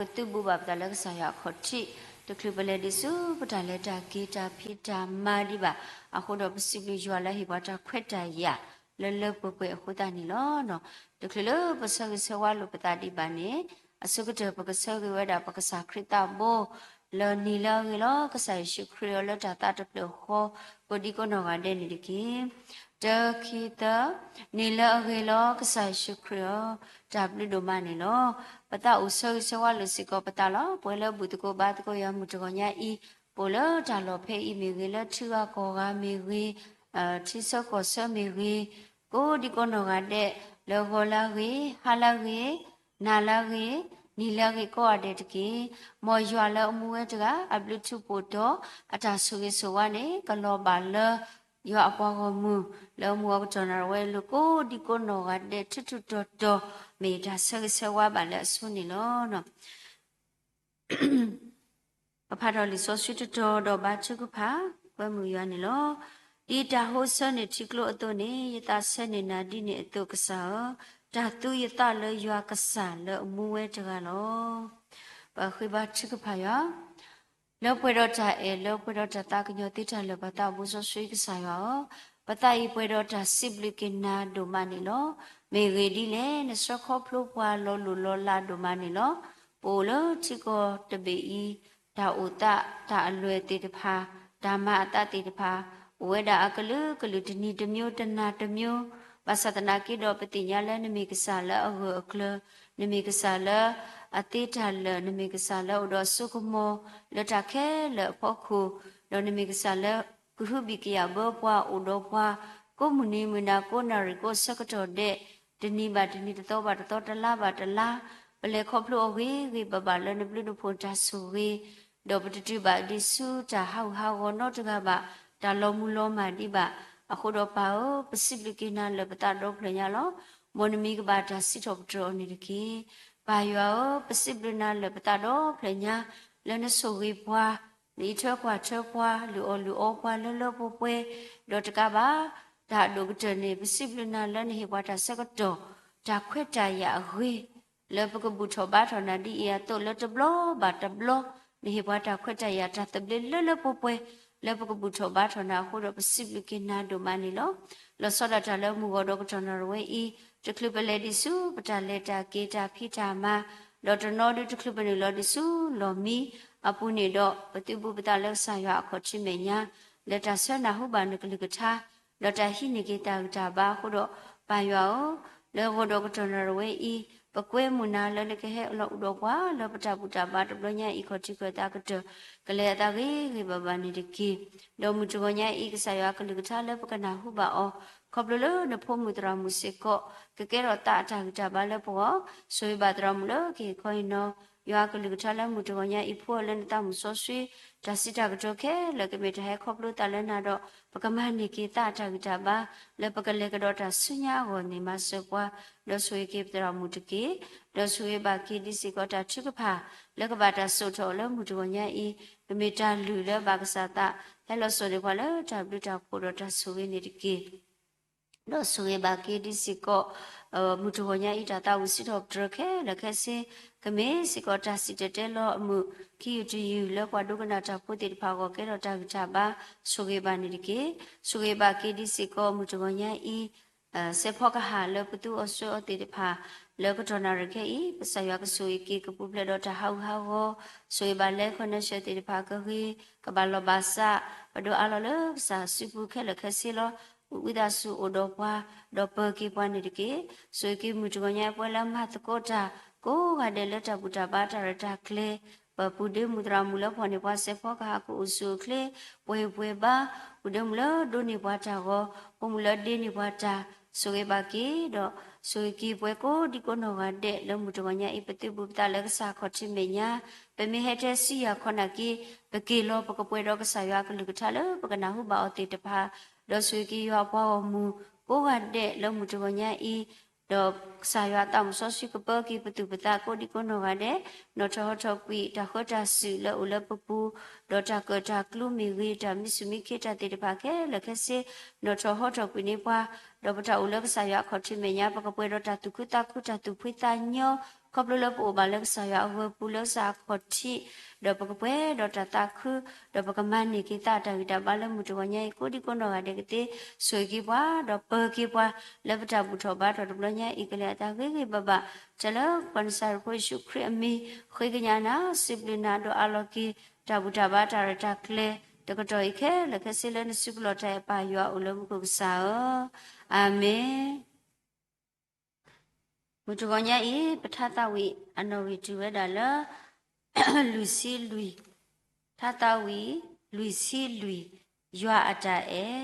ပသုးဘူးဘၣ်ပသးလၢကစၢ်ယွၤအခီၣ်ထံး, တချုးပလဲၤဒံးဆူပတၢ်လဲၤတၢ်က့ၤတၢ်ဖံးတၢ်မၤဒံးဘၣ်, အဃိဒီးပစံးဘျုးယွၤလၢဟ့ၣ်ပှၤတၢ်ခွဲးတၢ်ယာ် လၢလၢပှဲၤပှဲၤအဃိသတးန့ၣ်လီၤ. တချုးလၢပဆၢဂ့ၤဆၢဝါလိာ်ပသးဒံးဘၣ်န့ၣ်, အဆိကတၢၢ်ပကဆၢဂ့ၤဝဲဒၣ်ပကစၢ်ခရံာ်သးဘိ လၢနံၤလၢအဂ့ၤလီၤ. ကစၢ်ယ့ၣ်ၡူးခရံာ်အီၤလၢတၢ်သးတဖျၢၣ်ဃီ, ကိးဒံကိးနီၢ်ဂၤဒဲးန့ၣ်တက့ၢ်. တၢ ခံ သၢ, နံၤလၢအဂ့ၤလီၤ ကစၢ်ယ့ၣ်ၡူးခရံာ်အီၤ, တၢ်ဘျုးဒိၣ်မးန့ၣ်လီၤ. ပသးအိၣ်ဆၢဂ့ၤဆၢဝါလိာ်စ့ၢ်ကီးပသးလီၤ. ပဝဲလၢဘူၣ်သကိးဘါသကိးယွၤမုၢ်တဂီၤညါအံၤ, ပအိၣ်လၢတၢ်လီၢ်ဖဲအံၤမ့ၢ်ဂ့ၤ, လၢထံဂၤကီၢ်ဂၤမ့ၢ်ဂ့ၤ, ထံဆၢကီၢ်ဆၢမ့ၢ်ဂ့ၤ, ကိးဒံကိးနီၢ်ဂၤဒဲး, လၢဂီၤလၢအဂ့ၤ, ဟါလၢအဂ့ၤ, နၤလၢအဂ့ၤ, နံၤလၢအဂ့ၤကိးဂၤဒဲးတက့ၢ်. မ်ယွၤလၢအမူဝဲတဂၤ အဘျုးထူးပိာ်တီၤ, အတၢ်ဆိၣ်ဂ့ၤဆိၣ်ဝါန့ၣ် ကလီၤဘၣ်လၢ ယွၤအပှၤဂီၢ်မုၢ် လၢအမူအကတီၢ်နၢ်ရဝဲအလိၤ ကိးဒံကိးနီၢ်ဂၤဒဲး ထူးထူးတီၤတီၤ မ့ၢ်တၢ်ဆၢဂ့ၤဆၢဝါဘၣ်လၢအဆိန့ၣ်လီၤ. ပဖးထီၣ်လံာ်စီဆှံတတီၤဒီးဘါထုကဖၣ် ကွဲမုာ်ယွၤန့ၣ်လီၤ. ဒ်တၢ်ဟိဆၢန့ၢ်ထံကျိအသိးန့ၣ် ယသးဆၢန့ၢ်နၤဒ်န့ၣ်အသိးကစၢ်ဧၢ, တၢ်သူယသးလၢယွၤကစၢ်လၢအမူဝဲတဂၤလီၤ. ပဃ့ဘါထုကဖၣ်ယွၤ လၢပှဲၤဒီးတၢ်အဲၣ်လၢပှဲၤဒီးတၢ်သးကညီၤသ့တၢ်လၢာ်ပှၤသးဘိစီဆှံကစၢ်ယွၤဧၢ, ပသးအံၤပှဲၤဒီးတၢ်စံးဘျုးက့ၤနၤဒိၣ်မးန့ၣ်လီၤ. မ့ၢ်ဂ့ၢ်ဒ်လဲၣ် နဆှၢခီဖျိပှၤလီၤလိၢ်လီၤလးဒိၣ်မးန့ၣ်လီၤ. ပအိၣ်လၢထံကီၢ်တဘ့ၣ်အံၤ တၢ်အိၣ်သး တၢ်အလွဲၢ်သ့ၣ်တဖၣ် တၢ်မၤအသးသ့ၣ်တဖၣ် အိၣ်ဝဲဒၣ်အကလုာ်ကလုာ် တနံၤတမျိုး တနၤတမျိုး, ဘၣ်ဆၣ်သနာ်က့ဒီး ပသ့ၣ်ညါလၢနမ့ၢ်ကစၢ်လၢအဂၢၢ်အကျၢၤ, နမ့ၢ်ကစၢ်လၢအသ့တၢ်လၢာ်, နမ့ၢ်ကစၢ်လၢအိၣ်ဒီးအစိကမီၤ လၢတၢ်ခဲလၢာ်အဖီခိၣ်, ဒီးနမ့ၢ်ကစၢ်လၢကဟုဘံၣ်ကယာ်ဘၢပှၤ အိၣ်ဒီးပှၤ ကိးမုၢ်နံၤမုၢ်နၤ ကိးနၣ်ရံၣ်ကိးဆၢကတီၢ်ဒဲး, တနံၤဘၣ်တနံၤ တသီဘၣ်တသီ တလါဘၣ်တလါ, ပလဲၤခီဖျိအီၤဂ့ၤဂ့ၤဘၣ်ဘၣ်လၢနဘျုးနဖှိၣ်တၢ်ဆိၣ်ဂ့ၤ, ဒီးပတတုၤဘၣ်ဒံးဆူတၢ်ဟးဂူာ်ဟးဂီၤနီတဂၤဘၣ်, တၢ်လီၤမုၢ်လီၤမၢ်ဒံးဘၣ်. အဃိဒီးပၢ်ဧၢ, ပစံးဘျုးက့ၤနၤလၢာ်ပသးဒီဖျၢၣ်ညါလီၤ. မ်နမံၤကဘၣ်တၢ်စံးထီၣ်ပတြၢၤအီၤန့ၣ်တက့ၢ်. ပၢ်ယွၤဧၢ, ပစံးဘျုးနၤလၢာ်ပသးဒီဖျၢၣ်ညါ, လၢနဆိၣ်ဂ့ၤပှၤ, နအံးထွဲကွၢ်ထွဲပှၤ, လုၢ်အီၣ်လုၢ်အီပှၤလၢလၢပှဲၤပှဲၤ, ဒီးတကးဘၣ် တၢ်အဒိၣ်ကတၢၢ်န့ၣ် ပစံးဘျုးနၤလၢနဟ့ၣ်ပှၤတၢ်ဆၢကတီၢ်, တၢ်ခွဲးတၢ်ယာ်အဂ့ၤ လၢပကဘူၣ်ထီၣ်ဘါထီၣ်နၤဒ်အံၤအသိး လၢတဘျီဘၣ်တဘျီ, နဟ့ၣ်ပှၤတၢ်ခွဲးတၢ်ယာ်တၢ်သဘျ့လၢလၢပှဲၤပှဲၤ လၢပကဘူၣ်ထီၣ်ဘါထီၣ်နၤအဃိဒီး ပစံးဘျုးက့ၤနၤဒိၣ်မးန့ၣ်လီၤ. လီၤဆီဒၣ်တၢ်လၢမုၢ်ဂီၤဒီးကတီၢ်နၣ်ရဝဲအံၤ, တချုးပလဲၤဒံးဆူပတၢ်လဲၤတၢ်က့ၤတၢ်ဖံးတၢ်မၤ, ဒီးတနီၤဒုးတချုးပနုာ်လီၤဒံးဆူလီၢ်မံအပူၤန့ၣ်ဒီး ပသုးဘူးပသးလၢကစၢ်ယွၤအခီၣ်ထံးမဲာ်ညါ, လၢတၢ်ဆၢနၢ်ဟူဘၣ်နကလုၢ်ကထါ ဒီးတၢ်ဟံးန့ၢ်က့ၤတၢ်ဂံၢ်တၢ်ဘါအဃိဒီး ပၢ်ယွၤဧၢ, လၢဂီၤဒီးကတီၢ်နၣ်ရဝဲအံၤ, ပကွဲမုာ်နၤလၢနကဟဲလီၤအိၣ်ဒီးပှၤ လၢပတၢ်ဘူၣ်တၢ်ဘါတဘျီညါအံၤ ခီၣ်ထံးခီၣ်သးကတၢၢ် ကလဲၤအသးဂ့ၤဂ့ၤဘၣ်ဘၣ်န့ၣ်တက့ၢ်. ဒီးမုၢ်တဂီၤညါအံၤ ကစၢ်ယွၤကလုၢ်ကထါလၢပကနၢ်ဟူဘၣ်အီၤ, ခီဖျိလၢနဖိမုၣ်သရၣ်မုၣ်စ့ၢ်ကီး ကကဲထီၣ်သးအတၢ်ဂံၢ်တၢ်ဘါလၢပဂီၢ်, ဆိၣ်ဂ့ၤဘၣ်သရၣ်မုၣ်လၢကဟ့ၣ်ခီဟ့ၣ်နီၤ ယွၤကလုၢ်ကထါလၢမုၢ်တဂီၤညါအံၤ ဖှူအီၤလၢနသးမုၢ်စီဆှံ, တၢ်စံးတၢ်ကတိၤခဲလၢာ်ကမ့ၢ်တၢ်ဟဲခီဖျိသးလၢနၤဒီး ပကမၤန့ၢ်က့ၤသးအတၢ်ဂံၢ်တၢ်ဘါ လၢပကလဲၤကဒီးတၢ်ဆူညါအဂီၢ်န့ၣ် မၤစၢၤပှၤ, ဒီးဆိၣ်ဂ့ၤက့ၤပသရၣ်မုၣ်တက့ၢ်. ဒီးဆိၣ်ဂ့ၤဘၣ်က့ၤဒံးစ့ၢ်ကီးတၢ်ထုကဖၣ် လၢကဘၣ်တၢ်စိာ်ထီၣ်အီၤလၢမုၢ်တဂီၤညါအံၤ, ကမ့ၢ်တၢ်လုၢ်လၢဘၣ်ကစၢ်သး ဟဲလီၤစိာ်န့ၢ်ပှၤလၢတၢ်ဘျုးတၢ်ဖှိၣ်ဒီးတၢ်ဆိၣ်ဂ့ၤန့ၣ်တက့ၢ်. ဒီးဆိၣ်ဂ့ၤဘၣ်က့ၤဒံးစ့ၢ်ကီး မုၢ်တဂီၤညါအံၤ တၢ်သးဝံၣ်စံးထီၣ်ပတြၢၤခဲလၢာ်ခဲဆ့, ကမ့ၢ်စ့ၢ်ကီးတၢ်စံၣ်တဲၤတဲလီၤအမုာ် ခံယူၢ်တယူၢ် လၢပှၤဒိကနၣ်တၢ်ဖိသ့ၣ်တဖၣ်အဂီၢ် ကဲထီၣ်တၢ်ဂံၢ်တၢ်ဘါ, ဆိၣ်ဂ့ၤဘၣ်န့ၣ်တက့ၢ်. ဆိၣ်ဂ့ၤဘၣ်က့ၤဒံးစ့ၢ်ကီး မုၢ်တဂီၤညါအံၤ စဲးဖီကဟၣ်လၢပသူအီၤဆှၢအီၤသ့ၣ်တဖၣ် လၢကတီၢ်နၣ်ရံၣ်ခဲအံၤ, ကစၢ်ယွၤကဆိၣ်ဂ့ၤက့ၤကပူၤဖျဲးဒီးတၢ်ဟးဂူာ်ဟးဂီၤ, ဆိၣ်ဂ့ၤဘၣ်လဲၤခီနၢ်ဆၢသ့ၣ်တဖၣ်ကဂ့ၤ, ကဘၣ်လီၤဘၣ်စး, ပဒိးအါလီၤလၢကစၢ်စုပူၤခဲလၢာ်ခဲဆ့လီၤ. ဝံသးစူၤအိၣ်ဒီးပှၤ, ဒီးပၢၤက့ၤပှၤန့ၣ်တက့ၢ်. ဆိၣ်ဂ့ၤက့ၤမုၢ်တဂီၤညါအံၤ ပဝဲလၢမၤသကိးတၢ် ကိးဂၤဒဲးလၢတၢ်ဘူၣ်တၢ်ဘါတၢ်ရဲၣ်တၢ်ကျဲၤ ပပုၢ်ဒ့မုၣ်သရၣ်မုၣ်လၢဖီၣ်န့ၢ်ပှၤစဲးဖီကဟၣ်ကအိၣ်ဆူၣ်အိၣ်ချ့ ပှဲၤပှဲၤဘါ, ပုၢ်ဒ့မုၣ်လၢဒိးန့ၢ်ပှၤတၢ်ဂီၤ, ပိာ်မုၣ်လၢဒ့န့ၢ်ပှၤတၢ်, ဆိၣ်ဂ့ၤဘၣ်က့ၤဒီး ဆိၣ်ဂ့ၤက့ၤပှၤကိးဒံကိးနီၢ်ဂၤဒဲး လၢမုၢ်တဂီၤညါအံၤ ပသုးဘူးပသးလၢကစၢ်ခီၣ်ထံးမဲာ်ညါ, ပမ့ၢ်ဟဲထဲဆံယၤခီနာ်က့ ပက့ၤလီၤပကပှဲၤဒီးကစၢ်ယွၤအကလုၢ်ကထါလၢပကနၢ်ဟူဘၣ်အီၤသ့ၣ်တဖၣ်, ဒီးဆိၣ်ဂ့ၤက့ၤယွၤအပှၤဂီၢ်မုၢ် ကိးဂၤဒဲးလၢမုၢ်တဂီၤညါအံၤ ဒီးကစၢ်ယွၤအသးမုၢ်စီဆှံကပၢက့ၤပသူၣ်ပသးကိးဒံကိးနီၢ်ဂၤဒဲး, နီၣ်ထီၣ်ဟီထီၣ်ကွံာ်တၢ်ဃၢတၢ်စုာ်လၢအိၣ်လၢပပူၤ, ဒီးတၢ်ကၢၣ်တၢ်ကျူမ့ၢ်ဂ့ၤ, တၢ်မံဆူၣ်မံခ့တၢ်သ့ၣ်တဖၣ်ခဲလၢာ်ခဲဆ့ နီၣ်ထီၣ်ဟီထီၣ်ကွံာ်န့ၢ်ပှၤ, ဒီးပတၢ်အိၣ်လၢကစၢ်ယွၤအခီၣ်ထံးမဲာ်ညါ ပကပှဲၤဒီးတၢ်သူၣ်ခုသးခု တၢ်သူၣ်ဖှံသးညီ ခီဖျိလၢပအိၣ်ဘၣ်လၢကစၢ်ယွၤအဂၢၤပူၤ လၢကစၢ်အခီၣ်ထံး, ဒီးပကပှဲၤဒီးတၢ်သးခု, ဒီးပကမၤန့ၢ်က့ၤသးအတၢ်ဂံၢ်တၢ်ဘါလၢမုၢ်တဂီၤညါအံၤ ကိးဒံကိးနီၢ်ဂၤဒဲးကသ့, ဆိၣ်ဂ့ၤက့ၤပှၤ, ဒီးပၢၤက့ၤပှၤ, လၢပတၢ်ဘူၣ်ထီၣ်ဘါထီၣ်တဘျီညါအံၤ ကလဲၤအသးဂ့ၤဂ့ၤဘၣ်ဘၣ်, တၢ်လၢပကစၢ်ယ့ၣ်ၡူးခရံာ်အမံၤ, ဃ့ကညးနၤ, စံးဘျုးနၤ, ဒီးအးလီၤက့ၤ တၢ်ဘူၣ်တၢ်ဘါတၢ်ရဲၣ်တၢ်ကျဲၤ တကတီၢ်အံၤခဲလၢာ်ခဲဆ့လၢနစုပူၤလီၢ်တၢ်အဲၣ်ပၢ်ယွၤအိၣ်လၢမူခိၣ်ကစၢ်ဧၢ, အၤမ့ၣ်. မုၢ်တဂီၤညါအံၤ ပထါသးဝံၣ်အနီၣ်ဂံၢ်တုၤဝဲဒၣ်လၢ လွံၢ်ဆံလွံၢ်, ထါသးဝံၣ် လွံၢ်ဆံလွံၢ်, ယွၤအတၢ်အဲၣ်,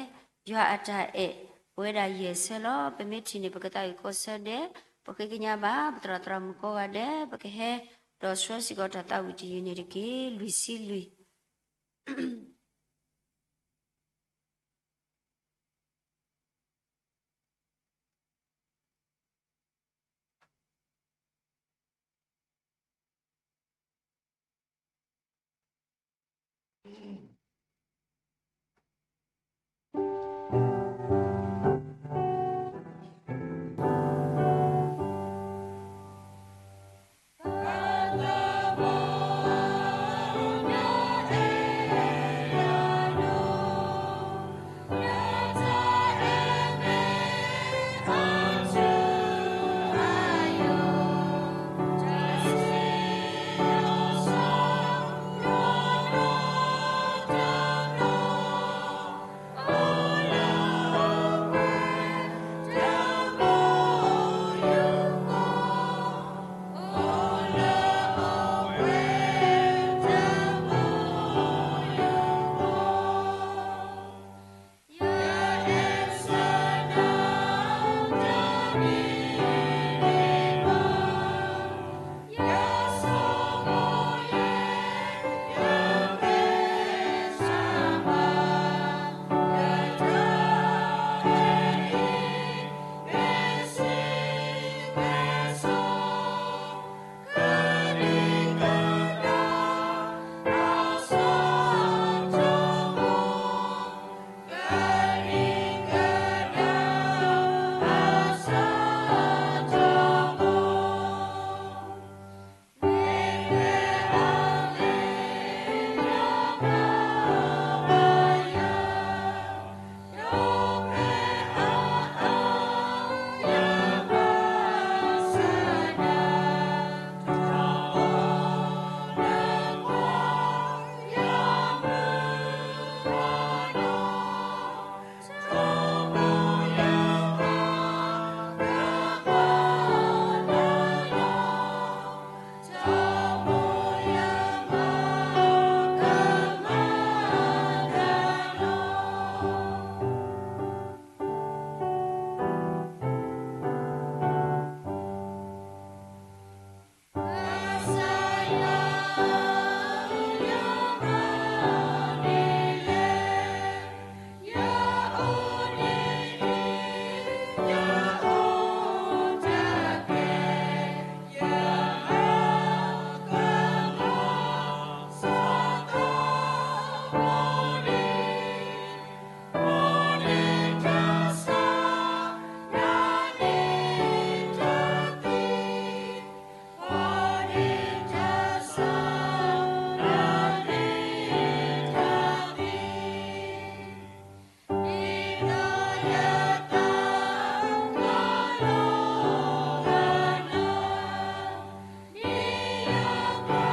ယွၤအတၢ်အဲၣ်, ပဝဲဒၣ်ယဲၢ်ဆၢလီၤ. ပမ့ၢ်ထံၣ်န့ၣ် ပကသးဝံၣ်ကိးဆၢဒဲး, ပဃ့ကညးဘၣ် ပသရၣ်သရၣ်မုၣ်ကိးဂၤဒဲး, ပကဟဲဒီးဆှၢစ့ၢ်ကီးတၢ်သးဝံၣ်တယုၢ်န့ၣ်တက့ၢ်. လွံၢ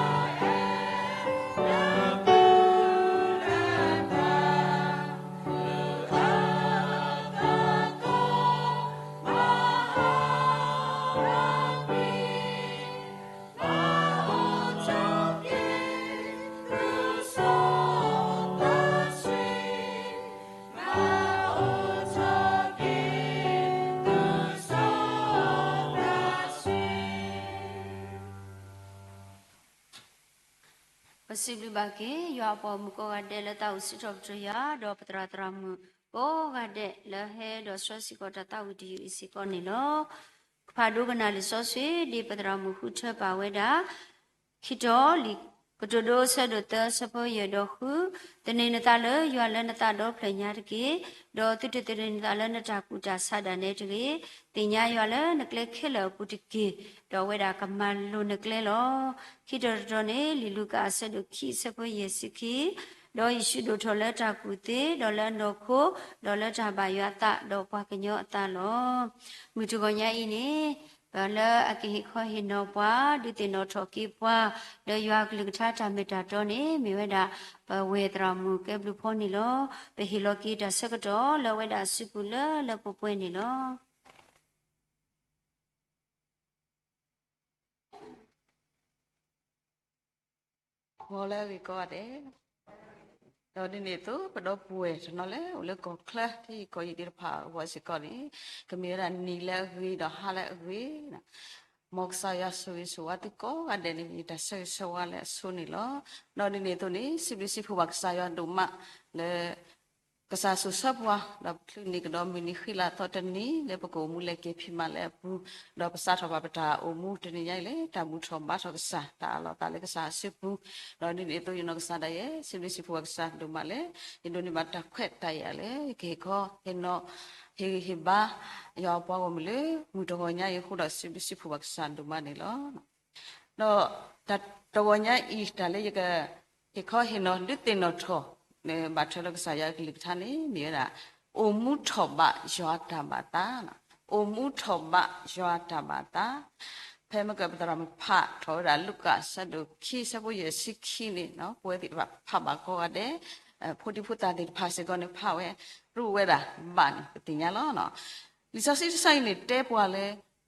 ်ဆံလွံၢ်. ပစံးဘျုးဘၣ်က့ၤ ယွၤအပိာ်မုၣ်ကိးဂၤဒဲးလၢသးအိၣ်စံးထီၣ်ပတြၢၤယၤ ဒီးပသရၣ်သရၣ်မုၣ်ကိးဂၤဒဲး လၢဟဲဒီးဆှၢစ့ၢ်ကီးတၢ်သးဝံၣ်တယုၢ်အံၤစ့ၢ်ကီးန့ၣ်လီၤ. ကဖးဒိကနၣ်လံာ်စီဆှံ ဒ်ပသရၣ်မုၣ်ဃုထၢပာ်ဝဲဒၣ် ခံတီၤလံာ် ကတိၤဒိအဆၢဒိၣ်သၢ အဆၢဖိယဲၢ်ဒီးဃု, သန့ၤနသးလၢယွၤလၢနသးဒီဖျၢၣ်ညါတက့ၢ်, ဒီးသုတသန့ၤနသးလၢနတၢ်ကူၣ်တၢ်ဆးဒၣ်နဲတဂ့ၤ, သ့ၣ်ညါယွၤလၢနကျဲခဲလၢာ်အပူၤတက့ၢ်, ဒီးအဝဲဒၣ်ကမၤလိၤနကျဲလီၤ. ခံတီၤတတီၤန့ၣ် လံာ်လူၤကၣ်အဆၢဒိၣ်ခံ အဆၢဖိယဲၢ်ဆံခံ, ဒီးယ့ၣ်ၡူးဒိၣ်ထီၣ်လၢတၢ်ကူၣ်သ့, ဒီးလၢအနီၢ်ခိ, ဒီးလၢတၢ်ဘၣ်ယွၤအသး, ဒီးပှၤကညီအသးလီၤ. မုၢ်တဂီၤညါအံၤန့ၣ် ပှၤလၢအကဟ့ၣ်ခီဟ့ၣ်နီၤပှၤ, ဒုးသ့ၣ်နီၣ်ထီၣ်က့ၤပှၤ, ဒီးယွၤအကလုၢ်ကထါတၢ်မ့ၢ်တၢ်တီန့ၣ် မ့ၢ်ဝဲဒၣ် ပဝဲၢ်သရၣ်မုၣ်ကဲဘျုးဖီန့ၣ်လီၤ. ပဟ့ၣ်လီၤက့ၤတၢ်ဆၢကတီၢ်လၢအဝဲဒၣ်အစုပူၤလၢလၢပှဲၤပှဲၤန့ၣ်လီၤ. မ်လၢအဂ့ၤကိးဂၤဒဲး, ဒီးဒ်န့ၣ်အသိး ပဒီပုၢ်ဝဲၢ်တနီၤလၢအိၣ်လၢကီၢ်ချၢ ထံဂုၤကီၢ်ဂၤသ့ၣ်တဖၣ်အဂီၢ်စ့ၢ်ကီးန့ၣ် ကမ့ၢ်ဝဲဒၣ်နံၤလၢအဂ့ၤဒီးဟါလၢအဂ့ၤ, မ်ကစၢ်ယွၤဆိၣ်ဂ့ၤဆိၣ်ဝါသုကိးဂၤဒဲးန့ၣ် မ့ၢ်တၢ်ဆၢဂ့ၤဆၢဝါလၢအဆိန့ၣ်လီၤ. ဒီးဒ်န့ၣ်အသိးန့ၣ် စံးဘျုးစံးဖှိၣ်ဘၣ်ကစၢ်ယွၤဒိၣ်မးလၢ ကစၢ်ဆိၣ်ဆၢပှၤ ဒီးပချုးန့ၢ်ကဒီးမုၢ်နံၤဃံလၤသီတနံၤ လၢပကအိၣ်မူလဲၤက့ၤဖံးမၤလၢအပူၤ, ဒီးပစးထီၣ်ဘၣ်ပတၢ်အိၣ်မူတနံၤညါအံၤလၢ တၢ်ဘူၣ်ထီၣ်ဘါထီၣ်ကစၢ် တၢ်အးလီၤအသးလၢကစၢ်အစုပူၤ, ဒီးဒ်န့ၣ်အသိးယနီၢ်ကစၢ်ဒၣ်ယဲ စံးဘျုးစံးဖှိၣ်ဘၣ်ကစၢ်ဒိၣ်မးလၢ ယဒိးန့ၢ်ဘၣ်တၢ်ခွဲးတၢ်ယာ်လၢ ယကဟ့ၣ်ခီဟ့ၣ်နီၤ ဟ့ၣ်ဂံၢ်ဟ့ၣ်ဘါ ယွၤအပှၤဂီၢ်မုၢ်လၢ မုၢ်တဂီၤညါအံၤအဃိဒီး စံးဘျုးစံးဖှိၣ်ဘၣ်ကစၢ်ဒိၣ်မးန့ၣ်လီၤ. ဒီးတဂီၤညါအံၤ တၢ်လၢယက ဟ့ၣ်ခီဟ့ၣ်နီၤ ဒုးသ့ၣ်နီၣ်ထီၣ် ဘၣ်ထွဲဒီးကစၢ်ယွၤအကလုၢ်ကထါန့ၣ် မ့ၢ်ဝဲဒၣ် အိၣ်မူထီၣ်ဘးယွၤအတၢ်ဘၣ်သး, အိၣ်မူထီၣ်ဘးယွၤအတၢ်ဘၣ်သး, ဖဲမ့ၢ်ကပသရၣ်မုၣ်ဖးထီၣ်ဝဲဒၣ် လူၤကၣ်အဆၢဒိၣ်ခံ အဆၢဖိယဲၢ်ဆံခံန့ၣ် ပဝဲသ့ၣ်တဖၣ်ဖးဘၣ်ကိးဂၤဒဲး, ဖိဒံဖိသၣ်သ့ၣ်တဖၣ်စ့ၢ်ကီးန့ၣ် ဖးဝဲ ရူၢ်ဝဲဒၣ်ဘၣ်န့ၣ် ပသ့ၣ်ညါလီၤ. လံာ်စီဆှံတဆၢအံၤန့ၣ်တဲပှၤလၢ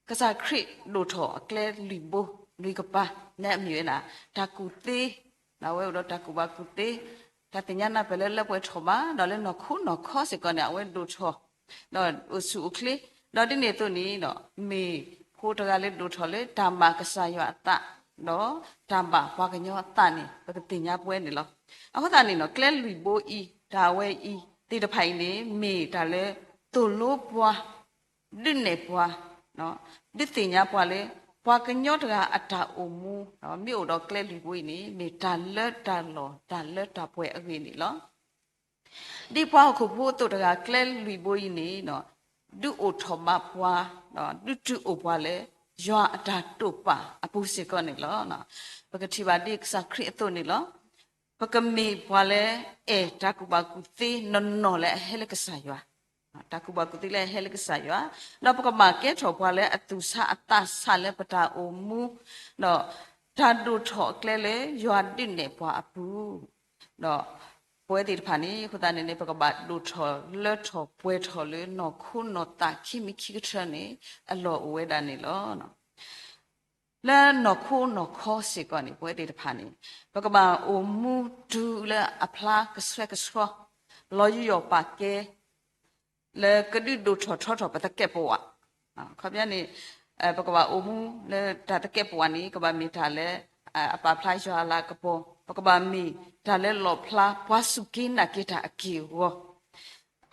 ကစၢ်ခရံာ်ဒိၣ်ထီၣ်အကျဲလွံၢ်ဘိ လွံၢ်ကပၤ လၢအမ့ၢ်ဝဲဒၣ် တၢ်ကူၣ်သ့, ဒီးအဝဲအိၣ်ဒီးတၢ်ကူၣ်ဘၣ်ကူၣ်သ့, တၢ်သ့ၣ်ညါနၢ်ပၢၢ်လၢလၢပှဲၤထီၣ်ဘး ဒီးလၢနီၢ်ခိနီၢ်ခီစ့ၢ်ကီးန့ၣ် အဝဲဒိၣ်ထီၣ် ဒီးအိၣ်ဆူၣ်အိၣ်ချ့, ဒီးဒ်န့ၣ်အသိးန့ၣ်ဒီး မ့ၢ်ဖိတဂၤလၢဒိၣ်ထီၣ်လၢတၢ်ဘၣ်ကစၢ်ယွၤအသး ဒီးတၢ်ဘၣ်ပှၤကညီအသးန့ၣ် ပကသ့ၣ်ညါပဝဲန့ၣ်လီၤ. အဃိသတးန့ၣ်ဒီး ကျဲလွံၢ်ဘိအံၤ တၢ်ဝဲအံၤသ့ၣ်တဖၣ်အံၤန့ၣ် မ့ၢ်တၢ်လၢသိၣ်လိပှၤ ဒုးနဲၣ်ပှၤ, ဒုးသ့ၣ်ညါပှၤလၢ ပှၤကညီတဂၤအတၢ်အိၣ်မူ မ့ၢ်အိၣ်ဒီးကျဲလွံၢ်ဘိအံၤန့ၣ် မ့ၢ်တၢ်လၢတၢ်လီၢ် တၢ်လၢတၢ်ပှဲၤအဂ့ၢ်န့ၣ်လီၤ. ဒ်ပှၤဟီၣ်ခိၣ်ဖိအသိးတဂၤ ကျဲလွံၢ်ဘိအံၤန့ၣ် ဒုးအိၣ်ထီၣ်ဘးပှၤ, ဒုးတုၤအိၣ်ပှၤလၢ ယွၤအတၢ်တိာ်ပာ်အပူၤစ့ၢ်ကီးန့ၣ်လီၤ. ပကထံၣ်ဘၣ်ဒ်ကစၢ်ခရံာ်အသိးန့ၣ်လီၤ. ပကမ့ၢ်ပှၤလၢအဲၣ်တၢ်ကူၣ်ဘၣ်ကူၣ်သ့နီၢ်နီၢ်လၢအဟဲလၢကစၢ်ယွၤ, တၢ်ကူၣ်ဘၣ်ကူၣ်သ့လၢအဟဲလၢကစၢ်ယွၤ, ဒီးပကဘၣ်ကဲထီၣ်ပှၤလၢအသူၣ်ဆးအသးဆးလၢပတၢ်အိၣ်မူ, ဒီးတၢ်ဒိၣ်ထီၣ်အကျဲလၢယွၤဒုးနဲၣ်ပှၤအပူၤ, ဒီးပဝဲသ့ၣ်တဖၣ်န့ၣ် အဃိသတးန့ၣ်န့ၣ် ပကဘၣ်ဒိၣ်ထီၣ်လၢထီၣ်ပှဲၤထီၣ်လၢနီၢ်ခိနီၢ်သးခံမံၤခံကတၢၢ်န့ၣ် အလီၢ်အိၣ်ဝဲဒၣ်န့ၣ်လီၤ. လၢနီၢ်ခိနီၢ်ခီစ့ၢ်ကီးန့ၣ် ပဝဲသ့ၣ်တဖၣ်န့ၣ် ပကဘၣ်အိၣ်မူတုၤလၢအဖျါကဆှဲကဆှီ, လီၤယိယိာ်ပာ်ကဲ လၢကဒုးဒိၣ်ထီၣ်ထီထီၣ်ပသကဲးပဝး, အခီပညီန့ၣ် ပကဘၣ်အိၣ်မူလၢတၢ်သကဲးပဝးန့ၣ် ကဘၣ်မ့ၢ်တၢ်လၢ အပာ်ဖျါယွၤအလၤကပီၤ, ပကဘၣ်မ့ၢ်တၢ်လၢလီၣ်ဖျါပှၤစူၢ်က့ၤနာ်က့ၤတၢ်အက့ၢ်အဂီၤ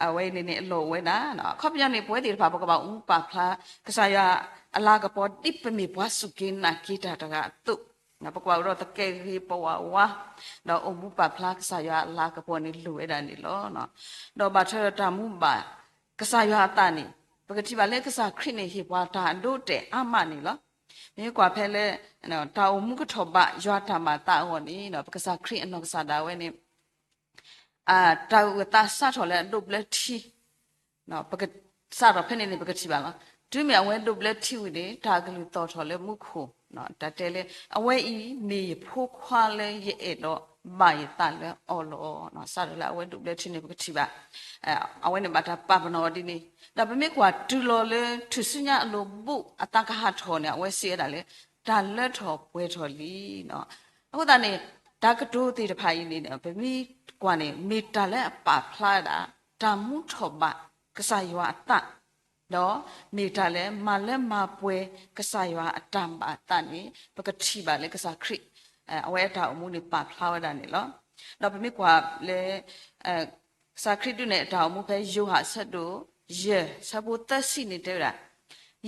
အဝဲအံၤန့ၣ်န့ၣ် အလီၢ်အိၣ်ဝဲဒၣ်. အခီပညီန့ၣ် ပဝဲသ့ၣ်တဖၣ် ပကဘၣ်အိၣ်မူပာ်ဖျါ ကစၢ်ယွၤအလၤကပီၤ ဒ်ပမ့ၢ်ပှၤစူၢ်က့ၤနာ်က့ၤတၢ်တဂၤအသိး, ပကဘၣ်အိၣ်ဒီးသကဲးဂ့ၤပဝးဝါ, ဒီးအိၣ်မူပာ်ဖျါကစၢ်ယွၤအလၤကပီၤန့ၣ် လိၣ်ဝဲဒၣ်န့ၣ်လီၤ. ဒီးဘၣ်ထွဲဒီးတၢ်မူဘၣ်ကစၢ်ယွၤအသးန့ၣ် ပကထံၣ်ဘၣ်လၢကစၢ်ခရံာ်န့ၣ် ဟ့ၣ်ပှၤတၢ်အဒိအတဲာ်အါမးန့ၣ်လီၤ. မ့ၢ်ကွၢ်ဖဲလၢ တၢ်အိၣ်မူကထီၣ်ဘးယွၤတၢ်ဘၣ်သးအဂီၢ်န့ၣ် ပကစၢ်ခရံာ်အနီၢ်ကစၢ်ဒၣ်ဝဲန့ၣ် တၢ်အုၣ်အသးစးထီၣ်လၢအဒိးဘျၢထံ, ပကစးထီၣ်ဖဲန့ၣ်န့ၣ် ပကထံၣ်ဘၣ်လီၤ. တုၤမ့ၢ်အဝဲဒိးဘျၢထံဝံၤန့ၣ် တၢ်ကလုၢ်သီၣ်ထီၣ်လၢမူခိၣ်, တၢ်တဲလၢ အဝဲအံၤမ့ၢ်ယဖိခွါလၢယအဲၣ်ဒီးဘၣ်ယသးလၢအီၤလီၤ. စးထီၣ်လၢအဝဲဒိးဘျၢထံန့ၣ် ပကထံၣ်ဘၣ် အဝဲန့ၣ်ဘၣ်တၢ်ပာ်ပနီၣ်အီၤဒ်န့ၣ်, ဒီးပမ့ၢ်ကွၢ်တုၤလီၤလၢထူၣ်စုညါအလိၤဘူးအသးကဟးထီၣ်န့ၣ် အဝဲစံးဝဲဒၣ်လၢ တၢ်လၢထီၣ်ပှဲၤထီၣ်လံ. အဃိသတးန့ၣ် တၢ်ကတိၤသ့ၣ်တဖၣ်အံၤန့ၣ် ပမ့ၢ်ကွၢ်န့ၣ် မ့ၢ်တၢ်လၢအပာ်ဖျါဝဲဒၣ် တၢ်မူထီၣ်ဘးကစၢ်ယွၤအသး, ဒီးမ့ၢ်တၢ်လၢမၤလၢမၤပှဲၤကစၢ်ယွၤအတၢ်ဘၣ်အသးန့ၣ် ပကထံၣ်ဘၣ်လၢကစၢ်ခရံာ် အဝဲအတၢ်အိၣ်မူန့ၣ်ပာ်ဖျါဝဲဒၣ်န့ၣ်လီၤ. ဒီးပမ့ၢ်ကွၢ်လၢ ကစၢ်ခရံာ်ဒုးနဲၣ်အတၢ်အိၣ်မူဖဲယိၤဟၣ်အဆၢဒိၣ်ယဲၢ် အဆၢဖိသၢဆံန့ၣ်တဲဝဲဒၣ်,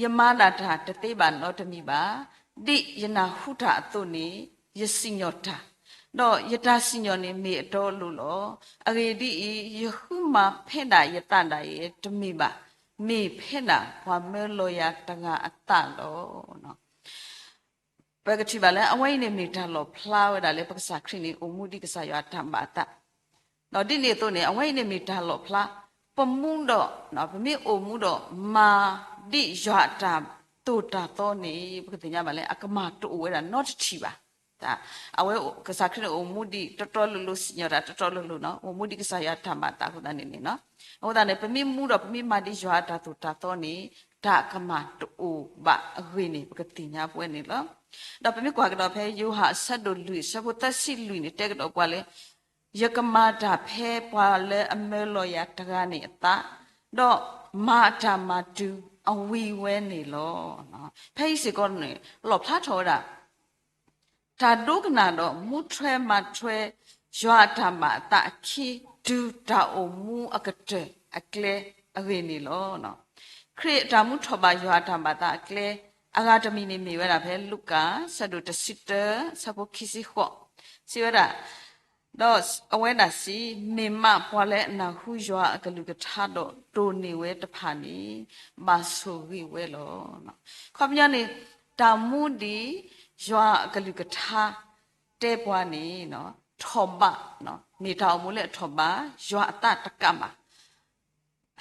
ယမၤဒၣ်တၢ်တသ့ဘၣ်နီတမံၤဘၣ်. ဒ်ယနၢ်ဟူတၢ်အသိးန့ၣ် ယစံၣ်ညီၣ်တၢ်, ဒီးယတၢ်စံၣ်ညီၣ်န့ၣ်မ့ၢ်အတီအလိၤလီၤ. အဂ့ၢ်ဒ်အံၤ, ယဃုမၤဖဲဒၣ်ယသးဒၣ်ယဲတမ့ၢ်ဘၣ်, မ့ၢ်ဖဲဒၣ်ပှၤမၢလီၤယၤတဂၤအသးလီၤ. ပကထံၣ်ဘၣ်လၢ အဝဲအံၤန့ၣ်မ့ၢ်တၢ်လီၣ်ဖျါဝဲဒၣ်လၢပကစၢ်ခရံာ်န့ၣ် အိၣ်မူဒ်ကစၢ်ယွၤအတၢ်ဘၣ်အသး, ဒီးဒ်န့ၣ်အသိးန့ၣ် အဝဲအံၤန့ၣ်မ့ၢ်တၢ်လီၣ်ဖျါ, ပမူဒီး ပမ့ၢ်အိၣ်မူဒီးမၤဒ်ယွၤအတၢ်သိၣ်တၢ်သီန့ၣ် ပကသ့ၣ်ညါဘၣ်လၢအကမၢ်တအိၣ်ဝဲဒၣ်နီတထံၣ်ဘၣ်. အဝဲကစၢ်ခရံာ်န့ၣ်အိၣ်မူဒံးတီတီလိၤလိၤ စံၣ်ညီၣ်တၢ်တီတီလိၤလိၤနီၤ, အိၣ်မူဒံးကစၢ်ယွၤအတၢ်ဘၣ်သးအဃိသတးန့ၣ်န့ၣ်နီၤ, အဃိသတးန့ၣ် ပမ့ၢ်မူဒီးပမ့ၢ်မၤဒ်ယွၤအတၢ်သိၣ်တၢ်သီန့ၣ် တၢ်ကမၢ်တအိၣ်ဘၣ်အဂ့ၢ်န့ၣ် ပကသ့ၣ်ညါပဝဲန့ၣ်လီၤ. ဒီးပမ့ၢ်ကွၢ်ကဒီးဖဲယိၤဟၣ်အဆၢဒိၣ်လွံၢ် အဆၢဖိသၢဆံလွံၢ်န့ၣ် တဲကဒီးပှၤလၢ ယကမၤတၢ်ဖဲပှၤလၢအမၢလီၤယၤတဂၤန့ၣ်အသး, ဒီးမၤအတၢ်မၤတုၤအဝံၤဝဲန့ၣ်လီၤ. ဖဲအံၤစ့ၢ်ကီးန့ၣ် လီၣ်ဖျါထီၣ်ဝဲဒၣ် တၢ်ဒိကနၣ်ဒီးမူထွဲမၤထွဲ ယွၤအတၢ်ဘၣ်အသးအခံ တုၤတၢ်အိၣ်မူအကတၢၢ်အကျဲအဂ့ၢ်န့ၣ်လီၤ. ခရံာ်အတၢ်မူထီၣ်ဘၣ်ယွၤအတၢ်ဘၣ်သးအကျဲ အဂၤတမံၤန့ၣ်မ့ၢ်ဝဲဒၣ်ဖဲလူၤကၣ် ဆၢဒိၣ်တဆံတၢ ဆၢဖိခံဆံဃိး, စံးဝဲဒၣ်, ဒီးအဝဲဒၣ်စံး, မ့ၢ်မးပှၤလၢအနၢ်ဟူယွၤအကလုၢ်ကထါဒီးတိၢ်န့ၢ်ဝဲတဖၣ်န့ၣ် ဘၣ်ဆိၣ်ဂ့ၤဝဲလီၤ. ခီပညီန့ၣ် တၢ်မူဒံး ယွၤအကလုၢ်ကထါ တဲပှၤန့ၣ် ထီၣ်ဘး, မ့ၢ်တၢ်အိၣ်မူလၢအထီၣ်ဘး ယွၤအသးတကးဘၣ်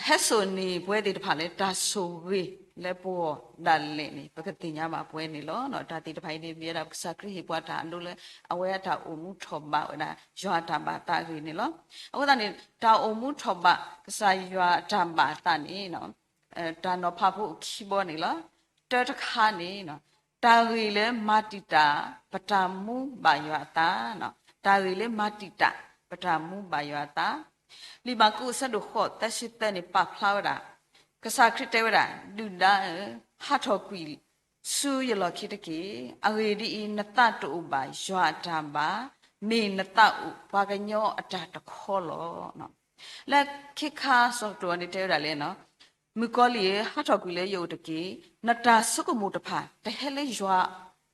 ဟဲစိာ်န့ၢ်ပဝဲသ့ၣ်တဖၣ်လၢ တၢ်ဆိၣ်ဂ့ၤလၢပဂီၢ်ဒၣ်လဲာ်န့ၣ် ပကသ့ၣ်ညါဘၣ်ပဝဲန့ၣ်လီၤ. တၢ်သ့ၣ်တဖၣ်အံၤန့ၣ် မ့ၢ်ဝဲဒၣ်ကစၢ်ခရံာ်ဟ့ၣ်ပှၤတၢ်အဒိလၢ အဝဲအတၢ်အိၣ်မူထီၣ်ဘးဝဲဒၣ် ယွၤအတၢ်ဘၣ်သးအဂ့ၢ်န့ၣ်လီၤ. အဃိသတးန့ၣ် တၢ်အိၣ်မူထီၣ်ဘးကစၢ်ယွၤအတၢ်ဘၣ်အသးန့ၣ် တၢ်နီၤဖးဖိအိၣ်ခံဘီန့ၣ်လီၤ. တၢတခါန့ၣ် တၢ်ဂ့ၢ်လၢမၤတံာ်တာ် ပတၢ်မူဘၣ်ယွၤအသး, တၢ်ဂ့ၢ်လၢမၤတံာ်တာ် ပတၢ်မူဘၣ်ယွၤအသး, လံာ်မၢ်ကူးအဆၢဒိၣ်ဃိး သၢဆံသၢန့ၣ် ပာ်ဖျါဝဲဒၣ်, ကစၢ်ခရံာ်တဲဝဲဒၣ်, ဒုၣ်ဒါဧၢ, ဟးထီၣ်ကွံာ်ဆူယလီၢ်ခံတက့ၢ်. အဂ့ၢ်ဒ်အံၤ, နသးတအိၣ်ဘၣ်ယွၤအတၢ်ဘၣ်, မ့ၢ်နသးအိၣ်ပှၤကညီအတၢ်တခီလီၤ. လၢခ့ခါစီၤပတြၢၤန့ၣ်တဲဝဲဒၣ်လၢ မုၣ်ကီၤလံၢ်ဧၢ, ဟးထီၣ်ကွံာ်လၢယအိၣ်တက့ၢ်. နတၢ်ဆိကမိၣ်တဖၣ် တဟဲလၢယွၤ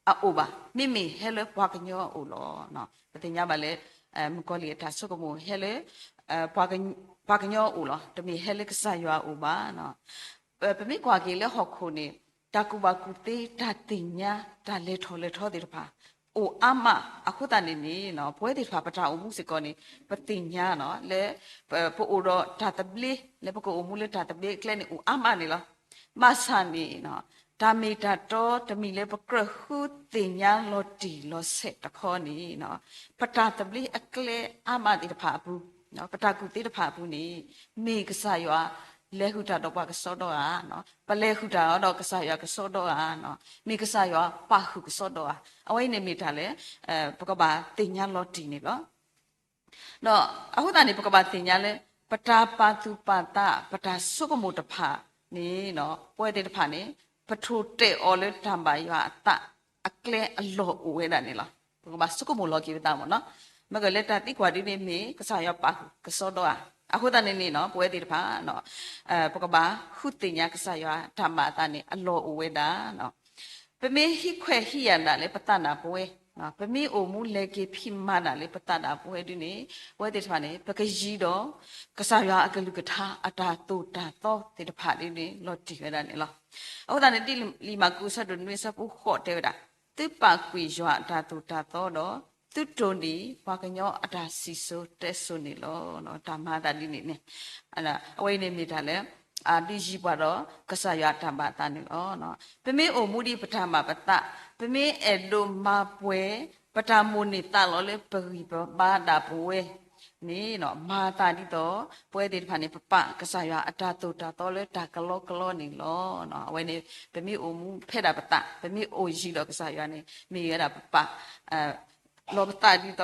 အအိၣ်ဘၣ်, မ့မ့ၢ်ဟဲလၢပှၤကညီအအိၣ်လီၤ. ပသ့ၣ်ညါဘၣ်လၢ မုၣ်ကီၤလံၢ်အတၢ်ဆိကမိၣ်ဟဲလၢ ပှၤကညီအအိၣ်လီၤ, တမ့ၢ်ဟဲလၢကစၢ်ယွၤအအိၣ်ဘၣ်. ပမ့ၢ်ကွၢ်က့ၤလၢဟီၣ်ခိၣ်န့ၣ် တၢ်ကူၣ်ဘၣ်ကူၣ်သ့ တၢ်သ့ၣ်ညါ တၢ်လဲၤထီၣ်လဲၤထီသ့ၣ်တဖၣ် အိၣ်အါမးအဃိသတးန့ၣ်န့ၣ် ပဝဲသ့ၣ်တဖၣ်ပတၢ်အိၣ်မူစ့ၢ်ကီးန့ၣ် ပသ့ၣ်ညါလၢ ပအိၣ်ဒီးတၢ်သဘျ့ လၢပကအိၣ်မူလၢတၢ်သဘျ့အကျဲန့ၣ် အိၣ်အါမးန့ၣ်လီၤ. ဘၣ်ဆၣ်န့ၣ် တၢ်မ့ၢ်တၢ်တီတမံၤလၢပကြၢးဃုသ့ၣ်ညါလီၤတံၢ်လီၤဆဲးတခီန့ၣ် ပတၢ်သဘျ့အကျဲအါမးသ့ၣ်တဖၣ်အပူၤ, ပတၢ်ကူၣ်သ့တဖၣ်အပူၤန့ၣ် မ့ၢ်ကစၢ်ယွၤလဲၤဃုာ်တၢ်ဒီးပှၤကစီဒီဧါ, ပလဲၤဃုာ်တၢ်ဒီးကစၢ်ယွၤကစီဒီဧါ, မ့ၢ်ကစၢ်ယွၤပာ်ဃုာ်ကစီဒီဧါ, အဝဲအံၤန့ၣ်မ့ၢ်တၢ်လၢ ပကဘၣ်သ့ၣ်ညါလီၤတံၢ်န့ၣ်လီၤ. ဒီးအဃိသတးန့ၣ် ပကဘၣ်သ့ၣ်ညါလၢ ပတၢ်ပာ်သူၣ်ပာ်သး ပတၢ်ဆိကမိၣ်တဖၣ်န့ၣ် ပဝဲသ့ၣ်တဖၣ်န့ၣ် ပထိၣ်တဲာ်အီၤလၢတၢ်ဘၣ်ယွၤအသးအကျဲအလီၢ်အိၣ်ဝဲဒၣ်န့ၣ်လီၤ. ပကဘၣ်ဆိကမိၣ်လီၤက့ၤပသးမ့ၢ်နီၤ, မ့ၢ်ဂ့ၤလၢတၢ်သံကွၢ်ဒ်န့ၣ်မ့ၢ် ကစၢ်ယွၤပာ်ဃုာ်ကစီဒီဧါ, အဃိသတးန့ၣ်န့ၣ် ပဝဲသ့ၣ်တဖၣ် ပကဘၣ်ဃုသ့ၣ်ညါကစၢ်ယွၤတၢ်ဘၣ်အသးန့ၣ် အလီၢ်အိၣ်ဝဲဒၣ် ပမ့ၢ်ဟံးခွဲးဟံးယာ်ဒၣ်လၢပသးဒၣ်ပဝဲ, ပမ့ၢ်အိၣ်မူလဲၤက့ၤဖံးမၤဒၣ်လၢပသးဒၣ်ပဝဲဒ်န့ၣ် ပဝဲသ့ၣ်တဖၣ်န့ၣ် ပကယံၤဒီး ကစၢ်ယွၤအကလုၢ်ကထါအတၢ်သိၣ်တၢ်သီသ့ၣ်တဖၣ်ဒ်န့ၣ် လီၤတံၢ်ဝဲဒၣ်န့ၣ်လီၤ. အဃိသတးန့ၣ် ဒ်လံာ်မၢ်ကူးအဆၢဒိၣ်နွံအဆၢဖိဃိးတဲဝဲဒၣ်, သုပာ်ကွံာ်ယွၤအတၢ်သိၣ်တၢ်သီဒီး သုတိၢ်န့ၢ်ပှၤကညီအတၢ်စံၣ်စိၤတဲစိၤန့ၣ်လီၤ. တၢ်မၤအသးဒ်န့ၣ်န့ၣ် အဝဲအံၤန့ၣ်မ့ၢ်တၢ်လၢ ဒုးယံၤပှၤဒီးကစၢ်ယွၤအတၢ်ဘၣ်အသးန့ၣ်လီၤ. ပမ့ၢ်အိၣ်မူဒ်ပတၢ်ဘၣ်ပသး, ပမ့ၢ်အဲၣ်ဒိးမၤပှဲၤ ပတၢ်မိၣ်န့ၢ်သးလီၤလၢပဂံၢ်ပဘါဒၣ်ပဝဲန့ၣ် မၤအသးဒ်သိး ပဝဲသ့ၣ်တဖၣ်န့ၣ် ပပာ်ကစၢ်ယွၤအတၢ်သိၣ်တၢ်သီလၢတၢ်ကလီကလီန့ၣ်လီၤ. အဝဲန့ၣ် ပမ့ၢ်အိၣ်မူဖဲဒၣ်ပသး, ပမ့ၢ်အိၣ်ယံၤဒီးကစၢ်ယွၤန့ၣ် မ့ၢ်ဝဲဒၣ်ပပာ် လီၤပသးဒ်သိး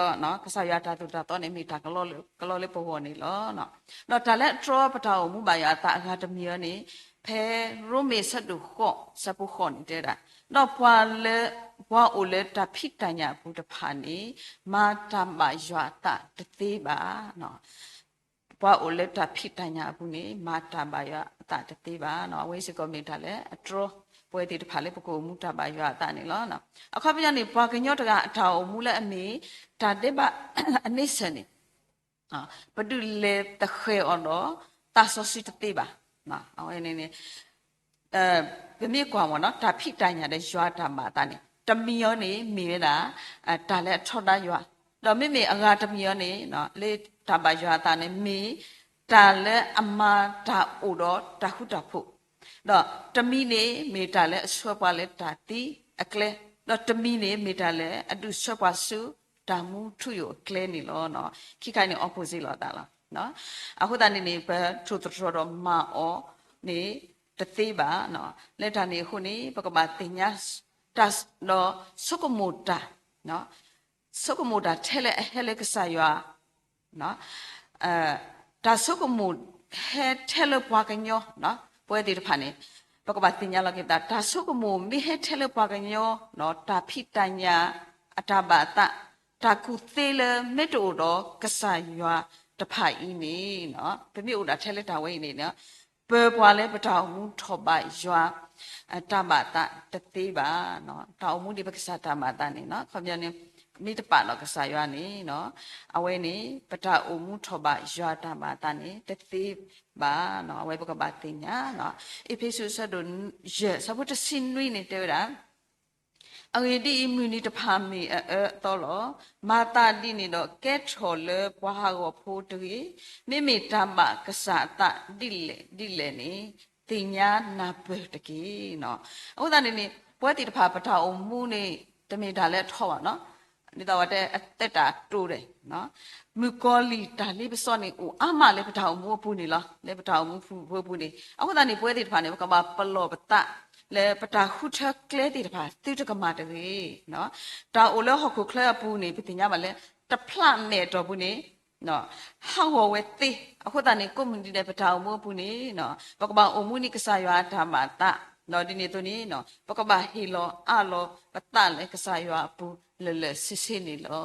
ကစၢ်ယွၤအတၢ်သိၣ်တၢ်သီန့ၣ် မ့ၢ်တၢ်ကလီကလီလၢပဂီၢ်န့ၣ်လီၤ. ဒီးတၢ်လၢအတြီပတၢ်အိၣ်မူဘၣ်ယွၤအသးအဂၤတမံၤအံၤန့ၣ် ဖဲရိမ့ၤအဆၢဒိၣ်ဃိး အဆၢဖိဃိးန့ၣ်တဲဝဲဒၣ်, ဒီးပှၤလၢ ပှၤအိၣ်လၢတၢ်ဖံးတၢ်ညၣ်အပူၤတဖၣ်န့ၣ် မၤတၢ်ဘၣ်ယွၤအသးတသ့ဘၣ်. ပှၤအိၣ်လၢတၢ်ဖံးတၢ်ညၣ်အပူၤန့ၣ် မၤတၢ်ဘၣ်ယွၤအသးတသ့ဘၣ်. အဝဲစ့ၢ်ကီးမ့ၢ်တၢ်လၢအတြီ ပဝဲသ့ၣ်တဖၣ်လၢပကအိၣ်မူတၢ်ဘၣ်ယွၤအသးန့ၣ်လီၤ. အခီပညီန့ၣ် ပှၤကညီတဂၤအတၢ်အိၣ်မူလၢအမ့ၢ်တၢ်ဒဲးဘးအန့ဆၢၣ်န့ၣ် ပဒုးလဲၤသဃဲၤအီၤဒီးသးစီဆှံတသ့ဘၣ်. အဝဲန့ၣ်န့ၣ် ပမ့ၢ်ကွၢ်မ့ၢ်နီၤ တၢ်ဖံးတၢ်ညၣ်ဒီးယွၤတၢ်ဘၣ်အသးန့ၣ် တမံၤအံၤန့ၣ်မ့ၢ်ဝဲဒၣ် တၢ်လၢအထီဒါယွၤ, ဒီးမ့မ့ၢ်အဂၤတမံၤအံၤန့ၣ် လၢတၢ်ဘၣ်ယွၤအသးန့ၣ် မ့ၢ်တၢ်လၢအမၤတၢ်အိၣ်ဒီးတၢ်ဃူတၢ်ဖိး, ဒီးတမံၤန့ၣ် မ့ၢ်တၢ်လၢအဆှၢပှၤလၢတၢ်သံအကျဲ, ဒီးတမံၤန့ၣ် မ့ၢ်တၢ်လၢအဒုးဆှၢပှၤဆူတၢ်မူထူယိာ်အကျဲန့ၣ်လီၤ. ခံခါန့ၣ် opposite လိာ်အသးလီၤ. အဃိသတးန့ၣ်န့ၣ် ပထိၣ်သတြီၤဒီးမၤအီၤန့ၣ်တသ့ဘၣ်. လၢတၢ်န့ၣ်အဃိန့ၣ် ပကဘၣ်သ့ၣ်ညါ ဒီးဆိကမိၣ်တၢ် ဆိကမိၣ်တၢ်ထဲလၢအဟဲလၢကစၢ်ယွၤ, တၢ်ဆိကမိၣ်ဟဲထဲလၢပှၤကညီ, ပဝဲသ့ၣ်တဖၣ်န့ၣ် ပကဘၣ်သ့ၣ်ညါလီၤက့ၤပသး တၢ်ဆိကမိၣ်မ့ၢ်ဟဲထဲလၢပှၤကညီ, တၢ်ဖံးတၢ်ညၣ် အတၢ်ဘၣ်အသး, တၢ်ကူၣ်သ့လၢမ့ၢ်တအိၣ်ဒီးကစၢ်ယွၤတဖၣ်အံၤန့ၣ် ပမ့ၢ်အိၣ်ဒၣ်ထဲလၢတၢ်ဝဲအံၤန့ၣ် ပပှၤလၢပတၢ်အိၣ်မူထီၣ်ဘးယွၤ တၢ်ဘၣ်အသးတသ့ဘၣ်. တၢ်အိၣ်မူဒ်ပကစၢ်တၢ်ဘၣ်အသးန့ၣ် ခီပညီန့ၣ် မ့ၢ်တပာ်ဒီးကစၢ်ယွၤန့ၣ် အဝဲန့ၣ် ပတၢ်အိၣ်မူထီၣ်ဘးယွၤတၢ်ဘၣ်အသးန့ၣ် တသ့ဘၣ်. အဝဲပကဘၣ်သ့ၣ်ညါ အ့းဖ့းစူးအဆၢဒိၣ်ယဲၢ် ဆၢဖိတဆံနွံန့ၣ်တဲဝဲဒၣ် အဂ့ၢ်ဒ်အံၤ, မုၢ်နံၤတဖၣ်မ့ၢ်အအၢအသီလီၤ. မၤသးဒ်န့ၣ်ဒီး ကဲထီၣ်လၢပှၤဟးဂီၤဖိတဂ့ၤ. မ့မ့ၢ်တၢ်ဘၣ်ကစၢ်အသးဒ်လဲၣ်ဒ်လဲၣ်န့ၣ် သ့ၣ်ညါနၢ်ပၢၢ်တက့ၢ်. အဃိသတးန့ၣ်န့ၣ် ပဝဲသ့ၣ်တဖၣ်ပတၢ်အိၣ်မူန့ၣ် တမ့ၢ်တၢ်လၢအထီဘၣ်နီၤ. ဒ်သိးဝဲတဲအသက်တာတိုတယ်, မုၣ်ကီၤလံၢ်တၢ်လ့ပစီန့ၣ် အိၣ်အါမးလၢပတၢ်အိၣ်မူအပူၤန့ၣ်လီၤ. လၢပတၢ်အိၣ်မူပူၤအပူၤန့ၣ် အဃိသတးန့ၣ် ပဝဲသ့ၣ်တဖၣ်န့ၣ် ပကဘၣ်ပလီၢ်ပသး လၢပတၢ်ဃုထၢကျဲသ့ၣ်တဖၣ် သုတကမၤတဂ့ၤ. တၢ်အိၣ်လၢဟီၣ်ခိၣ်ချၢအပူၤန့ၣ် ပသ့ၣ်ညါဘၣ်လၢ တဖျးမဲာ်အတီၢ်ပူၤန့ၣ် ဟးဂီၤဝဲသ့. အဃိသတးန့ၣ် ကိးမုၢ်နံၤဒဲး ပတၢ်အိၣ်မူအပူၤန့ၣ် ပကဘၣ်အိၣ်မူန့ၢ်ကစၢ်ယွၤအတၢ်ဘၣ်သး, ဒီးဒ်န့ၣ်အသိးန့ၣ် ပကဘၣ်ဟ့ၣ်လီၤအးလီၤပသးလၢကစၢ်ယွၤအပူၤလၢာ်လၢာ်ဆ့ဆ့န့ၣ်လီၤ.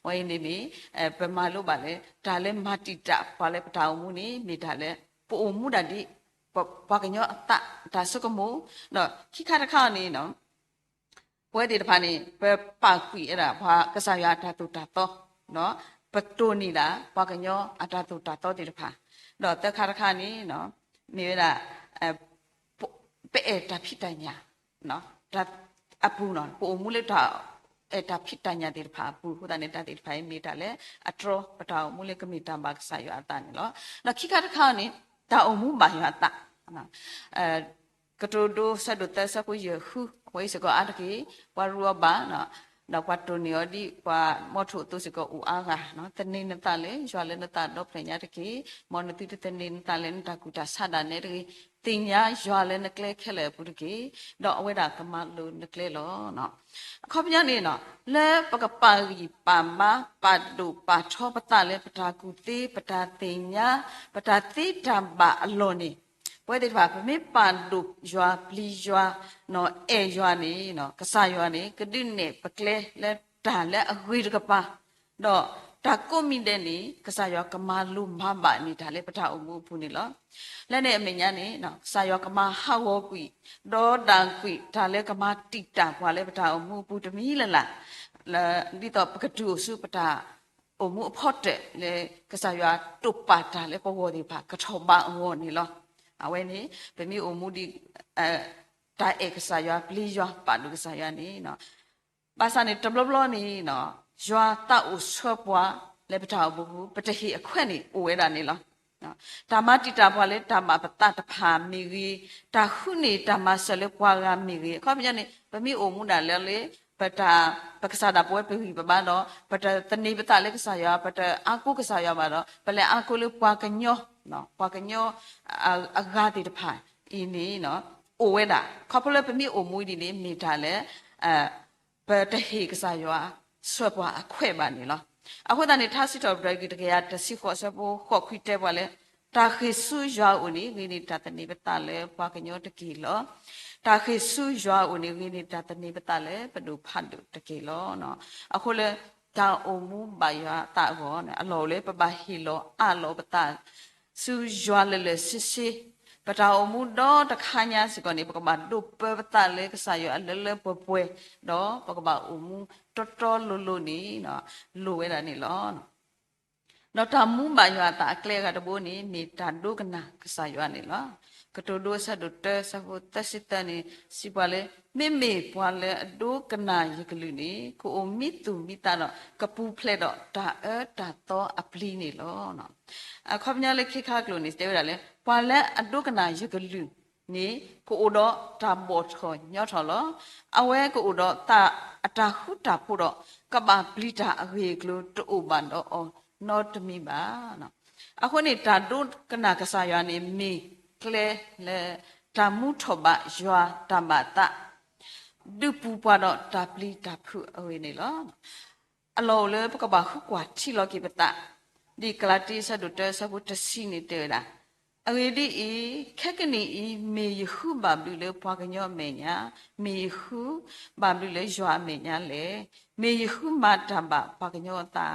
အဝဲအံၤန့ၣ်န့ၣ် ပမၤလိဘၣ်လၢ တၢ်လၢမၤတံာ်တာ်ပှၤလၢပတၢ်အိၣ်မူန့ၣ် မ့ၢ်တၢ်လၢ ပအိၣ်မူဒၣ်ဒ် ပှၤကညီအသး တၢ်ဆိကမိၣ်, ဒီးခံခါတခါန့ၣ် ပဝဲသ့ၣ်တဖၣ်န့ၣ် ပပာ်ကွံာ်ဝဲဒၣ် ပှၤကစၢ်ယွၤအတၢ်သိၣ်တၢ်သီ, ပတိၢ်န့ၢ်ဒၣ်ပှၤကညီအတၢ်သိၣ်တၢ်သီသ့ၣ်တဖၣ်, ဒီးသၢခါတခါန့ၣ် မ့ၢ်ဝဲဒၣ် ပအဲၣ်တၢ်ဖံးတၢ်ညၣ် အပူၤ, ပအိၣ်မူလၢတၢ်အဲၣ်တၢ်ဖံးတၢ်ညၣ်သ့ၣ်တဖၣ်အပူၤအဃိသတးန့ၣ် တၢ်သ့ၣ်တဖၣ်အံၤမ့ၢ်တၢ်လၢအတြီ ပတၢ်အိၣ်မူလၢကမ့ၢ်တၢ်ဘၣ်ကစၢ်ယွၤအသးန့ၣ်လီၤ. ဒီးခံခါတခါန့ၣ် တၢ်အိၣ်မူဘၣ်ယွၤအသး ကတိၤဒိဆၢဒိၣ်သၢဆၢဖိယဲၢ်ဃု အဝဲအံၤစ့ၢ်ကီးအါတက့ၢ်, ပှၤရူးအီၤဘၣ်, ဒီးပှၤတိၢ်န့ၢ်အီၤဒ်ပှၤမီထိၣ်အသိးစ့ၢ်ကီးအိၣ်အါဂၤ, သန့ၤနသးလၢယွၤလၢနသးဒီဖျၢၣ်ညါတက့ၢ်, မ်နသုတသန့ၤနသးလၢနတၢ်ကူၣ်တၢ်ဆးဒၣ်နဲတဂ့ၤ, သ့ၣ်ညါယွၤလၢနကျဲခဲလၢာ်အပူၤတက့ၢ်, ဒီးအဝဲဒၣ်ကမၤလိၤနကျဲလီၤ. အခီပညီန့ၣ် လၢပကပာ်ဂံၢ်ပာ်ဘါ ပာ်ဒိၣ်ပာ်ထီပသးလၢပတၢ်ကူၣ်သ့ ပတၢ်သ့ၣ်ညါ ပတၢ်သ့တၢ်ဘၣ်အလီၢ်န့ၣ် ပဝဲသ့ၣ်တဖၣ် ပမ့ၢ်ပာ်ဒိၣ်ယွၤပျံၤယွၤ အဲၣ်ယွၤန့ၣ် ကစၢ်ယွၤန့ၣ် ကဒုးနဲၣ်ပကျဲလၢတၢ်လၢအဂ့ၤတကပၤ, ဒီးတၢ်ကိးမံၤဒဲးန့ၣ် ကစၢ်ယွၤကမၤလိၤမၤဘၣ်န့ၢ်တၢ်လၢပတၢ်အိၣ်မူအပူၤန့ၣ်လီၤ. လၢန့ၣ်အမဲာ်ညါန့ၣ် ကစၢ်ယွၤကမၤဟးဂီၤကွံာ် ဒီးဒၣ်ကွံာ်တၢ်လၢကမၤတံာ်တာ်ပှၤလၢပတၢ်အိၣ်မူအပူၤတမံၤလၢ်လၢ် ဒ်သိးပကတုၤအိၣ်ဆူပတၢ်အိၣ်မူအဖီတၢၣ်လၢ ကစၢ်ယွၤတိာ်ပာ်တၢ်လၢပဂီၢ်သ့ၣ်တဖၣ်ကထီၣ်ဘးအဂီၢ်န့ၣ်လီၤ. အဝဲန့ၣ် ပမ့ၢ်အိၣ်မူဒ် တၢ်အဲၣ်ကစၢ်ယွၤ ပျံၤယွၤ ပာ်ဒိၣ်ကစၢ်ယွၤန့ၣ် ဘၣ်ဆၣ်န့ၣ် တဘျီဘျီန့ၣ် ယွၤသးအိၣ်ဆှၢပှၤလၢပတၢ်အိၣ်မူပူၤ ပတဟ့ၣ်အခွဲးန့ၣ်အိၣ်ဝဲဒၣ်န့ၣ်လီၤ. တၢ်မၤတံာ်တာ်ပှၤလၢတၢ်ဘၣ်ပသးတဖၣ်မ့ၢ်ဂ့ၤ, တၢ်ဃုန့ၢ်တၢ်မၤစၢၤလၢပှၤဂၤမ့ၢ်ဂ့ၤ, အခီပညီန့ၣ် ပမ့ၢ်အိၣ်မူဒၣ်လဲာ်လၢ ပတၢ် ပကစၢ်ဒၣ်ပဝဲပဂံၢ်ပဘါဒီး ပတသန့ၤပသးလၢကစၢ်ယွၤ, ပတအါကိးကစၢ်ယွၤဘၣ်ဒီး ပလဲၤအါကိးလၢပှၤကညီ, ပှၤကညီအဂၤသ့ၣ်တဖၣ်အံၤန့ၣ် အိၣ်ဝဲဒၣ် ခီဖျိလၢပမ့ၢ်အိၣ်မူဒ်န့ၣ် မ့ၢ်တၢ်လၢ ပတဟ့ၣ်ကစၢ်ယွၤဆှၢပှၤအခွဲးဘၣ်န့ၣ်လီၤ. အဃိသတးန့ၣ် ထါစံးထီၣ်ပတြၢၤ တကယၤတဆံဃိး အဆၢဖိဃိးခွံတဲပှၤလၢ တၢ်ဃ့ၢ်ဆူယွၤအအိၣ်န့ၣ် ဂ့ၤန့ၢ်တၢ်သန့ၤပသးလၢပှၤကညီတက့ၢ်လီၤ. တၢ်ဃ့ၢ်ဆူယွၤအအိၣ်န့ၣ် ဂ့ၤန့ၢ်တၢ်သန့ၤပသးလၢပဒိၣ်ဖးဒိၣ်တက့ၢ်လီၤ. အဃိလၢ တၢ်အိၣ်မူဘၣ်ယွၤအသးအဂီၢ် အလီၢ်အိၣ်လၢပဘၣ်ဟ့ၣ်လီၤအးလီၤပသး ဆူယွၤလၢာ်လၢာ်ဆ့ဆ့, တ ပတၢ်အိၣ်မူဒီတခါညါစ့ၢ်ကီးန့ၣ် ပကဘၣ်ဒိးပၢပသးလၢကစၢ်ယွၤအလၢလၢပှဲၤပှဲၤ, ဒီးပကဘၣ်အိၣ်မူတီတီလိၤလိၤန့ၣ် လိၤဝဲဒၣ်န့ၣ်လီၤ. ဒီးတၢ်မူဘၣ်ယွၤအသးအကျဲအဂၤတဘိန့ၣ် မ့ၢ်တၢ်ဒိကနၣ်ကစၢ်ယွၤန့ၣ်လီၤ. ကတိၤဒိအဆၢဒိၣ်တၢ အဆၢဖိသၢဆံသၢန့ၣ် စံးပှၤလၢ မ့မ့ၢ်ပှၤလၢအဒိကနၣ်ယကလုၢ်န့ၣ် ကအိၣ်မံသူၣ်မံသးဒီး ကပူၤဖျဲးဒီးတၢ်အၢတၢ်သီအပျံၤန့ၣ်လီၤ. အခီပညီလၢခံခါကျိာ်န့ၣ် တဲဝဲဒၣ်လၢ ပှၤလၢအဒိကနၣ်ယကလုၢ်န့ၣ် ကအိၣ်ဒီးတၢ်ဘီၣ်ထီၣ်ညီထီၣ်လီၤ. အဝဲကအိၣ်ဒီးသးအတၢ်ဃူတၢ်ဖိးဒီး ကဘၣ်ပျံၤတၢ်အဂ့ၢ်အကျိၤတအိၣ်ဘၣ်ဒီးအီၤနီတမံၤဘၣ်. အဃိန့ၣ် တၢ်ဒိကနၣ်ကစၢ်ယွၤန့ၣ် မ့ၢ်ကျဲလၢ တၢ်မူထီၣ်ဘးယွၤတၢ်ဘၣ်သး ဒုးပူၤပှၤဒီးတၢ်ပျံၤတၢ်ဖုးအဂ့ၢ်န့ၣ်လီၤ. အလီၢ်အိၣ်လၢပကဘၣ်ဃုကွၢ်ထံလီၤက့ၤပသး, ဒ်ကလၤတံ အဆၢဒိၣ်တၢ အဆၢဖိတဆံန့ၣ်တဲဝဲဒၣ်, အဂ့ၢ်ဒ်အံၤ, ခဲကနံၣ်အံၤ မ့ၢ်ယဃုဘၣ်ဘျုးလၢပှၤကညီအမဲာ်ညါ, မ့ၢ်ယဃုဘၣ်ဘျုးလၢယွၤအမဲာ်ညါလဲၣ်. မ့ၢ်ယဃုမၤတၢ်ဘၣ်ပှၤကညီအသးဧါ.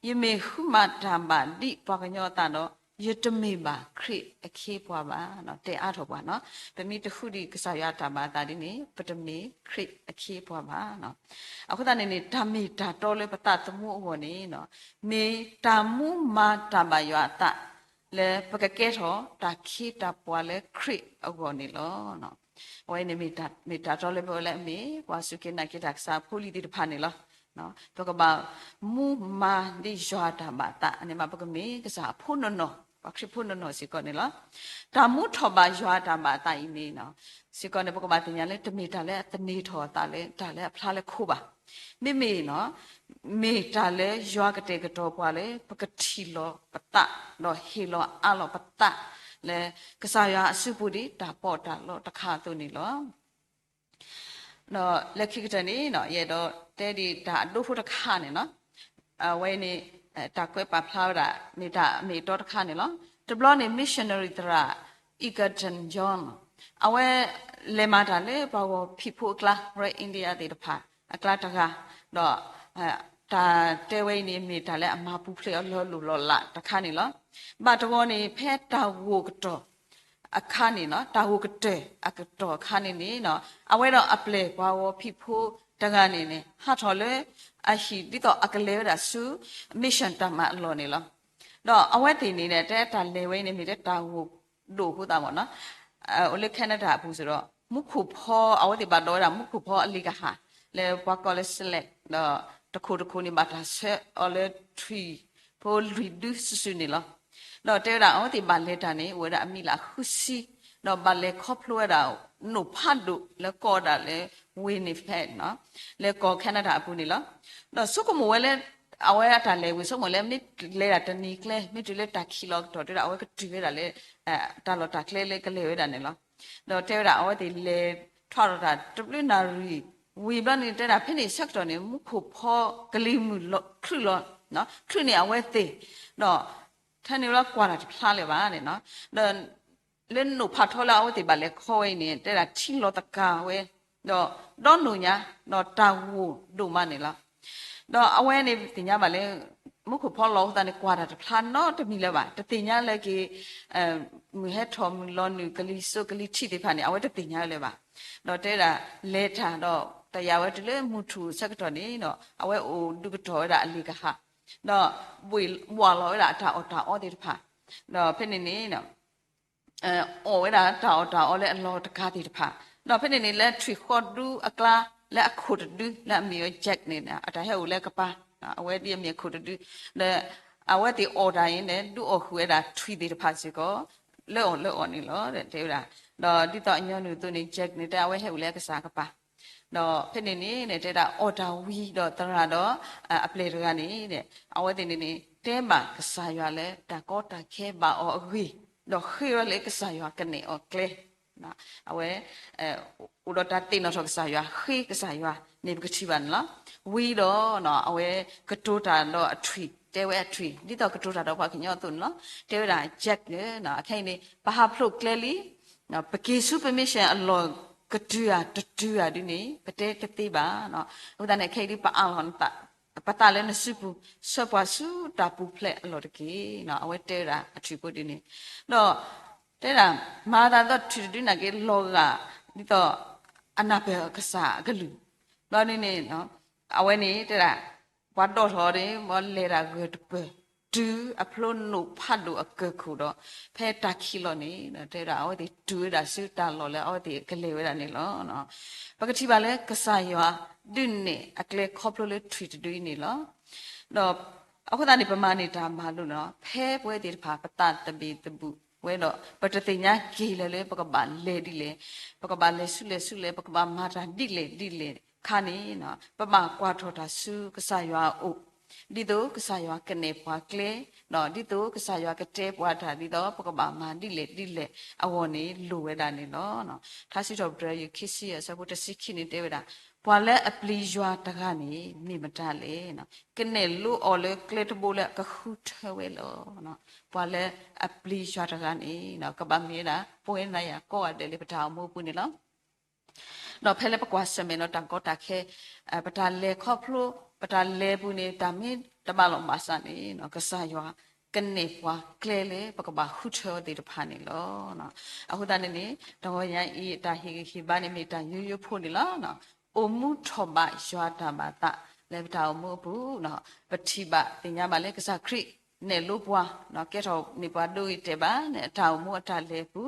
ယမ့ၢ်ဃုမၤတၢ်ဘၣ်ဒ်ပှၤကညီအသးဒီး, ယတမ့ၢ်ဘၣ်ခရံာ်အခ့အပှၤဘၣ်. တဲအါထီၣ်ပှၤနီၤ, ပမ့ၢ်တဃုဒံးကစၢ်ယွၤအတၢ်ဘၣ်အသးဒ်န့ၣ် ပတမ့ၢ်ခရံာ်အခ့အပှၤဘၣ်. အဃိသတးန့ၣ်န့ၣ် တၢ်မ့ၢ်တၢ်တီလၢပသးသမူအဂီၢ်န့ၣ် မ့ၢ်တၢ်မူမၤတၢ်ဘၣ်ယွၤအသး လၢပကကဲထီၣ်တၢ်ခ့တၢ်ပှၤလၢခရံာ်အဂီၢ်န့ၣ်လီၤ. အဝဲန့ၣ်မ့ၢ်တၢ်တီလၢပဝဲလၢအမ့ၢ် ပှၤစူၢ်က့ၤနာ်က့ၤတၢ်ကစၢ်ဖိလံၤသ့ၣ်တဖၣ်န့ၣ်လီၤ. ပကဘၣ်မူမၤဒ်ယွၤအတၢ်ဘၣ်အသးန့ၣ်မး ပကမ့ၢ်ကစၢ်အဖိနီၢ်နီၢ် ပှၤခရံာ်ဖိနီၢ်နီၢ်စ့ၢ်ကီးန့ၣ်လီၤ. တၢ်မူထီၣ်ဘးယွၤအတၢ်ဘၣ်အသးအံၤန့ၣ် စ့ၢ်ကီးန့ၣ် ပကဘၣ်သ့ၣ်ညါလၢတမ့ၢ်တၢ်လၢအသန့ၤထီၣ်အသးလၢတၢ်လၢအဖျါလၢခိဘၣ်. မ့မ့ၢ် မ့ၢ်တၢ်လၢယွၤကတဲာ်ကတီၤပှၤလၢ ပကထံၣ်လီၤပသး ဒီးဟ့ၣ်လီၤအါလီၤပသး လၢကစၢ်ယွၤအစုပူၤဒ်တၢ်ပီးတၢ်လီတခါအသိးန့ၣ်လီၤ. ဒီးလၢခံကတၢၢ်န့ၣ် ယအဲၣ်ဒိးတဲဒံးတၢ်အဒိဖိတခါန့ၣ်လီၤ. အဝဲန့ၣ် တၢ်ကွဲးပာ်ဖျါဝဲဒၣ် မ့ၢ်တၢ်အမ့ၢ်အတီတခါန့ၣ်လီၤ. တဘျီန့ၣ် missionary သရၣ် Egerton John အဝဲလဲၤမၤတၢ်လၢပှၤဂီၤဖံးဖိအကျါ ရၢ India သ့ၣ်တဖၣ်အကျါတဂၤ, ဒီး တၢ်တဲဝဲအံၤန့ၣ် မ့ၢ်တၢ်လၢအမၤပူၤဖျဲးအီၤလီၤလိၢ်လီၤလးတခါန့ၣ်လီၤ. ဘၣ်တဂီၤန့ၣ် ဖဲတၢ်ဂိၢ်ကတီၢ် အခါန့ၣ်လီၤ, တၢ်ဂိၢ်ကတၢၢ်အကတီၢ်အခါန့ၣ်န့ၣ် အဝဲဒီးအပျဲၢ်ပှၤဂီၤဖံးဖိတဂၤန့ၣ်န့ၣ် ဟးထီၣ်လၢအဟံၣ်ဒ်သိးအကလဲၤဝဲဒၣ်ဆူ mission တၢ်မၤအလီၢ်န့ၣ်လီၤ. ဒီးအဝဲသ့ၣ်န့ၣ် တဲတၢ်လဲၤဝဲအံၤန့ၣ် မ့ၢ်တဲတၢ်ဂိၢ်ဒိၣ်အဃိသတးမ့ၢ်နီၤ, အိၣ်လၢ Canada အပူၤစ့ၢ်ဒီး မူခိၣ်ဖီ အဝဲသ့ၣ်ဘၣ်ဒိးဝဲဒၣ်မူခိၣ်ဖီအလ့ၣ်ကဟၣ် လၢပှၤကိးလၢ slag ဒီးတခိၣ်တခိၣ်န့ၣ် ဘၣ်တၢ်ဆှၢအီၤလၢထွံၣ်ဖိလွံၢ်ဒုစုာ်စုာ်န့ၣ်လီၤ. ဒီးတဲဝဲဒၣ် အဝဲသ့ၣ်ဘၣ်လဲၤတၢ်န့ၣ် အိၣ်ဝဲဒၣ်အမံၤလၢဃုဆံ, ဒီးဘၣ်လဲၤခီဖျိဝဲဒၣ် နိၣ်ဖးဒိၣ်လၢကိးဝဲဒၣ်လၢ Winnipeg လၢကီၢ် Canada အပူၤန့ၣ်လီၤ. ဒီးဆိကမိၣ်ဝဲလၢ အဝဲအတၢ်လဲၤဝံၤ ဆိကမိၣ်လၢမ့ၢ်လဲၤဒၣ်တနံၤကျဲ မ့ၢ်တုၤလၢတၢ်ခံးလီၤကတီၢ် တဲဝဲဒၣ် အဝဲကတုၤဝဲဒၣ်လၢ တၢ်လီၢ်တၢ်ကျဲလၢကလဲၤဝဲဒၣ်န့ၣ်လီၤ. ဒီးတဲဝဲဒၣ် အဝဲသ့ၣ်လဲၤထီၣ်ဒီးတၢ်တဘျုးနၣ်ရံၣ် ဝံၤဘျီန့ၣ် တဲဒၣ်ဖဲန့ၣ်ဆၢကတီၢ်န့ၣ် မူခိၣ်ဖီကလံၤမုၢ်လီၤ ချုးလီၤ ချုးန့ၢ်အဝဲသ့ၣ်, ဒီး ထဲန့ၣ်ဝဲကွၢ်တၢ်တဖျါလၢၤဘၣ်န့ၣ်နီၤ, ဒီး လၢနိၣ်ဖးထီလၢအဝဲသ့ၣ်ဘၣ်လဲၤခီဝဲအံၤန့ၣ် တဲဒၣ်ထံလီၤသကၤဝဲ, ဒီးဒီနိၣ်ညါ, ဒီးတၢ်ဂိၢ်ဒိၣ်မးန့ၣ်လီၤ. ဒီးအဝဲန့ၣ်သ့ၣ်ညါဘၣ်လၢ မူခိၣ်ဖီလီၤအဃိသတးန့ၣ် ကွၢ်တၢ်တဖျါနီတမံၤလၢၤဘၣ်, တသ့ၣ်ညါလၢက့ၤ မုၢ်ဟဲထီၣ်မုၢ်လီၤနုာ် ကလံၤစိးကလံၤထံးသ့ၣ်တဖၣ်န့ၣ် အဝဲတသ့ၣ်ညါလၢၤဘၣ်. ဒီးတဲဝဲဒၣ် လဲၤတၢ်ဒီးတယာ်ဝဲတုၤလၢမုၢ်ထူၣ်ဆၢကတီၢ်န့ၣ်ဒီး အဝဲအိၣ်ဒုးကတီၢ်ဝဲဒၣ်အလ့ၣ်ကဟၣ်, ဒီးဘှ့ၣ်ဝးလီၤဝဲဒၣ်အတၢ်အီၣ်တၢ်အီသ့ၣ်တဖၣ်, ဒီးဖဲန့ၣ်န့ၣ် အီၣ်ဝဲဒၣ်တၢ်အီၣ်တၢ်အီလၢအလီၤတကးသ့ၣ်တဖၣ်, ဒီးဖဲန့ၣ်န့ၣ် လၢထွံၣ်ဃီဒူအကျါ လၢအခိၣ်တဒု လၢအမ့ၢ်ဝဲ Jack န့ၣ် အတၢ်ဟဲအိၣ်လၢအကပၤ, အဝဲဒ်အမ့ၢ်အခိၣ်တဒု, ဒီးအဝဲသ့ၣ်အီၣ်တၢ်အံၤန့ၣ် ဒုးအီၣ်ဃုာ်ဝဲဒၣ်ထွံၣ်သ့ၣ်တဖၣ်စ့ၢ်ကီး လၢအီၣ်လၢအီၣ်န့ၣ်လီၤ တဲဝဲဒၣ်. ဒီးဒ်သိးအညီနုၢ်အသိးန့ၣ် Jack န့ၣ် တဲအဝဲဟဲအိၣ်လၢအကစၢ်အကပၤ, ဒီးဖဲန့ၣ်န့ၣ် တဲဒၣ်အီၣ်တၢ်ဝံၤဒီးသရၣ်ဒီး အပျဲၢ်တဂၤန့ၣ် အဝဲသ့ၣ်န့ၣ်န့ၣ် တဲဘၣ်ကစၢ်ယွၤလၢတၢ်ကီတၢ်ခဲဘၣ်အီၤအဂ့ၢ်, ဒီးဃ့ဝဲလၢကစၢ်ယွၤကနဲၣ်အီၤကျဲ, အဝဲ အိၣ်ဒီးတၢ်သ့ၣ်နီၣ်ထီၣ်ကစၢ်ယွၤ ဃ့ကစၢ်ယွၤန့ၣ် ပကထံၣ်ဘၣ်န့ၣ်လီၤ. ဝံၤဒီး အဝဲကတိၤတၢ်ဒီးအထွံၣ် တဲဝဲအထွံၣ် ဒ်သိးကတိၤတၢ်ဒီးပှၤကညီအသိးန့ၣ်လီၤ. တဲဝဲဒၣ် Jack န့ၣ် အခဲအံၤန့ၣ် ပဟးဖျိးကျဲလံ, ပက့ၤဆူပ mission အလီၢ်ကတုၤဧါတတုၤဧါဒ်န့ၣ် ပတဲတသ့ဘၣ်. အဃိသတးန့ၣ် အခဲအံၤဒ်ပအးလီၤ ပသးလၢနစုပူၤ ဆှၢပှၤဆူတၢ်ပူၤဖျဲးအလီၢ်တက့ၢ်. အဝဲတဲဝဲဒၣ်အထွံၣ်ဖိဒ်န့ၣ်, ဒီး တဲဒၣ်, မၤသးဒ်သိးထွံၣ်တဒုန့ၣ်က့ၤလီၤဂာ် ဒ်သိး အနၢ်ပၢၢ်ကစၢ်အကလုၢ်, ဘျီဒ်န့ၣ် အဝဲန့ၣ်တဲဒၣ်, ပှၤဒိးထီၣ်န့ၣ် မ့ၢ်လဲၤဒၣ်ဂၢၢ်တပၢၢ် တုၤအဖျိနိၣ်ဖးဒိၣ်အကၢၢ်ခိၣ်ဒီး ဖဲတၢ်ခံးလီၤန့ၣ် တဲဒၣ်အဝဲသ့ၣ်တုၤဝဲဒၣ်ဆူတၢ်လီၢ်လၢအဝဲသ့ၣ်ကလဲၤဝဲဒၣ်န့ၣ်လီၤ. ပကထံၣ်ဘၣ်လၢကစၢ်ယွၤဒုးနဲၣ်အကျဲခီဖျိလၢထွံၣ်တဒုအံၤန့ၣ်လီၤ. ဒီးအဃိသတးန့ၣ် ပမၤန့ၢ်တၢ်မၤလိန့ၣ်လီၤ. ဖဲပဝဲသ့ၣ်တဖၣ် ပသးတဘ့ၣ်သဘုၣ်ဝဲဒီး ပတသ့ၣ်ညါက့ၤလၢၤလၢပကဘၣ်လဲၤဒ်လဲၣ်, ပကဘၣ်လဲၤဆူလဲၣ်ဆူလဲၣ်, ပကဘၣ်မၤတၢ်ဒ်လဲၣ်ဒ်လဲၣ်ခါန့ၣ်, ပဘၣ်ကွၢ်ထီၣ်တၢ်ဆူကစၢ်ယွၤအအိၣ်, ဒ်သိးကစၢ်ယွၤကနဲၣ်ပှၤကျဲ, ဒီးဒ်သိးကစၢ်ယွၤကတဲပှၤတၢ်ဒ်သိး ပကဘၣ်မၤဒ်လဲၣ်ဒ်လဲၣ်အဂီၢ်န့ၣ် လိၣ်ဝဲဒၣ်န့ၣ်လီၤ. ထါစံးထီၣ်ပတြၢၤ ယူၢ်ခံဆံယဲၢ် အဆၢဖိတဆံခံန့ၣ်တဲဝဲဒၣ်, ပှၤလၢအပျံၤယွၤတဂၤန့ၣ် မ့ၢ်မတၤလဲၣ်. ကနဲၣ်လိအီၤလၢကျဲတဘိလၢအကဃုထၢဝဲလီၤ. ပှၤလၢအပျံၤယွၤတဂၤန့ၣ် ကဘၣ်မ့ၢ်ဝဲဒၣ် ပဝဲနၤယၤကိးဂၤဒဲးလၢပတၢ်အိၣ်မူအပူၤန့ၣ်လီၤ. ဒီးဖဲလၢပကွၢ်ဆၢၣ်မဲာ်ဒီးတၢ်ကီတၢ်ခဲ, ပတၢ်လဲၤခီဖျိ ပတၢ်လဲၤပူၤန့ၣ် တၢ်မ့ၢ်တဘၣ်လီၤဘၣ်စးန့ၣ် ကစၢ်ယွၤကနဲၣ်ပှၤကျဲလၢပကဘၣ်ဃုထၢအီၤသ့ၣ်တဖၣ်န့ၣ်လီၤ. အဃိသတးန့ၣ်န့ၣ် တဂီၤညါအံၤ တၢ်ဟ့ၣ်ဂံၢ်ဟ့ၣ်ဘါန့ၣ် မ့ၢ်တၢ်ယိယိဖိန့ၣ်လီၤ. အိၣ်မူထီၣ်ဘးယွၤတၢ်မၤအသး လၢပတၢ်အိၣ်မူအပူၤ, ပထံၣ်ဘၣ်သ့ၣ်ညါဘၣ်လၢကစၢ်ခရံာ်နဲၣ်လိပှၤ, ကဲထီၣ်န့ၢ်ပှၤဒိဂ့ၤတဲာ်ဘၣ်န့ၣ် အတၢ်အိၣ်မူအတၢ်လဲၤအပူ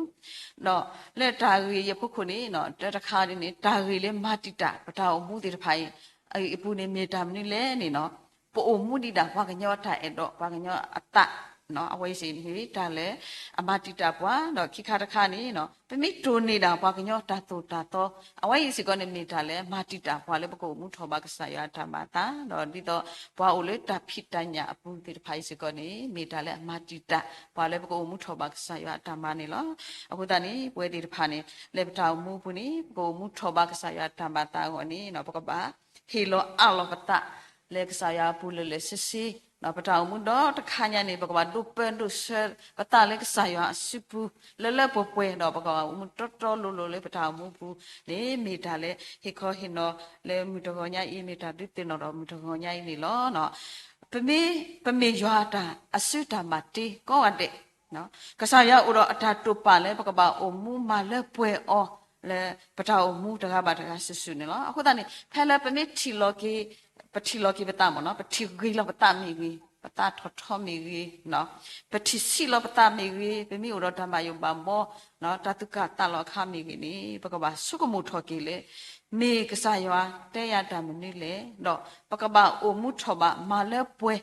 ၤ, ဒီးလၢတၢ်ဂ့ၢ်အံၤအဖီခိၣ်န့ၣ် တၢ်တခါန့ၣ် တၢ်ဂ့ၢ်လၢမၤတံာ်တာ် ပတၢ်အိၣ်မူသ့ၣ်တဖၣ်အံၤ အပူၤန့ၣ်မ့ၢ်တၢ်မနုၤလဲၣ်န့ၣ်, ပအိၣ်မူဒံးဒၣ်ပှၤကညီအတၢ်အဲၣ်ဒိး ပှၤကညီအသး, အဝဲအံၤစ့ၢ်န့ၣ် တၢ်လၢအမၤတံာ်တာ်ပှၤ, ဒီးခံခါတခါန့ၣ် ပမ့ၢ်တိၢ်န့ၢ်ဒၣ်ပှၤကညီတၢ်သိၣ်တၢ်သီ, အဝဲအံၤစ့ၢ်ကီးန့ၣ် မ့ၢ်တၢ်လၢအမၤတံာ်တာ်ပှၤလၢပကအိၣ်မူထီၣ်ဘးကစၢ်ယွၤအတၢ်မၤအသး, ဒီးဒ်သိးပှၤအိၣ်လၢတၢ်ဖံးတၢ်ညၣ်အပူၤသ့ၣ်တဖၣ်အံၤစ့ၢ်ကီးန့ၣ် မ့ၢ်တၢ်လၢအမၤတံာ်တာ်ပှၤလၢပကအိၣ်မူထီၣ်ဘးကစၢ်ယွၤအတၢ်မၤန့ၣ်လီၤ. အဃိသတးန့ၣ် ပဝဲသ့ၣ်တဖၣ်န့ၣ် လၢပတၢ်အိၣ်မူအပူၤန့ၣ် ပကအိၣ်မူထီၣ်ဘးကစၢ်ယွၤအတၢ်မၤအသးအဂီၢ်န့ၣ် ပကဘၣ် ဟ့ၣ်လီၤအးလီၤပသး လၢကစၢ်ယွၤအပူၤလၢာ်လၢာ်ဆ့ဆ့, ပတၢ်အိၣ်မူဒီတခါညါန့ၣ် ပကဘၣ်ဒိးပၢဒိးဆှၢပသးလၢကစၢ်ယွၤအစုပူၤ လၢလၢပှဲၤပှဲၤ ဒီးပကဘၣ်အိၣ်မူတီတီလိၤလိၤလၢပတၢ်အိၣ်မူအပူၤန့ၣ် မ့ၢ်တၢ်လၢဟ့ၣ်ခီဟ့ၣ်နီၤလၢမုၢ်တဂီၤညါအံၤ မ့ၢ်တၢ်ဒုးသ့ၣ်နီၣ်ထီၣ်မုၢ်တဂီၤညါအံၤန့ၣ်လီၤ. ပမ့ၢ် ပမ့ၢ်ယွၤအတၢ်အစုတၢ်ဘၣ်တ့ကိးဂၤဒဲး ကစၢ်ယွၤအိၣ်ဒီးအတၢ်တိာ်ပာ်လၢပကဘၣ်အိၣ်မူမၤလၢပှဲၤအီၤ လၢပတၢ်အိၣ်မူတဂၤဘၣ်တဂၤစုာ်စုာ်န့ၣ်လီၤ. အဃိသတးန့ၣ် ဖဲလၢပမ့ၢ်ထံၣ်လီၤက့ၤ ပထံၣ်လီၤက့ၤပသးမ့ၢ်နီၤ ပထံၣ်ဂ့ၤလီၤပသးမ့ၢ်ဂ့ၤ, ပသးထီၣ်ထီမ့ၢ်ဂ့ၤ, ပထံၣ်ဆံးလီၤပသးမ့ၢ်ဂ့ၤ, ပမ့ၢ်အိၣ်ဒီးတၢ်ဘၣ်ယိၣ်ဘၣ်ဘီ တၢ်သူၣ်ကၢ်သးလီၤအခါမ့ၢ်ဂ့ၤန့ၣ် ပကဘၣ်ဆိကမိၣ်ထီၣ်က့ၤလၢ မ့ၢ်ကစၢ်ယွၤတဲယၤတၢ်မနုၤလဲၣ်, ဒီးပကဘၣ်အိၣ်မူထီၣ်ဘးမၤလၢပှဲၤ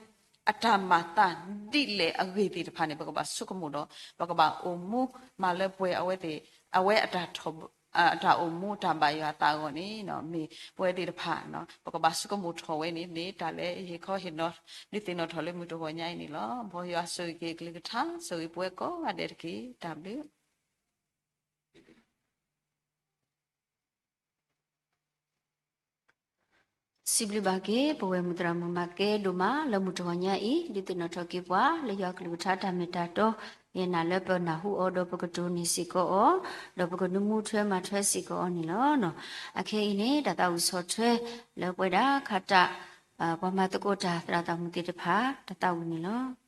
အတၢ်မၤသးဒ်လဲၣ်အဂ့ၢ်သ့ၣ်တဖၣ်န့ၣ် ပကဘၣ်ဆိကမိၣ်ဒီး ပကဘၣ်အိၣ်မူမၤလၢပှဲၤအဝဲသ့ၣ် အဝဲအတၢ်ထီၣ် အတၢ်အိၣ်မူတၢ်ဘၣ်ယွၤအသးအဂီၢ်န့ၣ် မ့ၢ်ပဝဲသ့ၣ်တဖၣ် ပကဘၣ်ဆိကမိၣ်ထီၣ်ဝဲန့ၣ် မ့ၢ်တၢ်လၢဟ့ၣ်ခီဟ့ၣ်နီၤ ဒုးသ့ၣ်နီၣ်ထီၣ်လၢမုၢ်တဂီၤညါအံၤန့ၣ်လီၤ. မ်ယွၤဆိၣ်ဂ့ၤက့ၤအကလုၢ်ကထါ ဆိၣ်ဂ့ၤပဝဲကိးဂၤဒဲးတက့ၢ်. တၢ်ဘျုး စံးဘျုးဘၣ်က့ၤ ပဝဲမုၢ်သရၣ်မုၣ်မၤကဲဒိၣ်မး လၢမုၢ်တဂီၤညါအံၤ ဒုးသ့ၣ်နီၣ်ထီၣ်က့ၤပှၤ လၢယွၤကလုၢ်ကထါတၢ်မ့ၢ်တၢ်တီ ယနာ်လၢပနၢ်ဟူအီၤဒီးပကတိၢ်န့ၢ်စ့ၢ်ကီးအီၤ ဒီးပကနၢမူထွဲမၤထွဲစ့ၢ်ကီးအီၤန့ၣ်လီၤ. အခဲအံၤန့ၣ် တၢ်သးဝံၣ်ဆီၣ်ထွဲ လၢပဝဲဒၣ်ခါတၢ် ပှၤမၤသကိးတၢ်သရၣ်သးမုၣ်သ့ၣ်တဖၣ် တၢ်သးဝံၣ်န့ၣ်လီၤ.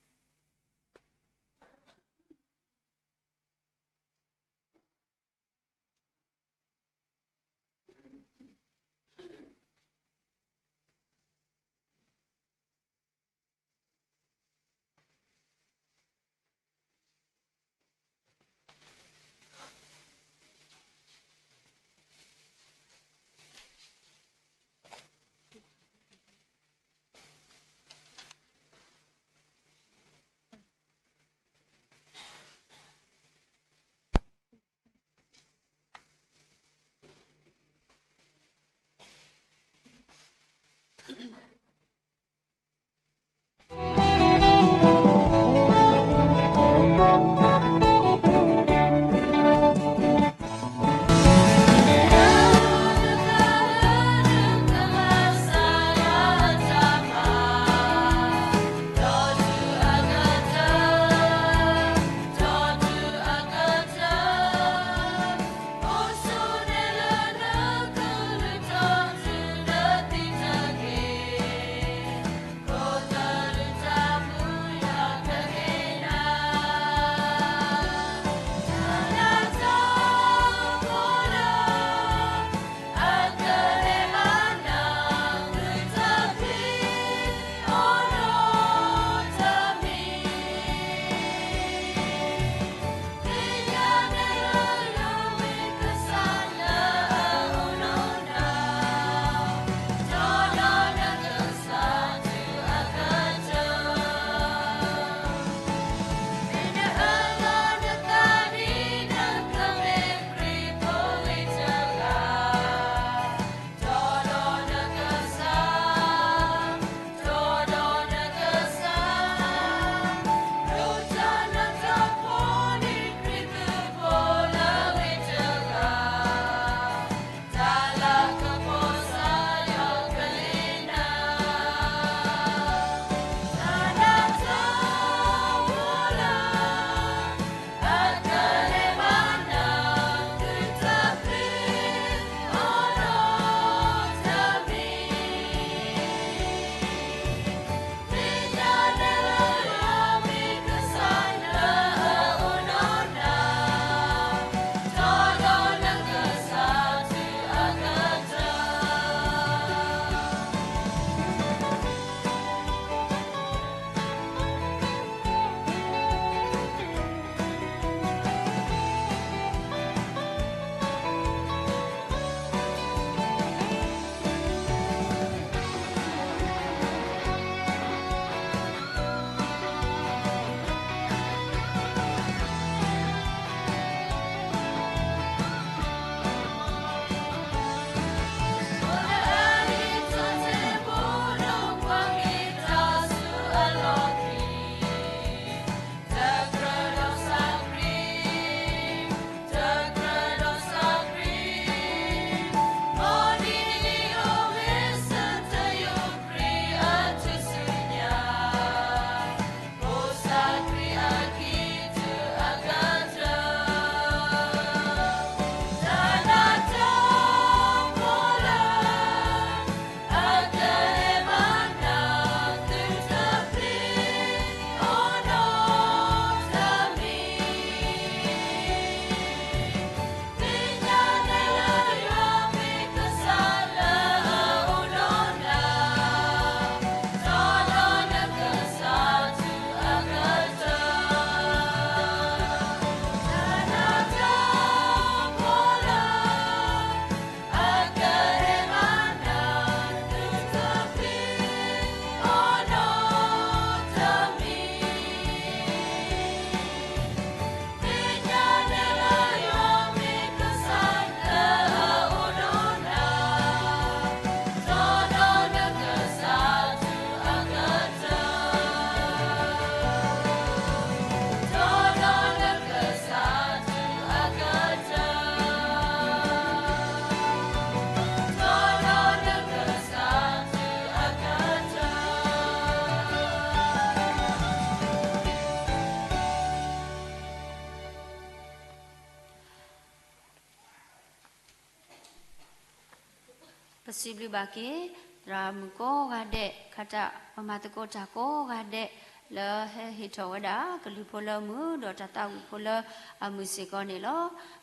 ပစံးဘျုးဘၣ်က့ၤ သရၣ်မုၣ်ကိးဂၤဒဲး ခါတၢ်ပမၤသကိးတၢ်ကိးဂၤဒဲး လၢဟဲဟ့ၣ်ထီၣ်ဝဲဒၣ်ကလုၢ်ဖိလၢအမုာ် ဒီးတၢ်သးဝံၣ်ဖိလၢအမုာ်စ့ၢ်ကီးန့ၣ်လီၤ.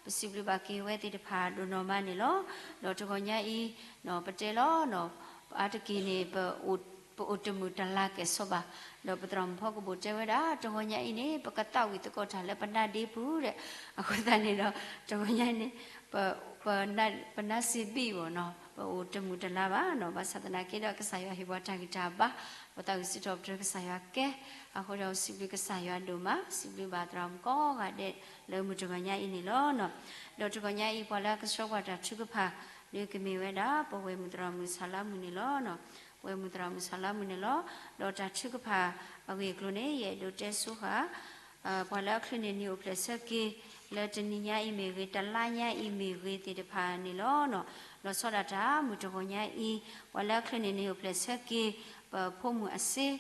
ပစံးဘျုးဘၣ်က့ၤဝဲသ့ၣ်တဖၣ်ဒိၣ်နီၢ်မးန့ၣ်လီၤ. ဒီးတဂီၤညါအံၤ ပတဲလီၤ အါတက့ၢ်န့ၣ် ပအိၣ်တမုာ်တလၤကဲၣ်ဆိးဘၣ်, ဒီးပသရၣ်မုၣ်ဖီကဘိၣ်တဲဝဲဒၣ် တဂီၤညါအံၤန့ၣ် ပကသးဝံၣ်သကိးတၢ်လၢပနါဒ့ပူၤဒီး အဃိသတးန့ၣ်ဒီး တဂီၤညါအံၤန့ၣ် ပ ပနါစ့ဘံၣ်ဘၣ်နီၤ ပအိၣ်တမုာ်တလၤဘၣ်နီၤ ဘၣ်ဆၣ်သနာ်က့ဒီး ကစၢ်ယွၤဟ့ၣ်ပှၤတၢ်ဂံၢ်တၢ်ဘါ ပသးဝံၣ်စံးထီၣ်ပတြၢၤကစၢ်ယွၤကဲ, အဃိဒီးစံးဘျုးကစၢ်ယွၤဒိၣ်မး စံးဘျုးဘၣ်သရၣ်မုၣ်ကိးဂၤဒဲး လၢမုၢ်တဂီၤညါအံၤန့ၣ်လီၤ. ဒီးတဂီၤညါအံၤ ပှၤလၢကဆှၢပှၤတၢ်ထုကဖၣ် ဒုးကမ့ၢ်ဝဲဒၣ် ပဝဲၢ်မုၣ်သရၣ်မုၣ်ဆၣ်လါမုၣ်န့ၣ်လီၤ. ပဝဲၢ်မုၣ်သရၣ်မုၣ်ဆၣ်လါမုၣ်န့ၣ်လီၤ. ဒီးတၢ်ထုကဖၣ်အဂ့ၢ်အကျိၤန့ၣ် ယအဲၣ်ဒိးတဲဆိဃာ် ပှၤလၢအချုးန့ၢ်နံၣ်အိၣ်ဖျဲၣ်ဆၢက့ၤ လၢတနံၤညါအံၤမ့ၢ်ဂ့ၤ တလါညါအံၤမ့ၢ်ဂ့ၤသ့ၣ်တဖၣ်န့ၣ်လီၤ. လီၤဆီဒၣ်တၢ် မုၢ်တဂီၤညါအံၤ ပှၤလၢအချုးန့ၢ်နံၣ်အိၣ်ဖျဲၣ်ဆၢက့ၤ ပဖိမုၣ်အစ့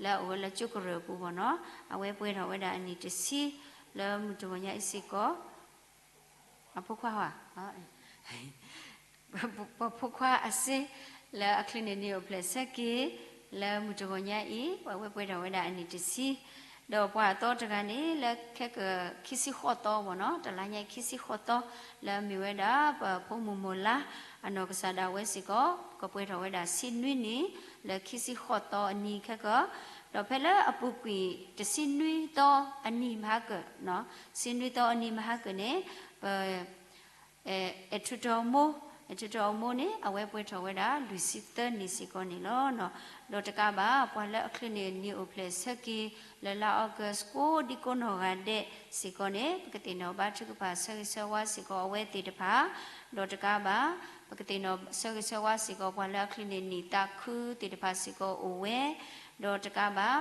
လၢအအိၣ်ဝဲလၢကၠိကရၢၢ်အပူၤဘၣ်နီၤ အဝဲပှဲၤထီၣ်ဝဲဒၣ်အနံၣ်တဆံ လၢမုၢ်တဂီၤညါအံၤစ့ၢ်ကီး အဖိခွါဧါ ပဖိခွါအစ့ လၢအချုးန့ၢ်နံၣ်အိၣ်ဖျဲၣ်ဆၢက့ၤ လၢမုၢ်တဂီၤညါအံၤ ပဝဲပှဲၤထီၣ်ဝဲဒၣ်အနံၣ်တဆံ ဒီးပှၤအသီတဂၤန့ၣ် လၢခဲကခံဆံဃိးသီဘၣ်နီၤ တလါညါအံၤခံဆံဃိးသီ လၢအမ့ၢ်ဝဲဒၣ် ပဖိမုၣ်မိၢ်လါ အနီၢ်ကစၢ်ဒၣ်ဝဲစ့ၢ်ကီး ကပှဲၤထီၣ်ဝဲဒၣ်ဆံနွံနံၣ် လၢခံဆံဃိးသီအနံၤခဲကၢ ဒီးဖဲလၢအပူၤကွံာ်တဆံနွံသီအနံၤမဟါကၢ ဆံနွံသီအနံၤမဟါကၢန့ၣ် ပ အဲၣ်ထူးတီၤမိၢ် အဲၣ်ထူးတီၤမိၢ်န့ၣ် အဝဲပှဲၤထီၣ်ဝဲဒၣ်လွံၢ်ဆံသၢနံၣ်စ့ၢ်ကီးန့ၣ်လီၤ. ဒီးတကးဘၣ် ပှၤလၢအချုးန့ၢ်နံၣ်အိၣ်ဖျဲၣ်ဆၢက့ၤ လၢလါအီကူးကိးဒံကိးနီၢ်ဂၤဒဲးစ့ၢ်ကီးန့ၣ် ပကသ့ၣ်နီၣ်ဘါထုကဖၣ်ဆၢဂ့ၤဆၢဝါစ့ၢ်ကီးအဝဲသ့ၣ်တဖၣ် ဒီးတကးဘၣ် ပကသ့ၣ်နီၣ်ဆၢဂ့ၤဆၢဝါစ့ၢ်ကီး ပှၤလၢအချုးန့ၢ်နံၣ်သးခုသ့ၣ်တဖၣ်စ့ၢ်ကီးအိၣ်ဝဲ ဒီးတကးဘၣ်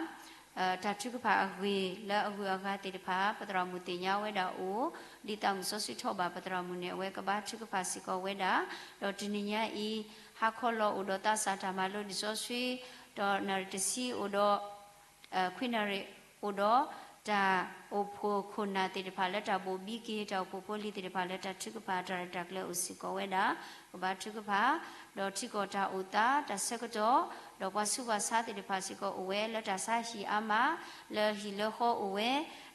တၢ်ထုကဖၣ်အဂ့ၢ်လၢအဂုၤအဂၤသ့ၣ်တဖၣ် ပသရၣ်မုၣ်သ့ၣ်ညါဝဲဒၣ်အိၣ် ဒ်သးမုၣ်စီဆှံထီၣ်ဘၣ်ပသရၣ်မုၣ်န့ၣ် အဝဲကဘါထုကဖၣ်စ့ၢ်ကီးဝဲဒၣ် ဒီးတနံၤညါအံၤ ဟါခီလီၤအိၣ်ဒီးသးစၢ်တၢ်မၤလိဒ်စီဆှံ ဒီးနၣ်ရံၣ်တဆံအိၣ်ဒီး ခွံနၣ်ရံၣ်အိၣ်ဒီး တၢ်အိၣ်ဖှိၣ်ခိၣ်နၢ်သ့ၣ်တဖၣ်လၢတၢ်ဘိၣ်ဘံက့ၤ တၢ်အိၣ်ဖှိၣ်ဖိလံၤသ့ၣ်တဖၣ်လၢတၢ်ထုကဖၣ်တၢ်ရဲၣ်တၢ်ကျဲၤအိၣ်စ့ၢ်ကီးဝဲဒၣ် ကဘါထုကဖၣ် ဒီးထံကီၢ်တၢ်အိၣ်သးတၢ်ဆၢကတီၢ် ဒီးပှၤဆူးပှၤဆါသ့ၣ်တဖၣ်စ့ၢ်ကီးအိၣ်ဝဲလၢတၢ်ဆါဟံၣ်အါမး လၢဟံၣ်လၢဃီအိၣ်ဝဲ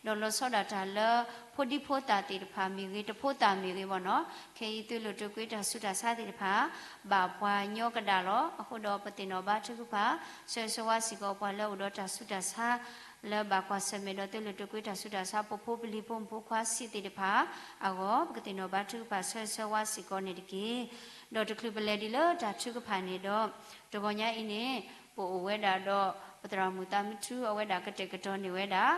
ဒီးလီၤဆီဒၣ်တၢ်လၢ ဖိဒံဖိသၣ်သ့ၣ်တဖၣ်မ့ၢ်ဂ့ၤ တဖိသၣ်မ့ၢ်ဂ့ၤဘၣ်နီၤ ခဲအံၤသုးလိာ်တၢ်ကွ့တၢ်ဆူးတၢ်ဆါသ့ၣ်တဖၣ် ဘၣ်ပှၤညီကဒၣ်လီၤ. အဃိဒီးပသ့ၣ်နီၣ်ဘါထုကဖၣ် ဆၢဂ့ၤဆၢဝါစ့ၢ်ကီးပှၤလၢအိၣ်ဒီးတၢ်ဆူးတၢ်ဆါ လၢဘၣ်ကွၢ်ဆၢၣ်မဲာ်ဒီးသုးလိာ်တၢ်ကွ့တၢ်ဆူးတၢ်ဆါ ပဖိပလံၤဖိမုၣ်ဖိခွါဆံးသ့ၣ်တဖၣ်အဂီၢ် ပကသ့ၣ်နီၣ်ဘါထုကဖၣ်ဆၢဂ့ၤဆၢဝါစ့ၢ်ကီးန့ၣ်တက့ၢ်. ဒီးတချုးပလဲၤဒ်လၢတၢ်ထုကဖၣ်န့ၣ်ဒီး တဂီၤညါအံၤန့ၣ် ပအိၣ်ဝဲဒၣ်ဒီး ပသရၣ်မုၣ်သးမုၢ်ထူ အဝဲဒၣ်ကတဲာ်ကတီၤန့ၢ်ဝဲဒၣ်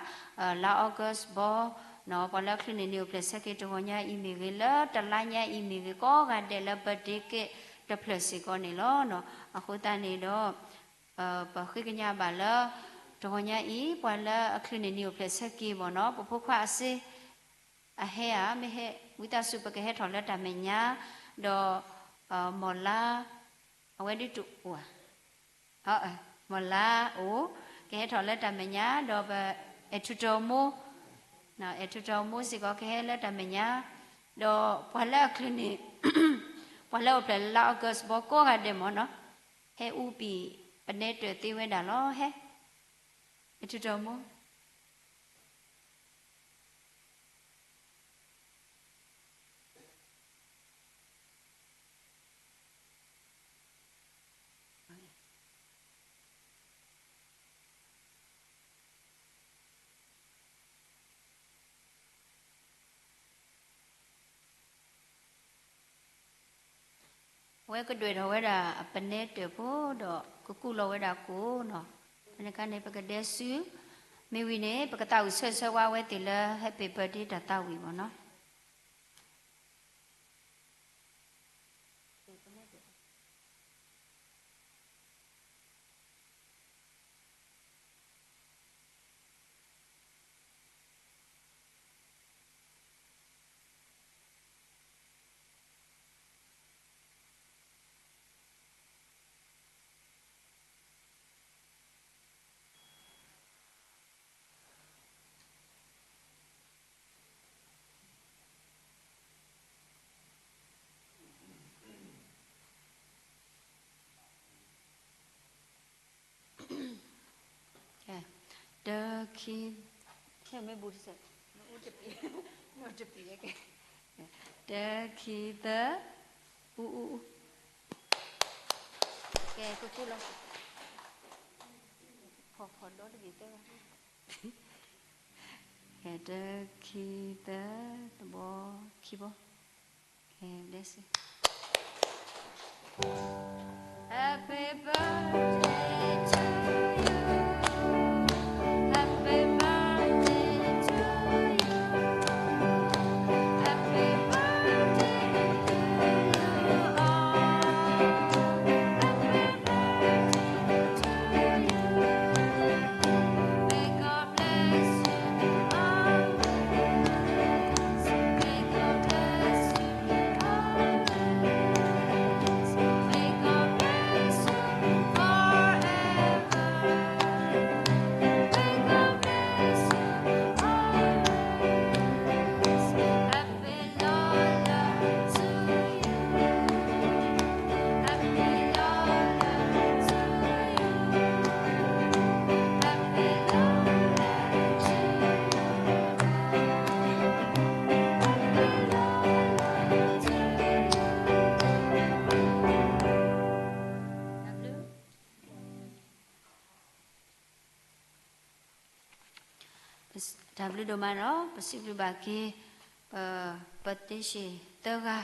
လါအီကူးဘီ ပှၤလၢအချုးန့ၢ်နံၣ်အိၣ်ဖျဲၣ်ဆၢက့ၤတဂီၤညါအံၤမ့ၢ်ဂ့ၤ လၢတလါညါအံၤမ့ၢ်ဂ့ၤ ကိးဂၤဒဲးလၢ birthday cake တဖျၢၣ်စ့ၢ်ကီးန့ၣ်လီၤ. အဃိသတးန့ၣ်ဒီး ပဃ့ကညးဘၣ်လၢ တဂီၤညါအံၤ ပှၤလၢအချုးန့ၢ်နံၣ်အိၣ်ဖျဲၣ်ဆၢက့ၤဘၣ်နီၤ ပဖိခွါအစ့ အဟဲဧါ မ့ၢ်ဟဲ ဝံသးစူၤ ပကဟဲထီၣ်လၢတၢ်မဲာ်ညါ ဒီး မိၢ်လါ အဝဲဒၣ်တအိၣ်ဧါ မိၢ်လါအိၣ် ကဟဲထီၣ်လၢတၢ်မဲာ်ညါ ဒီးပအဲၣ်ထူးတီၤမိၢ် အဲၣ်ထူးတီၤမိၢ်စ့ၢ်ကီး ကဟဲလၢတၢ်မဲာ်ညါ ဒီးပှၤလၢအချုးန့ၣ် ပှၤလၢအိၣ်ဖျဲၣ်လၢလါအီကူးဘီကိးဂၤဒဲးမ့ၢ်နီၤ ဟဲအူပံာ် ပနဲတၢၢ်သ့ဝဲဒၣ်လီၤ ဟဲ အဲၣ်ထူးတီၤမိၢ် အဝဲကဒွဲၣ်ထီၣ်ဝဲဒၣ်အပနဲတၢၢ်ဖိဒီး ကကူၣ်လီၤဝဲဒၣ်ကိၣ်နီၤ ဖဲန့ၣ်အခါန့ၣ် ပကဒဲစု မ့ၢ်ဝံၤန့ၣ် ပကသးဝံၣ်ဆၢဂ့ၤဆၢဝါဝဲသ့ၣ်လၢ Happy birthday တၢ်သးဝံၣ်မ့ၢ်နီၤ. ခံ, ဟဲမ့ၢ်ဘူးတစဲး, တပံး, တပံး, တၢ ခံ သၢ, အူအူအူ, ကဲ ကကူလီၤ, ဖီဖီဒီတဂ့ၤသၢဂၤ, ကဲ တၢ ခံ သၢ, တဘီ ခံဘီ, ကဲ bless you. Happy birthday to you. Happy birthday to you. Happy birthday to you all. Happy birthday to you. May God bless you always. May God bless you always. May God bless you forever. May God bless you always. Happy Lola to you. Happy Lola to you. Happy Lola to you. Happy Lola to you. တၢ်ဘျုးဒိၣ်မးဒီး ပစံးဘျုးဘၣ်က့ၤ ပ ပသ့ၣ်ၡ့ၣ်သၢဂၤ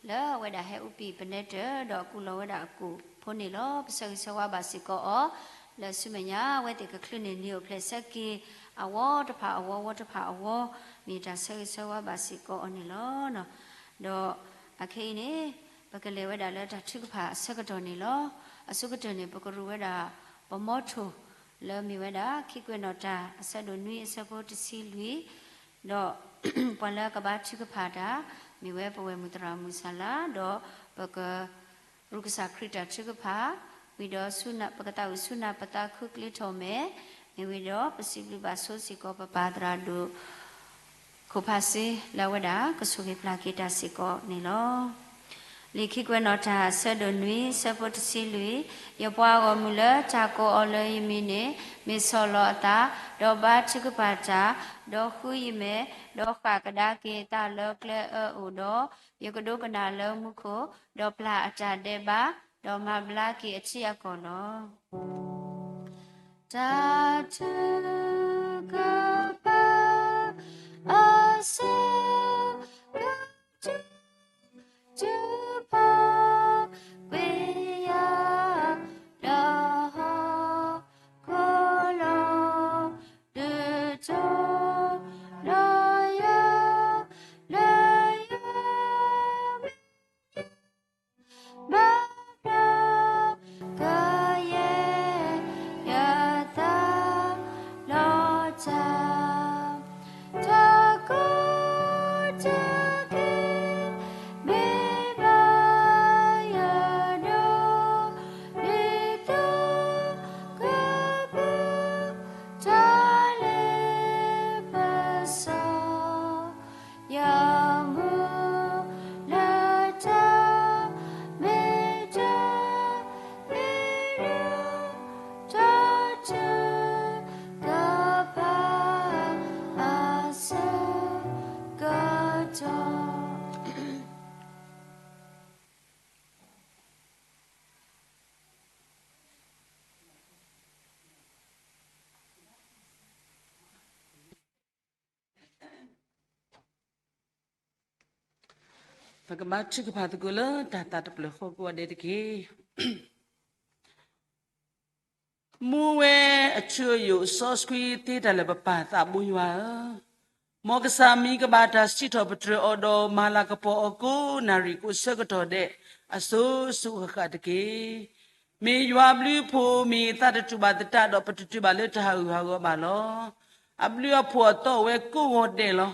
လၢအဝဲဒၣ်ဟဲအူပံာ်ပနဲတၢၢ် ဒီးအကူၣ်လီၤဝဲဒၣ်အကူၣ်ဖိန့ၣ်လီၤ. ပဆၢဂ့ၤဆၢဝါဘၣ်စ့ၢ်ကီးအီၤ လၢဆူမဲာ်ညါ အဝဲသ့ၣ်ကချုးန့ၢ်နံၤအိၣ်ဖျဲၣ်ဆၢက့ၤ အဝီတဖၣ်အဝီ ဝီတဖၣ်အဝီ မ့ၢ်တၢ်ဆၢဂ့ၤဆၢဝါဘၣ်စ့ၢ်ကီးအီၤန့ၣ်လီၤ. ဒီးအခဲအံၤန့ၣ် ပကလဲၤဝဲဒၣ်လၢတၢ်ထုကဖၣ်အဆၢကတီၢ်န့ၣ်လီၤ. အဆိကတၢၢ်န့ၣ် ပကရူၢ်ဝဲဒၣ် ပမီထိၣ် လၢမ့ၢ်ဝဲဒၣ် ခံကွဲးနီၣ်တၢ် အဆၢဒိၣ်နွံ အဆၢဖိတဆံလွံၢ်, ဒီး ပှၤလၢကဘါထုကဖၣ်တၢ် မ့ၢ်ဝဲပဝဲၢ်မုၢ်သရၣ်မုၢ်စၢ်လါ, ဒီးပက ရူၢ်ကစၢ်ခရံာ်တၢ်ထုကဖၣ်, ဝံၤဒီးပကသးဝံၣ်ဆူနၢ်ပသးခု ကျ့ထီၣ်မဲာ်, မ့ၢ်ဝံၤဒီးပစံးဘျုးဘၣ်ဆိစ့ၢ်ကီး ပပၢ်သရၣ်ဒိၣ် ခိၣ်ဖးစ့ လၢအဝဲဒၣ်ကဆိၣ်ဂ့ၤပျၢ်က့ၤတၢ်စ့ၢ်ကီးန့ၣ်လီၤ. လံာ်ခံကွဲးနီၣ်တၢ် အဆၢဒိၣ်နွံ အဆၢဖိတဆံလွံၢ်, ယပှၤဂီၢ်မုၢ်လၢတၢ်ကိးအီၤလၢယမံၤန့ၣ် မ့ၢ်ဆီၣ်လီၤအသး, ဒီးဘါထုကဖၣ်တၢ်, ဒီးဃုယမဲာ်, ဒီးဃၣ်ကဒါက့ၤအသးလၢကျဲအၢအအိၣ်ဒီး, ယကဒိကနၣ်လၢမူခိၣ်, ဒီးပျၢ်အတၢ်ဒဲးဘး, ဒီးမၤဘျါက့ၤအထံအကီၢ်လီၤ. တၢ်ထုကဖၣ် အဆၢကတီၢ် ထုကဖၣ်ကွံာ်ယၤ လၢဟီၣ်ခိၣ်လီၤ, ဒုးတီၤလီၤယၤ လၢယမံၤ ဘၣ်ဘျါကယဲၢ်ယသးလီၤတၢ်, တၢ်ကူၣ်တၢ်က့ၤ မ့ၢ်ဘၣ်ယဒိးန့ၢ်သကိး ကပၢၤတၢ်လ့ပစီ ယမူလၢတၢ်မ့ၢ်တၢ် မ့ၢ်ဒၣ်တၢ်ထုကဖၣ်အဆၢကတီၢ်. ပကဘါထုကဖၣ်သကိးလၢတၢ်သးတဖျၢၣ်ဃီကိးဂၤဒဲးတက့ၢ်. မူဝဲအထူအယိာ်စီဆှံသ့တၢ်လၢပပၢ်သးဘိယွၤဧၢ, မ်ကစၢ်မံၤကဘၣ်တၢ်စံးထီၣ်ပတြၢၤအီၤဒီးမၤလၤကပီၤအီၤကိးနၣ်ရံၣ်ကိးဆၢကတီၢ်ဒဲး အစိၤစိၤအဃၣ်ဃၣ်တက့ၢ်. မ့ၢ်ယွၤအဘျုးအဖှိၣ် မ့ၢ်သးတတူၢ်ဘၣ်သတးဒီး ပတတုၤဘၣ်လၢတၢ်ဟးဂူာ်ဟးဂီၤဘၣ်လီၤ. အဘျုးအဖှိၣ်အသီဝဲကိးဂီၤဒဲးလီၤ.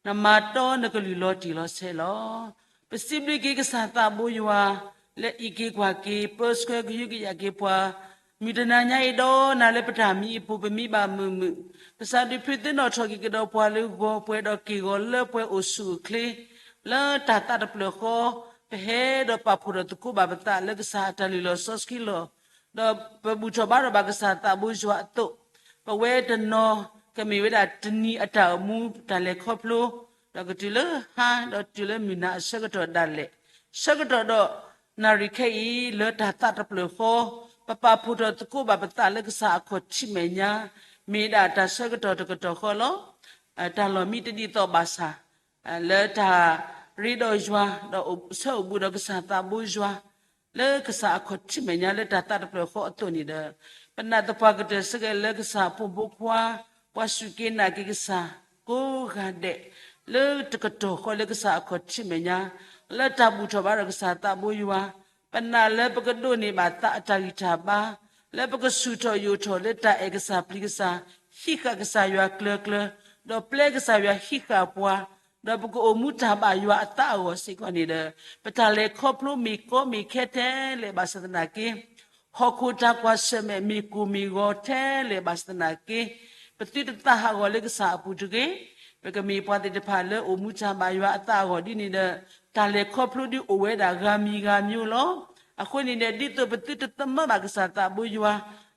နမၤတီနကလုၢ်လီၤတံၢ်လီၤဆဲးလီၤ. ပစံးဘျုးက့ၤကစၢ်သးဘိယွၤ လၢအံးက့ၤကွၢ်က့ၤ ပၢဆှၢကဟုကယာ်က့ၤပှၤ မုၢ်တနၤညါအံၤဒီးနၤလၢပတၢ်မံအပူၤ ပမံဘၣ်မုာ်မုာ်, ကစၢ်ဒုးဖုးသ့ၣ်နီၣ်ထီၣ်က့ၤကဒီးပှၤလၢဂီၤပှဲၤဒီးက့ၢ်ဂီၤလၢပှဲၤအိၣ်ဆူၣ်အိၣ်ချ့ လၢတၢ်သးတဖျၢၣ်ဃီ, ပဟဲဒီးပာ်ဖှိၣ်ဒီးသကိးဘၣ်ပသးလၢကစၢ်အတၢ်လုၢ်လီၢ်စီဆှံလီၤ. ဒီးပဘူၣ်ထီၣ်ဘါထီၣ်ဘၣ်ကစၢ်သးဘိယွၤအသိး, ပဝဲတနီၤ ကမ့ၢ်ဝဲဒၣ်တနံၤအတၢ်အိၣ်မူတၢ်လဲၤခီဖျိ, ဒီးကတုၤလၢဟါ ဒီးတုၤလၢမုၢ်နၤအဆၢကတီၢ်ဒၣ်လဲာ်, ဆၢကတီၢ်ဒီးနၣ်ရံၣ်ခဲအံၤ လၢတၢ်သးတဖျၢၣ်ဃီ, ပပာ်ဖှိၣ်ထီၣ်သကိးဘၣ်ပသးလၢကစၢ်အခီၣ်ထံးမဲာ်ညါ, မ့ၢ်ဒၣ်တၢ်ဆၢကတီၢ်တကတီၢ်ဃီလီၤ. တၢ်လီၢ်မံတဒ်သိးဘၣ်ဆၣ် လၢတၢ်ရ့ဒီးယွၤ ဒီးဆၢအိၣ်ဘူးဒီးကစၢ်သးဘိယွၤ လၢကစၢ်အခီၣ်ထံးမဲာ်ညါလၢတၢ်သးတဖျၢၣ်ဃီအသိးန့ၣ်ဒီး, ပနာ်သပှၢ်ကတၢၢ်စ့ၢ်ကီးလၢကစၢ်အဖိမုၣ်ဖိခွါ, ပှၤစူၢ်က့ၤနာ်က့ၤကစၢ်ကိးဂၤဒဲး, လၢတကတီၢ်ဃီလၢကစၢ်အခီၣ်ထံးမဲာ်ညါ, လၢတၢ်ဘူၣ်ထီၣ်ဘါထီၣ်ကစၢ်သးဘိယွၤ, ပနာ်လၢပကဒိးန့ၢ်ဘၣ်သးအတၢ်ဂံၢ်တၢ်ဘါ, လၢပကဆူၣ်ထီၣ်ယိာ်ထီၣ်လၢတၢ်အဲၣ်ကစၢ်ပျံၤကစၢ်, ဟံးဃာ်ကစၢ်ယွၤကျၢၤကျၢၤ, ဒီးပျဲကစၢ်ယွၤဟံးဃာ်ပှၤ, ဒီးပကအိၣ်မူတၢ်ဘၣ်ယွၤအသးအဂီၢ်စ့ၢ်ကီးန့ၣ်ဒီး, ပတၢ်လဲၤခီဖျိမ့ၢ်ကီမ့ၢ်ခဲထဲလဲၣ်ဘၣ်ဆၣ်သနာ်က့, ဟီၣ်ခိၣ်တၢ်ကွၢ်ဆၢၣ်မဲာ်မ့ၢ်ကိၢ်မ့ၢ်ဂီၤထဲလဲၣ်ဘၣ်ဆၣ်သနာ်က့, ပသုတသးဟးဂီၤလၢကစၢ်အပူၤတဂ့ၤ. ပကမ့ၢ်ပှၤသ့ၣ်တဖၣ်လၢအိၣ်မူတၢ်ဘၣ်ယွၤအသးအဂီၢ်ဒ်န့ၣ်ဒီး, တၢ်လဲၤခီဖျိဒ်အိၣ်ဝဲဒၣ်ဂၤမံၤဂၤမံၤလီၤ. အဃိန့ၣ်ဒီး ဒ်သိးပသုတသမၢဘၣ်ကစၢ်သးဘိယွၤ,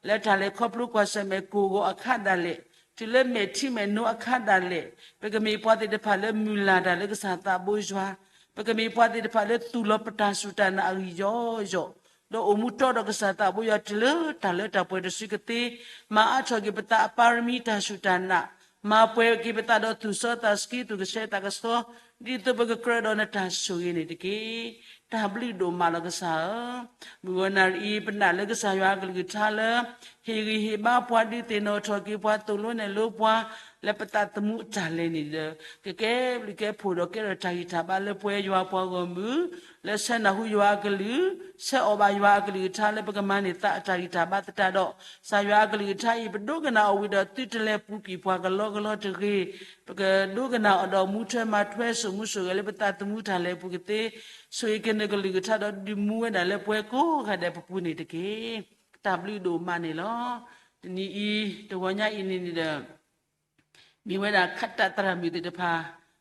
လၢတၢ်လဲၤခီဖျိကွၢ်ဆၢၣ်မဲာ်ကိၢ်ဂီၤအခါဒၣ်လဲာ်, တုၤလၢမဲာ်ထံမဲာ်နိအခါဒၣ်လဲာ်, ပကမ့ၢ်ပှၤသ့ၣ်တဖၣ်လၢမုၢ်လၢ်တၢ်လၢကစၢ်သးဘိယွၤ, ပကမ့ၢ်ပှၤသ့ၣ်တဖၣ်လၢသူၣ်လီၤပတၢ်စူၢ်တၢ်နာ်အဂံၢ်ယီယီ, ဒီးအိၣ်မူတီဒီးကစၢ်သးဘိယွၤတုၤလၢတၢ်လၢတၢ်ပှဲၤတစုကသ့, မၤအါထီၣ်က့ၤပသးအပၣ်ရမံၤတၢ်စူၢ်တၢ်နာ်, မၤပှဲၤက့ၤပသးဒီးသူၣ်စီသးဆှံသူၣ်ကဆှီသးကဆှီ, ဒ်သိးပကကြၢးဒီးနတၢ်ဆိၣ်ဂ့ၤန့ၣ်တက့ၢ်. တၢ်ဘျုးဒိၣ်မးလီၤကစၢ်ဧၢ, မုၢ်ဂီၤနၣ်ရံၣ်အံၤ ပနာ်လၢကစၢ်ယွၤအကလုၢ်ကထါလၢ ဟ့ၣ်ဂံၢ်ဟ့ၣ်ဘါပှၤဒုးသ့ၣ်နီၣ်ထီၣ်က့ၤပှၤသိၣ်လိနဲၣ်လိပှၤ လၢပသးသမူအတၢ်လဲၤန့ၣ်ဒီး ကကဲဘျုးကဲဖှိၣ်ဒီးကဲထီၣ်တၢ်ဂံၢ်တၢ်ဘါလၢပဝဲယွၤပှၤဂီၢ်မုၢ် လၢဆၢနၢ်ဟူယွၤအကလုၢ်, ဆၢအီၣ်ဘၣ်ယွၤအကလုၢ်ကထါလၢပကမၤန့ၢ်သးအတၢ်ဂံၢ်တၢ်ဘါသတးဒီး, ကစၢ်ယွၤအကလုၢ်ကထါအံၤ ပဒိကနၣ်အီၤဝံၤဒီးသုတလဲၤပူၤကွံာ်ပှၤကလီကလီတဂ့ၤ. ပကဒိကနၣ်အီၤဒီးမူထွဲမၤထွဲစိာ်မူစိာ်ဂဲၤလၢပသးသမူတၢ်လဲၤပူၤကသ့, ဆိၣ်ဂ့ၤက့ၤနကလုၢ်ကထါဒီးဒုးမူဝဲဒၣ်လၢပှၤကိးဂၤဒဲးပပူၤန့ၣ်တက့ၢ်. တၢ်ဘျုးဒိၣ်မးန့ၣ်လီၤ. တနံၤအံၤ တဂီၤညါအံၤန့ၣ်န့ၣ်ဒီး မ့ၢ်ဝဲဒၣ်ခးတၢ်သရၣ်မုၣ်သ့ၣ်တဖၣ်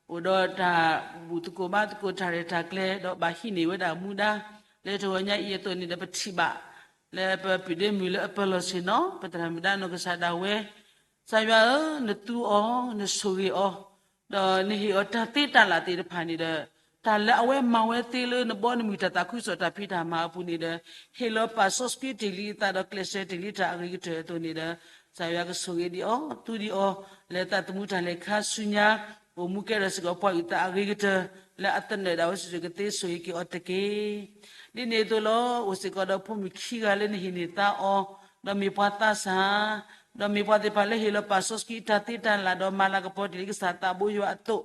အိၣ်ဒီးတၢ်ဘူၣ်သကိးဘါသကိးတၢ်ရဲၣ်တၢ်ကျဲၤ ဒီးဘၣ်ဟံးန့ၢ်ဝဲဒၣ်မူဒါ လၢတဂီၤညါအံၤအသိးန့ၣ်ဒီး ပထံၣ်ဘၣ် လၢပပုၢ်ဒ့မုၣ်လၢအပၢၤလီၢ်ဆ့ၣ်နီၤ ပသရၣ်မုၣ်ဒါနီၢ်ကစၢ်ဒၣ်ဝဲ, ကစၢ်ယွၤဧၢ, နသူအီၤ, နဆိၣ်ဂ့ၤအီၤ, ဒီးနဟ့ၣ်အီၤတၢ်သ့တၢ်လၣ်သ့ၣ်တဖၣ်န့ၣ်ဒီး တၢ်လၢအဝဲမၤဝဲသ့လၢနဘီနမုၢ်တၢ်သးခုကစီၣ်တၢ်ဖံးတၢ်မၤအပူၤန့ၣ်ဒီး ဟ့ၣ်လီၤပာ်စီဆှံတ့ၢ်လံအသးဒီးကျဲးစၢးတ့ၢ်လံတၢ်အဂ့ၤကတၢၢ်အသိးန့ၣ်ဒီး ကစၢ်ယွၤကဆိၣ်ဂ့ၤဒံးအီၤ, သူဒံးအီၤ, လၢသးသမူတၢ်လဲၤခါဆူညါ, အိၣ်မူကဲထီၣ်စ့ၢ်ကီးပှၤအုၣ်သးအဂ့ၤကတၢၢ် လၢအသနၢၣ်ဒၣ်ဝဲစုာ်စုာ်ကသ့ဆိၣ်ဂ့ၤက့ၤအီၤတက့ၢ်. ဒ်န့ၣ်အသိးလီၤ, အိၣ်စ့ၢ်ကီးဒီးဖိမုၣ်ခံဂၤလၢနဟ့ၣ်န့ၢ်သါအီၤ, ဒီးမ့ၢ်ပှၤသးစၢ်, ဒီးမ့ၢ်ပှၤသ့ၣ်တဖၣ်လၢဟ့ၣ်လီၤပာ်စီဆှံတၢ်သ့တၢ်လၣ် ဒီးမၤလၤကပီၤတ့ၢ်လံကစၢ်သးဘိယွၤအသိး,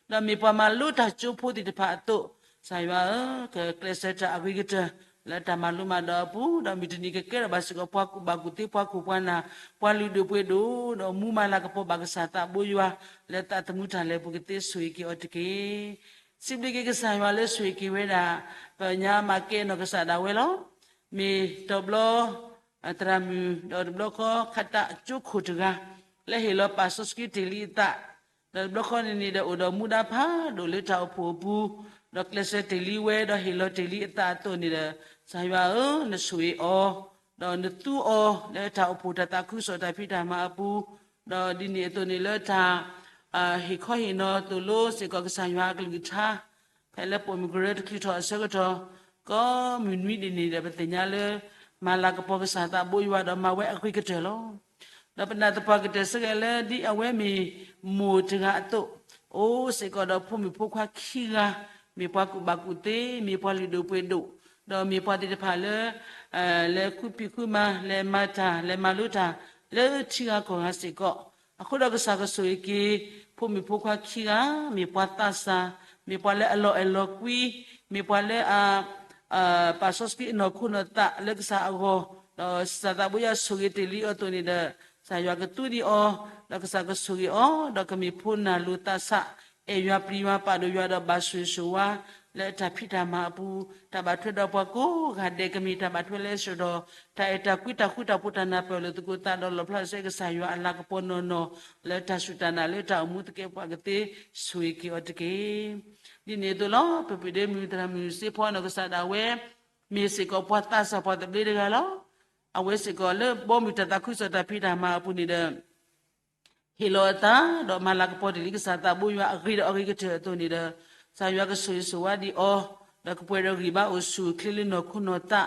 ဒီးမ့ၢ်ပှၤမၤလိတၢ်ကၠိဖိသ့ၣ်တဖၣ်အသိး, ကစၢ်ယွၤဧၢ, ကကျဲးစၢးတၢ်အဂ့ၤကတၢၢ် လၢတၢ်မၤလိမၤဒိးအပူၤ, ဒီးမုၢ်တနံၤကကဲထီၣ်ဘၣ်စ့ၢ်ကီးပှၤကူၣ်ဘၣ်ကူၣ်သ့ ပှၤခိၣ်ပှၤနၢ်, ပှၤလုၢ်ဒိၣ်ပှ့ၤဒိၣ်, ဒီးမူမၤလၤကပီၤဘၣ်ကစၢ်သးဘိယွၤ လၢသးသမူတၢ်လဲၤပူၤကသ့ဆိၣ်ဂ့ၤက့ၤအီၤတက့ၢ်. စံးဘျုးက့ၤကစၢ်ယွၤလၢဆိၣ်ဂ့ၤက့ၤဝဲဒၣ် ပညါမၤကဲနီၢ်ကစၢ်ဒၣ်ဝဲလီၤ. မ့ၢ်တဘျီ သရၣ်မုၣ် ဒီးတဘျီဃီခးတၢ်ကၠိခိၣ်တဂၤ လၢဟ့ၣ်လီၤပာ်စီဆှံတ့ၢ်လံအသး, ဒီးတဘျီဃီန့ၣ်န့ၣ်ဒီး အိၣ်ဒီးမူဒါဖးဒိၣ်လၢတၢ်အိၣ်ဖှိၣ်အပူၤ, ဒီးကျဲးစၢးတ့ၢ်လံဝဲ ဒီးဟ့ၣ်လီၤတ့ၢ်လံအသးအသိးန့ၣ်ဒီး ကစၢ်ယွၤဧၢ, နဆိၣ်ဂ့ၤအီၤ, ဒီးနသူအီၤ လၢတၢ်အိၣ်ဖှိၣ်တၢ်သးခုကစီၣ်တၢ်ဖံးတၢ်မၤအပူၤ, ဒီးဒ်န့ၣ်အသိးန့ၣ်လၢတၢ် ဟ့ၣ်ခီဟ့ၣ်နီၤသိၣ်လိစ့ၢ်ကီးကစၢ်ယွၤအကလုၢ်ကထါ ဖဲလၢပိာ်မုၣ်ကရၢတချုးထီၣ်အဆၢကတီၢ် ကိးမုၢ်နွံဒ်န့ၣ်ဒီး ပသ့ၣ်ညါလၢ မၤလၤကပီၤကစၢ်သးဘိယွၤဒီးမၤဝဲအဂ့ၤကတၢၢ်လီၤ. ဒီးပနာ်သပှၢ်ကတၢၢ်စ့ၢ်ကီးလၢဒ်အဝဲမ့ၢ်မိၢ်တဂၤအသိး, အိၣ်စ့ၢ်ကီးဒီးဖိမုၣ်ဖိခွါခံဂၤ, မ့ၢ်ပှၤကူၣ်ဘၣ်ကူၣ်သ့, မ့ၢ်ပှၤလုၢ်ဒိၣ်ပှ့ၤဒိၣ်, ဒီးမ့ၢ်ပှၤသ့ၣ်တဖၣ်လၢ လဲၤဃုဖံးဃုမၤ, လဲၤမၤတၢ်, လဲၤမၤလိတၢ် လၢထံဂၤကီၢ်ဂၤစ့ၢ်ကီး, အဃိဒီးကစၢ်ကဆိၣ်ဂ့ၤက့ၤ ဖိမုၣ်ဖိခွါခံဂၤ, မ့ၢ်ပှၤသးစၢ်, မ့ၢ်ပှၤလၢအလီၢ်အဲၣ်လီၤကွံ, မ့ၢ်ပှၤလၢအ ပာ်စီဆှံအနီၢ်ခိနီၢ်သးလၢကစၢ်အဂီၢ်, ဒီးကစၢ်သးဘိယွၤဆိၣ်ဂ့ၤတ့ၢ်လံအီၤအသိးန့ၣ်ဒီး ကစၢ်ယွၤကသူဒံးအီၤ, ဒီးကစၢ်ကဆိၣ်ဂ့ၤအီၤ, ဒီးကမ့ၢ်ဖိနၢ်လိၤသးဆး, အဲၣ်ယွၤပျံၤယွၤပာ်ဒိၣ်ယွၤဒီးဘၣ်ဆိၣ်ဂ့ၤဆိၣ်ဝါ လၢတၢ်ဖံးတၢ်မၤအပူၤ, တၢ်ဘၣ်ထွဲဒီးပှၤကိးဂၤဒဲး ကမ့ၢ်တၢ်ဘၣ်ထွဲလၢအဆှၢဒီး တၢ်အဲၣ်တၢ်ကွံတၢ်ဃူတၢ်ဖိးတၢ်နၢ်ပၢၢ်လိာ်သကိးသးဒီးလီၣ်ဖျါစဲကစၢ်ယွၤအလၤကပီၤနီၢ်နီၢ် လၢတၢ်စူၢ်တၢ်နာ်လၢတၢ်အိၣ်မူသကဲးပဝးကသ့ဆိၣ်ဂ့ၤက့ၤအီၤတက့ၢ်. ဒ်န့ၣ်အသိးလီၤ ပပုၢ်ဒ့မုၣ်သရၣ်မုၣ်စ့ဖီနီၢ်ကစၢ်ဒၣ်ဝဲ မ့ၢ်စ့ၢ်ကီးပှၤသးစၢ်ပှၤသဘျ့တဂၤလီၤ. အဝဲစ့ၢ်ကီးလၢဘီမုၢ်တၢ်သးခုကစီၣ်တၢ်ဖံးတၢ်မၤအပူၤန့ၣ်ဒီး ဟ့ၣ်လီၤအသး ဒီးမၤလၤကပီၤတ့ၢ်လံကစၢ်သးဘိယွၤအဂ့ၤဒီးအဂ့ၤကတၢၢ်အသိးန့ၣ်ဒီး, ကစၢ်ယွၤကဆိၣ်ဂ့ၤဆိၣ်ဝါဒံးအီၤ, ဒီးကပှဲၤဒီးဂံၢ်ဘါအိၣ်ဆူၣ်အိၣ်ချ့လၢနီၢ်ခိနီၢ်သး,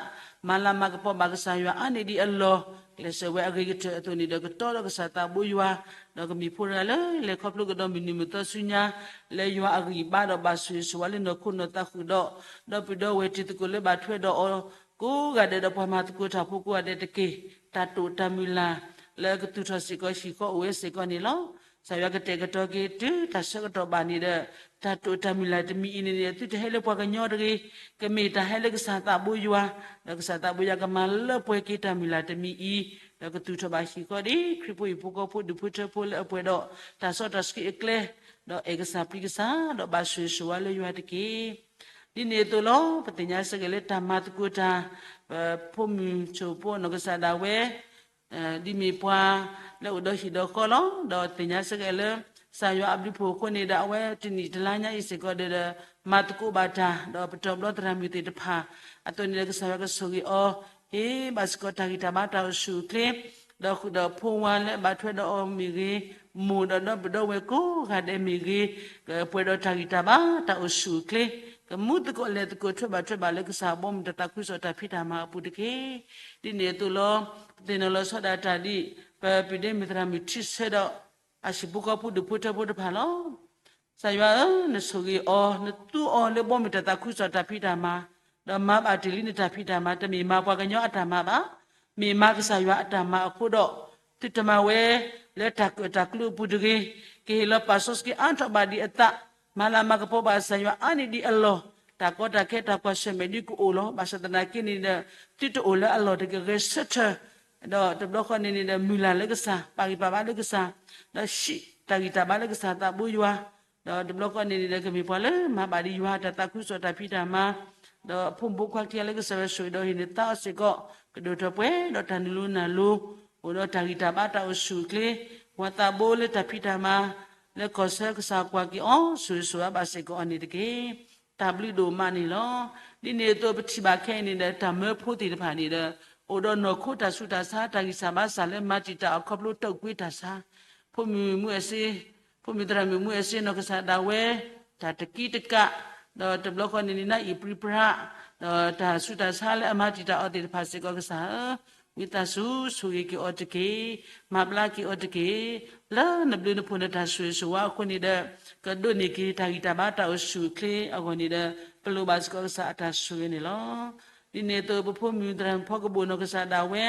မၤလၤမၤကပီၤဘၣ်ကစၢ်ယွၤအါန့ၢ်ဒံးအလီၢ်, ကျဲးစၢးဝဲအဂ့ၤကတၢၢ်အသိးန့ၣ်ဒီး ကတီဒီးကစၢ်သးဘိယွၤ, ဒီးကမံၤဖိတဂၤလၢလဲၤခီဖျိကဒီးမုၢ်နံၤမုၢ်သီဆူညါ, လၢယွၤအဂံၢ်ဘါဒီးဘၣ်ဆိၣ်ဂ့ၤဆိၣ်ဝါလၢနီၢ်ခိနီၢ်သးဃုာ်ဒီး, ဒီပုၢ်ဒီဝဲၢ်တံၤသကိးလၢဘၣ်ထွဲဒီးအီၤ ကိးဂၤဒဲးဒီးပှၤမၤသကိးတၢ်ဖိကိးဂၤဒဲးတက့ၢ်. တၢ်တိာ်တၢ်မုၢ်လၢ် လၢကသူၣ်ထီၣ်စ့ၢ်ကီးဟံၣ်ဃီအိၣ်ဝဲစ့ၢ်ကီးန့ၣ်လီၤ. ကစၢ်ယွၤကတဲာ်ကတီၤက့ၤတုၤတၢ်ဆၢကတီၢ်ဘၣ်န့ၣ်ဒီး, တၢ်တိာ်တၢ်မုၢ်လၢ်တမံၤအံၤန့ၣ်န့ၣ် သုတဟဲလၢပှၤကညီတဂ့ၤ, ကမ့ၢ်တၢ်ဟဲလၢကစၢ်သးဘိယွၤ, ဒီးကစၢ်သးဘိယွၤကမၤလၢပှဲၤက့ၤတၢ်မုၢ်လၢ်တမံၤအံၤ, ဒီးကသူၣ်ထီၣ်ဘၣ်ဟံၣ်ဃီဒ်ခရံာ်ဖိဟံၣ်ဖိဃီဖိဒူၣ်ဖိထၢဖိလၢအပှဲၤဒီးတၢ်စီတၢ်ဆှံအကျဲ, ဒီးအဲၣ်ကစၢ်ပျံၤကစၢ်, ဒီးဘၣ်ဆိၣ်ဂ့ၤဆိၣ်ဝါလၢယွၤတက့ၢ်. ဒ်န့ၣ်အသိးလီၤ. ပသ့ၣ်ညါစ့ၢ်ကီးလၢတၢ်မၤသကိးတၢ်, ပဖိမုၣ်ဆိၣ်ဖိနီၢ်ကစၢ်ဒၣ်ဝဲ ဒ်မ့ၢ်ပှၤလၢအိၣ်ဒီးဟံၣ်ဒီးဃီလီၤ. ဒီးသ့ၣ်ညါစ့ၢ်ကီးလၢ ကစၢ်ယွၤအဘျုးဖှိၣ်အဃိန့ၣ်ဒီး အဝဲတနံၣ်တလါညါအံၤစ့ၢ်ကီးဒီး မၤသကိးဘၣ်တၢ် ဒီးပတီၢ်ဘျီသရၣ်မုၣ်သ့ၣ်တဖၣ် အသိးန့ၣ်ဒီး ကစၢ်ယွၤကဆိၣ်ဂ့ၤအီၤ, ဟ့ၣ်ဘၣ်စ့ၢ်ကီးတၢ်ဂံၢ်တၢ်ဘါတၢ်အိၣ်ဆူၣ်အိၣ်ချ့, ဒီးဃုာ်ဒီးဖိဝါလၢအဘၣ်ထွဲဒီးအီၤမ့ၢ်ဂ့ၤ, မိၢ်ဒီးဒီပုၢ်ဒီဝဲၢ်ကိးဂၤဒဲးမ့ၢ်ဂ့ၤ, ကပှဲၤဒီးတၢ်ဂံၢ်တၢ်ဘါတၢ်အိၣ်ဆူၣ်အိၣ်ချ့, ကမူသကိးလဲၤသကိးထွဲဘၣ်ထွဲဘၣ်လၢကစၢ်အဘီအမုၢ်တၢ်သးခုကစီၣ်တၢ်ဖံးတၢ်မၤအပူၤတက့ၢ်. ဒ်န့ၣ်အသိးလီၤ. ပသ့ၣ်နီၣ်လီၤဆီဒၣ်တၢ်ဒ် ပပုၢ်ဒ့မုၣ်သရၣ်မုၣ်ထံဆၢဒီး အဟံၣ်ဖိဃီဖိဒူၣ်ဖိထၢဖိတဖၣ်လီၤ. ကစၢ်ယွၤဧၢ, နဆိၣ်ဂ့ၤအီၤ, နသူအီၤလၢဘီမုၢ်တၢ်သးခုကစီၣ်တၢ်ဖံးတၢ်မၤ, ဒီးမၤဘၣ်တ့ၢ်လံနတၢ်ဖံးတၢ်မၤ, တမ့ၢ်မၤပှၤကညီအတၢ်မၤဘၣ်, မ့ၢ်မၤကစၢ်ယွၤအတၢ်မၤအဃိဒီး, သုတမၤဝဲလၢတၢ်ကၢၣ်တၢ်ကျူအပူၤတဂ့ၤ, ကဟ့ၣ်လီၤပာ်စီဆှံအါထီၣ်ဘၣ်ဒံးအသး, မၤလၤမၤကပီၤဘၣ်ကစၢ်ယွၤအါန့ၢ်ဒံးအလီၢ်, တၢ်ကီတၢ်ခဲတၢ်ကွၢ်ဆၢၣ်မဲာ်ဒံးကအိၣ်လီၤ. ဘၣ်ဆၣ်သနာ်က့န့ၣ်ဒီး, သုတအိၣ်လၢအလီၢ်တဂ့ၤဆၢထၢၣ် ဒီးတဘျီဃီန့ၣ်န့ၣ်ဒီး မုၢ်လၢ်လၢကစၢ်, ပာ်ဂံၢ်ပာ်ဘါလၢကစၢ်, ဒီးဟံးတၢ်ဂံၢ်တၢ်ဘါလၢကစၢ်သးဘိယွၤ, ဒီးတဘျီဃီန့ၣ်န့ၣ်ဒီး ကမ့ၢ်ပှၤလၢမၤဘၣ်ဒံးယွၤတၢ်သးခုကစီၣ်တၢ်ဖံးတၢ်မၤ, ဒီးအဖိမုၣ်ဖိခွါခံဂၤလၢကစၢ်ယွၤဆိၣ်ဂ့ၤဒီးဟ့ၣ်န့ၢ်သါအီၤစ့ၢ်ကီး, ကဒိၣ်ထီၣ်ပှဲၤဒီးတၢ်နုာ်လီၤနၢ်လီၤ, အိၣ်ဒီးတၢ်ဂံၢ်တၢ်ဘါတၢ်အိၣ်ဆူၣ်အိၣ်ချ့, ပှၤသးဘိလၢတၢ်ဖံးတၢ်မၤ, လၢကီၢ်ဆၢကစၢ်ကွၢ်က့ၤအီၤ ဆိၣ်ဂ့ၤဆိၣ်ဝါဘၣ်စ့ၢ်ကီးအီၤန့ၣ်တက့ၢ်. တၢ်ဘျုးဒိၣ်မးန့ၣ်လီၤ. ဒ်န့ၣ်အသိးပထံၣ်ဘၣ်ခဲအံၤန့ၣ်ဒီး တၢ်မၢဖိသ့ၣ်တဖၣ်န့ၣ်ဒီး, အိၣ်ဒီးနီၢ်ခိတၢ်ဆူးတၢ်ဆါ တၢ်ဂံၢ်စၢ်ဘါစၢ်လၢမၤတံာ်တာ်အီၤခီဖျိတၢ်အုၣ်ကွ့တၢ်ဆါ, ဖိမုၣ်မုၢ်အဲၣ်စ့, ဖိမုၣ်သရၣ်မုၣ်မုၢ်အဲၣ်စ့နီၢ်ကစၢ်ဒၣ်ဝဲ, တၢ်တကံတကး, ဒီးတဘျီဃီန့ၣ်န့ၣ် နၢ်အံၣ်ပြံပြါ, ဒီးတၢ်ဆူးတၢ်ဆါလၢအမၤတံာ်တာ်အီၤသ့ၣ်တဖၣ်စ့ၢ်ကီးကစၢ်ဧၢ, ဝံသးစူၤဆိၣ်ဂ့ၤက့ၤအီၤတက့ၢ်, မၤဘျါက့ၤအီၤတက့ၢ်, လၢနဘျုးနဖှိၣ်နတၢ်ဆိၣ်ဂ့ၤဆိၣ်ဝါအဃိန့ၣ်ဒီး, ကဒိးန့ၢ်က့ၤတၢ်ဂံၢ်တၢ်ဘါတၢ်အိၣ်ဆူၣ်အိၣ်ချ့အဂီၢ်န့ၣ်ဒီး, ပလိၣ်ဘၣ်စ့ၢ်ကီးကစၢ်အတၢ်ဆိၣ်ဂ့ၤန့ၣ်လီၤ. ဒ်န့ၣ်အသိးပဖိမုၣ်သရၣ်မုၣ်ဖီကဘိၣ်နီၢ်ကစၢ်ဒၣ်ဝဲ,